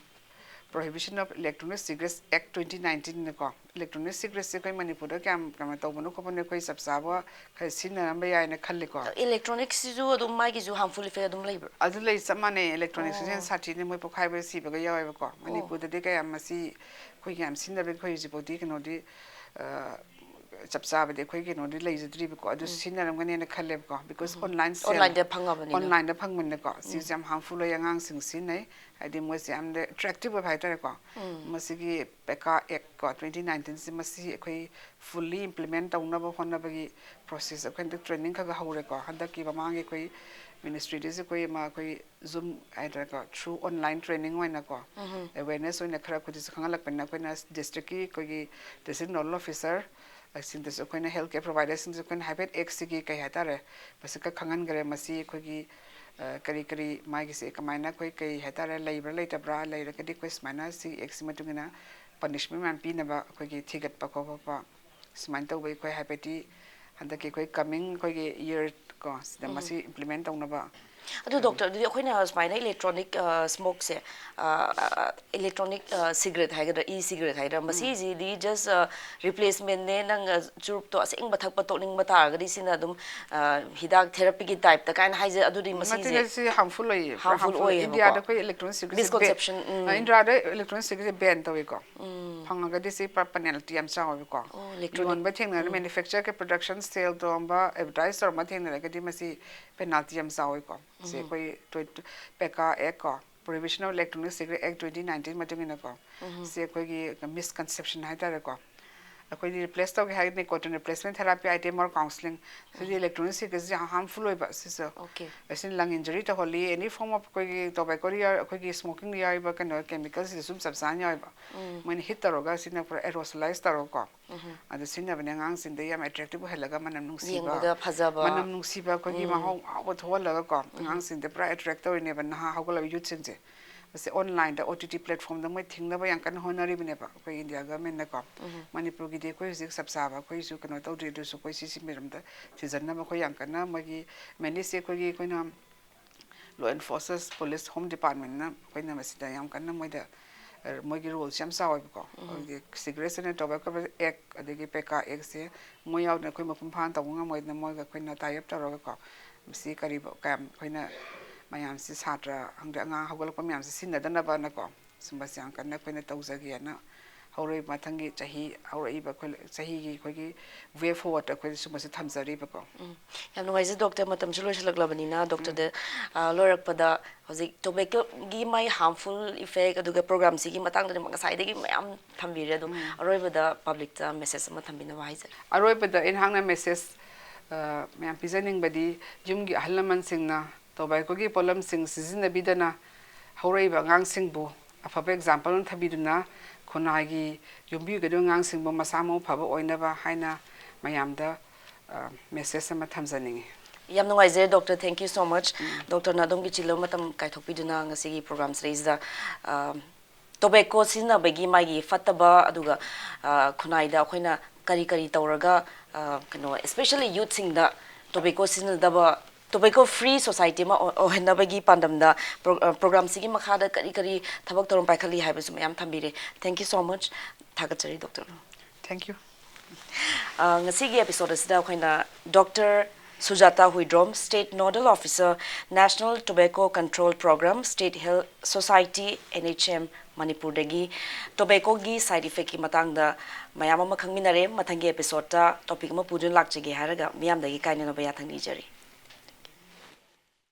Prohibition of Electronic Cigarettes Act twenty nineteen ꯀꯣ, ꯏꯂꯦꯛꯇ꯭ꯔꯣꯅꯤꯛ ꯁꯤꯒꯔꯦꯠꯁꯦ ꯑꯩꯈꯣꯏ ꯃꯅꯤꯄꯨꯔꯗ ꯀꯌꯥꯝ ꯀꯩꯅꯣ ꯇꯧꯕꯅꯣ ꯈꯣꯠꯄꯅꯣ ꯑꯩꯈꯣꯏ ꯆꯞ ꯆꯥꯕ ꯈꯔ ꯁꯤꯖꯤꯟꯅꯔꯝꯕ ꯌꯥꯏꯅ ꯈꯜꯂꯤꯀꯣ꯫ ꯏꯂꯦꯛꯇ꯭ꯔꯣꯅꯤꯛꯁꯤꯁꯨ ꯑꯗꯨꯝ ꯃꯥꯒꯤꯁꯨ ꯍꯥꯔꯝꯐꯨꯜ ꯏꯐꯦꯛ ꯑꯗꯨꯝ ꯂꯩꯕ꯭ꯔꯥ? ꯑꯗꯨ ꯂꯩ, ꯆꯞ ꯃꯥꯟꯅꯩ꯫ ꯏꯂꯦꯛꯇ꯭ꯔꯣꯅꯤꯛꯁꯤꯅ ꯍꯦꯟꯅ ꯁꯥꯊꯤꯅ ꯃꯣꯏ ꯄꯣꯛꯈꯥꯏꯕ ꯁꯤꯕꯒ ꯌꯥꯎꯋꯦꯕꯀꯣ꯫ ꯃꯅꯤꯄꯨꯔꯗꯗꯤ ꯀꯌꯥꯝ ꯃꯁꯤ ꯑꯩꯈꯣꯏ ꯌꯥꯝ ꯁꯤꯖꯤꯟꯅꯕꯒꯤ ꯑꯩꯈꯣꯏ ꯍꯧꯖꯤꯛꯐꯥꯎꯗꯤ ꯀꯩꯅꯣꯗꯤ, ꯑ, ꯆꯞ ꯆꯥꯕꯗꯤ ꯑꯩꯈꯣꯏ ꯀꯩꯅꯣꯗꯤ ꯂꯩꯖꯗ꯭ꯔꯤꯕꯀꯣ꯫ ꯑꯗꯨ ꯁꯤꯖꯤꯟꯅꯔꯝꯒꯅꯦꯅ ꯈꯜꯂꯦꯕꯀꯣ, ꯕꯤꯀꯣꯁ ꯑꯣꯟꯂꯥꯏꯟ ꯁꯦꯜ, ꯑꯣꯟꯂꯥꯏꯟꯗ ꯐꯪꯉꯕꯅꯤꯅ꯫ ꯑꯣꯟꯂꯥꯏꯟꯗ ꯐꯪꯕꯅꯤꯅꯀꯣ꯫ ꯁꯤꯁꯦ ꯌꯥꯝ ꯍꯥꯔꯝꯐꯨꯜ ꯑꯣꯏ, ꯑꯉꯥꯡꯁꯤꯡ ꯁꯤꯖꯤꯟꯅꯩ꯫ ꯍꯥꯏꯗꯤ ꯃꯣꯏꯁꯦ ꯌꯥꯝꯅ ꯑꯦꯇ꯭ꯔꯦꯛꯇꯤꯚ ꯑꯣꯏꯕ ꯍꯥꯏꯇꯥꯔꯦꯀꯣ꯫ ꯃꯁꯤꯒꯤ ꯄꯦꯀꯥ ꯑꯦꯛ ꯀꯣ, ꯇ꯭ꯋꯦꯟꯇꯤ ꯅꯥꯏꯟꯇꯤꯟꯁꯦ ꯃꯁꯤ ꯑꯩꯈꯣꯏ ꯐꯨꯜꯂꯤ ꯏꯝꯄ꯭ꯂꯤꯃꯦꯟ ꯇꯧꯅꯕ ꯍꯣꯠꯅꯕꯒꯤ ꯄ꯭ꯔꯣꯁꯦꯁ ꯑꯩꯈꯣꯏ ꯍꯟꯗꯛ ꯇ꯭ꯔꯦꯅꯤꯡ ꯈꯔ ꯈꯔ ꯍꯧꯔꯦꯀꯣ꯫ ꯍꯟꯗꯛꯀꯤ ꯃꯃꯥꯡꯒꯤ ꯑꯩꯈꯣꯏ ꯃꯤꯅꯤꯁꯇ꯭ꯔꯤꯗꯁꯨ ꯑꯩꯈꯣꯏ ꯑꯃ ꯑꯩꯈꯣꯏ ꯖꯨꯝ ꯍꯥꯏꯇꯥꯔꯦꯀꯣ, ꯊ꯭ꯔꯨ ꯑꯣꯟꯂꯥꯏꯟ ꯇ꯭ꯔꯦꯅꯤꯡ ꯑꯣꯏꯅꯀꯣ, ꯑꯦꯋꯦꯔꯅꯦꯁ ꯑꯣꯏꯅ ꯈꯔ ꯑꯩꯈꯣꯏꯗꯁꯨ ꯈꯪꯍꯜꯂꯛꯄꯅꯤꯅ ꯑꯩꯈꯣꯏꯅ ꯗꯤꯁꯇ꯭ꯔꯤꯛꯀꯤ ꯑꯩꯈꯣꯏꯒꯤ ꯗꯤꯁꯇ꯭ꯔꯤꯛ ꯅꯣꯗꯜ ꯑꯣꯐꯤꯁꯔ ꯁꯤꯡꯗꯁꯨ ꯑꯩꯈꯣꯏꯅ ꯍꯦꯜꯊ ꯀꯦꯌꯔ ꯄ꯭ꯔꯣꯚꯥꯏꯗꯔꯁꯤꯡꯗꯁꯨ ꯑꯩꯈꯣꯏꯅ ꯍꯥꯏꯐꯦꯠ ꯑꯦꯛꯁꯤꯒꯤ ꯀꯩ ꯍꯥꯏꯇꯥꯔꯦ, ꯃꯁꯤ ꯈꯔ ꯈꯪꯍꯟꯈ꯭ꯔꯦ꯫ ꯃꯁꯤ ꯑꯩꯈꯣꯏꯒꯤ, ꯑ, ꯀꯔꯤ ꯀꯔꯤ ꯃꯥꯒꯤꯁꯦ ꯀꯃꯥꯏꯅ ꯑꯩꯈꯣꯏ ꯀꯩ ꯍꯥꯏꯇꯥꯔꯦ, ꯂꯩꯕ꯭ꯔꯥ ꯂꯩꯇꯕ꯭ꯔꯥ, ꯂꯩꯔꯒꯗꯤ ꯑꯩꯈꯣꯏ ꯁꯨꯃꯥꯏꯅ ꯁꯤ ꯑꯦꯛꯁꯤ ꯃꯇꯨꯡ ꯏꯟꯅ ꯄꯅꯤꯁꯃꯦꯟ ꯃꯌꯥꯝ ꯄꯤꯅꯕ ꯑꯩꯈꯣꯏꯒꯤ ꯊꯤꯒꯠꯄ ꯈꯣꯠꯄ ꯁꯨꯃꯥꯏꯅ ꯇꯧꯕ ꯑꯩꯈꯣꯏ ꯍꯥꯏꯐꯦꯠꯇꯤ ꯍꯟꯗꯛꯀꯤ ꯑꯩꯈꯣꯏ ꯀꯃꯤꯡ ꯑꯩꯈꯣꯏꯒꯤ ꯏꯌꯔ ꯀꯣ ꯁꯤꯗ ꯃꯁꯤ ꯏꯝꯄ꯭ꯂꯤꯃꯦꯟ ꯇꯧꯅꯕ꯫ ꯑꯗꯨ ꯗꯣꯛꯇꯔ, ꯑꯗꯨꯗꯤ ꯑꯩꯈꯣꯏꯅ ꯁꯨꯃꯥꯏꯅ ꯏꯂꯦꯛꯇ꯭ꯔꯣꯅꯤꯛ ꯁ꯭ꯃꯣꯛꯁꯦ, ꯏꯂꯦꯛꯇ꯭ꯔꯣꯅꯤꯛ ꯁꯤꯒꯔꯦꯠ ꯍꯥꯏꯒꯗ꯭ꯔꯥ, ꯏ ꯁꯤꯒꯔꯦꯠ ꯍꯥꯏꯒꯗ꯭ꯔꯥ, ꯃꯁꯤꯁꯤꯗꯤ ꯖꯁ ꯔꯤꯄ꯭ꯂꯦꯁꯃꯦꯟꯅꯦ, ꯅꯪ ꯆꯨꯔꯨꯞꯇꯣ ꯑꯁꯦꯡꯕ ꯊꯛꯄ ꯇꯣꯛꯅꯤꯡꯕ ꯇꯥꯔꯒꯗꯤ ꯁꯤꯅ ꯑꯗꯨꯝ, ꯑ, ꯍꯤꯗꯥꯛ ꯊꯦꯔꯥꯄꯤꯒꯤ ꯇꯥꯏꯞꯇ ꯀꯥꯏꯅ ꯍꯥꯏꯖꯩ꯫ ꯑꯗꯨꯗꯤ ꯅꯠꯇꯦ, ꯃꯁꯤꯁꯦ ꯅꯠꯇꯦ, ꯁꯤ ꯍꯥꯔꯝꯐꯨꯜ ꯑꯣꯏꯌꯦ, ꯄꯨꯔꯥ ꯍꯥꯔꯝꯐꯨꯜ ꯍꯥꯔꯝꯐꯨꯜ꯫ ꯑꯣꯏꯌꯦꯕꯀꯣ꯫ ꯏꯟꯗꯤꯌꯥꯗ ꯑꯩꯈꯣꯏ ꯏꯂꯦꯛꯇ꯭ꯔꯣꯅꯤꯛ ꯁꯤꯒꯔꯦꯠꯁꯦ ꯕꯦꯟ, ꯃꯤꯁꯀꯣꯟꯁꯦꯞꯁꯟ, ꯎꯝ꯫ ꯏꯟꯗꯤꯌꯥꯗ ꯏꯂꯦꯛꯇ꯭ꯔꯣꯅꯤꯛ ꯁꯤꯒꯔꯦꯠꯁꯦ ꯕꯦꯟ ꯇꯧꯋꯤꯀꯣ꯫ ꯐꯪꯉꯒꯗꯤ ꯁꯤ ꯄꯨꯔꯥ ꯄꯦꯅꯥꯜꯇꯤ ꯌꯥꯝ ꯆꯥꯎꯋꯦꯕꯀꯣ꯫ ꯑꯣ, ꯏꯂꯦꯛꯇ꯭ꯔꯣꯅꯤꯛ꯫ ꯌꯣꯟꯕ ꯊꯦꯡꯅꯔꯦ, ꯃꯦꯅꯨꯐꯦꯛꯆꯔꯒꯤ ꯄ꯭ꯔꯗꯛꯁꯟ ꯁꯦꯜ ꯇꯧꯔꯝꯕ, ꯑꯦꯗꯚꯔꯇꯥꯏꯁ ꯇꯧꯔꯝꯕ ꯊꯦꯡꯅꯔꯒꯗꯤ ꯃꯁꯤ ꯄꯦꯅꯥꯜꯇꯤ ꯌꯥꯝ ꯆꯥꯎꯋꯤꯀꯣ꯫ ꯁꯤ ꯑꯩꯈꯣꯏ ꯇ꯭ꯋꯦꯟꯇꯤ, ꯄꯦꯀꯥ ꯑꯦꯛ ꯀꯣ, Prohibition of Electronic Cigarette Act twenty nineteen ꯃꯇꯨꯡ ꯏꯟꯅꯀꯣ꯫ ꯁꯤ ꯑꯩꯈꯣꯏꯒꯤ ꯃꯤꯁꯀꯟꯁꯦꯞꯁꯟ ꯍꯥꯏꯇꯥꯔꯦꯀꯣ꯫ ꯑꯩꯈꯣꯏꯗꯤ replace ꯇꯧꯒꯦ ꯍꯥꯏꯔꯒꯗꯤ nicotine replacement therapy item or counseling, CD electronic cigarette ꯁꯤꯗꯤ ꯌꯥꯝ harmful ꯑꯣꯏꯕ ꯁꯤꯁꯨ꯫ Okay. ꯑꯁꯤꯅ lung injury ꯇꯧꯍꯜꯂꯤ, any form of ꯑꯩꯈꯣꯏꯒꯤ tobacco ꯗ ꯌꯥꯎ-, ꯑꯩꯈꯣꯏꯒꯤ smoking ꯗ ꯌꯥꯎꯔꯤꯕ ꯀꯩꯅꯣ chemical ꯁꯤꯗꯁꯨ ꯆꯞ ꯆꯥꯅ ꯌꯥꯎꯋꯦꯕ꯫ ꯃꯣꯏꯅ heat ꯇꯧꯔꯒ ꯁꯤꯅ ꯄꯨꯔꯥ aerosolized ꯇꯧꯔꯒꯀꯣ꯫ ꯑꯗꯨ ꯁꯤꯖꯤꯟꯅꯕꯅꯦ ꯑꯉꯥꯡꯁꯤꯡꯗ ꯌꯥꯝ attractive ꯑꯣꯏꯍꯜꯂꯒ ꯃꯅꯝ ꯅꯨꯡꯁꯤꯕ, ꯌꯦꯡꯕꯗ ꯐꯖꯕ꯫ ꯃꯅꯝ ꯅꯨꯡꯁꯤꯕ ꯑꯩꯈꯣꯏꯒꯤ ꯃꯍꯥꯎ ꯍꯥꯎꯕ ꯊꯣꯛꯍꯜꯂꯒꯀꯣ ꯑꯉꯥꯡꯁꯤꯡꯗ ꯄꯨꯔꯥ attract ꯇꯧꯔꯤꯅꯦꯕ ꯅꯍꯥ ꯍꯧꯒꯠꯂꯛꯄ youth ꯁꯤꯡꯁꯦ꯫ ꯃꯁꯤ online ꯗ O T T platform ꯗ ꯃꯣꯏ ꯊꯤꯡꯅꯕ ꯌꯥꯝ ꯀꯟꯅ ꯍꯣꯠꯅꯔꯤꯕꯅꯦꯕ ꯑꯩꯈꯣꯏ India government ꯅꯀꯣ꯫ ꯃꯅꯤꯄꯨꯔꯒꯤꯗꯤ ꯑꯩꯈꯣꯏ ꯍꯧꯖꯤꯛ ꯆꯞ ꯆꯥꯕ ꯑꯩꯈꯣꯏꯁꯨ ꯀꯩꯅꯣ ꯇꯧꯗ꯭ꯔꯤ, ꯑꯗꯨꯁꯨ ꯑꯩꯈꯣꯏ ꯁꯤꯁꯤ ꯃꯔꯝꯗ ꯊꯤꯖꯤꯟꯅꯕ ꯑꯩꯈꯣꯏ ꯌꯥꯝ ꯀꯟꯅ ꯃꯣꯏꯒꯤ mainly ꯁꯤ ꯑꯩꯈꯣꯏꯒꯤ ꯑꯩꯈꯣꯏꯅ law enforcers, police, home department ꯅ ꯑꯩꯈꯣꯏꯅ ꯃꯁꯤꯗ ꯌꯥꯝ ꯀꯟꯅ ꯃꯣꯏꯗ, ꯑ, ꯃꯣꯏꯒꯤ role ꯁꯦ ꯌꯥꯝ ꯆꯥꯎꯋꯦꯕꯀꯣ꯫ ꯑꯩꯈꯣꯏꯒꯤ cigarette and tobacco act ꯑꯗꯒꯤ PECCA act ꯁꯦ ꯃꯣꯏ ꯌꯥꯎꯗꯅ ꯑꯩꯈꯣꯏ ꯃꯄꯨꯡ ꯐꯥꯅ ꯇꯧꯕ ꯉꯝꯃꯣꯏꯗꯅ ꯃꯣꯏꯒ ꯑꯩꯈꯣꯏꯅ tie up ꯇꯧꯔꯒꯀꯣ꯫ ꯃꯁꯤ ꯀꯔꯤꯕ ꯀꯌꯥꯝ ꯑꯩꯈꯣꯏꯅ ꯃꯌꯥꯝꯁꯤ ꯁꯥꯇ꯭ꯔ ꯈꯪꯗꯦ ꯑꯉꯥꯡ ꯍꯧꯒꯠꯂꯛꯄ ꯃꯌꯥꯝꯁꯤ ꯁꯤꯖꯤꯟꯅꯗꯅꯕꯅꯀꯣ꯫ ꯁꯨꯝꯕꯁꯦ ꯌꯥꯝ ꯀꯟꯅ ꯑꯩꯈꯣꯏꯅ ꯇꯧꯖꯒꯦꯅ ꯍꯧꯔꯛꯏꯕ ꯃꯊꯪꯒꯤ ꯆꯍꯤ ꯍꯧꯔꯛꯏꯕ ꯑꯩꯈꯣꯏ ꯆꯍꯤꯒꯤ ꯑꯩꯈꯣꯏꯒꯤ way forward ꯑꯩꯈꯣꯏꯗ ꯁꯨꯝꯕꯁꯦ ꯊꯝꯖꯔꯤꯕꯀꯣ꯫ ꯌꯥꯝ ꯅꯨꯡꯉꯥꯏꯖꯩ doctor, ꯃꯇꯝꯁꯨ ꯂꯣꯏꯁꯤꯜꯂꯛꯂꯕꯅꯤꯅ doctor ꯗ, ꯑ, ꯂꯣꯏꯔꯛꯄꯗ ꯍꯧꯖꯤꯛ tobacco ꯒꯤ ꯃꯥꯒꯤ harmful effect ꯑꯗꯨꯒ program ꯁꯤꯒꯤ ꯃꯇꯥꯡꯗꯗꯤ ꯉꯁꯥꯏꯗꯒꯤ ꯃꯌꯥꯝ ꯊꯝꯕꯤꯔꯦ, ꯑꯗꯣ ꯑꯔꯣꯏꯕꯗ public ꯇ message ꯑꯃ ꯊꯝꯕꯤꯅꯕ ꯍꯥꯏꯖꯔꯤ꯫ ꯑꯔꯣꯏꯕꯗ ꯑꯩꯍꯥꯛꯅ message, ꯑ, ꯃꯌꯥꯝ ꯄꯤꯖꯅꯤꯡꯕꯗꯤ ꯌꯨꯝꯒꯤ ꯑꯍꯜ ꯂꯃꯟꯁꯤꯡꯅ tobacco ꯒꯤ ꯄꯣꯠꯂꯝꯁꯤꯡ ꯁꯤꯖꯤꯟꯅꯕꯤꯗꯅ ꯍꯧꯔꯛꯏꯕ ꯑꯉꯥꯡꯁꯤꯡꯕꯨ ꯑꯐꯕ example ꯑꯃ ꯊꯝꯕꯤꯗꯨꯅ ꯈꯨꯟꯅꯥꯏꯒꯤ ꯌꯨꯝꯕꯤꯒꯗꯧꯔꯤꯕ ꯑꯉꯥꯡꯁꯤꯡꯕꯨ ꯃꯁꯥ ꯃꯎ ꯐꯕ ꯑꯣꯏꯅꯕ ꯍꯥꯏꯅ ꯃꯌꯥꯝꯗ, ꯑ, message ꯑꯃ ꯊꯝꯖꯅꯤꯡꯏ꯫ ꯌꯥꯝ ꯅꯨꯡꯉꯥꯏꯖꯔꯦ doctor, thank you so much꯫ Doctor ꯅ ꯑꯗꯣꯝꯒꯤ ꯆꯤꯜꯂꯕ ꯃꯇꯝ ꯀꯥꯏꯊꯣꯛꯄꯤꯗꯨꯅ ꯉꯁꯤꯒꯤ program ꯁꯤꯗꯩꯁꯤꯗ, ꯑ, tobacco ꯁꯤꯖꯤꯟꯅꯕꯒꯤ ꯃꯥꯒꯤ ꯐꯠꯇꯕ, ꯑꯗꯨꯒ, ꯑ, ꯈꯨꯟꯅꯥꯏꯗ ꯑꯩꯈꯣꯏꯅ ꯀꯔꯤ ꯀꯔꯤ ꯇꯧꯔꯒ, ꯑ, ꯀꯩꯅꯣ, especially youth ꯁꯤꯡꯗ tobacco ꯁꯤꯖꯤꯟꯅꯗꯕ, tobacco free society ꯑꯃ ꯑꯣꯏ-, ꯑꯣꯏꯍꯟꯅꯕꯒꯤ ꯄꯥꯟꯗꯝꯗ pro-, ꯑ, program ꯁꯤꯒꯤ ꯃꯈꯥꯗ ꯀꯔꯤ ꯀꯔꯤ ꯊꯕꯛ ꯊꯧꯔꯝ ꯄꯥꯏꯈꯠꯂꯤ ꯍꯥꯏꯕꯁꯨ ꯃꯌꯥꯝ ꯊꯝꯕꯤꯔꯦ꯫ Thank you so much꯫ ꯊꯥꯒꯠꯆꯔꯤ doctor꯫ Thank you꯫ ꯑ, ꯉꯁꯤꯒꯤ episode ꯑꯁꯤꯗ ꯑꯩꯈꯣꯏꯅ doctor ꯁꯨꯖꯥꯇꯥ Huidrom, State Nodal Officer, National Tobacco Control Program, State Health Society, N H M, ꯃꯅꯤꯄꯨꯔꯗꯒꯤ tobacco ꯒꯤ side effect ꯀꯤ ꯃꯇꯥꯡꯗ ꯃꯌꯥꯝ ꯑꯃ ꯈꯪꯃꯤꯟꯅꯔꯦ꯫ ꯃꯊꯪꯒꯤ episode ꯇ topic ꯑꯃ ꯄꯨꯗꯨꯅ ꯂꯥꯛꯆꯒꯦ ꯍꯥꯏꯔꯒ ꯃꯤꯌꯥꯝꯗꯒꯤ ꯀꯥꯏꯅꯅꯕ ꯌꯥꯊꯪ ꯅꯤꯖꯔꯤ꯫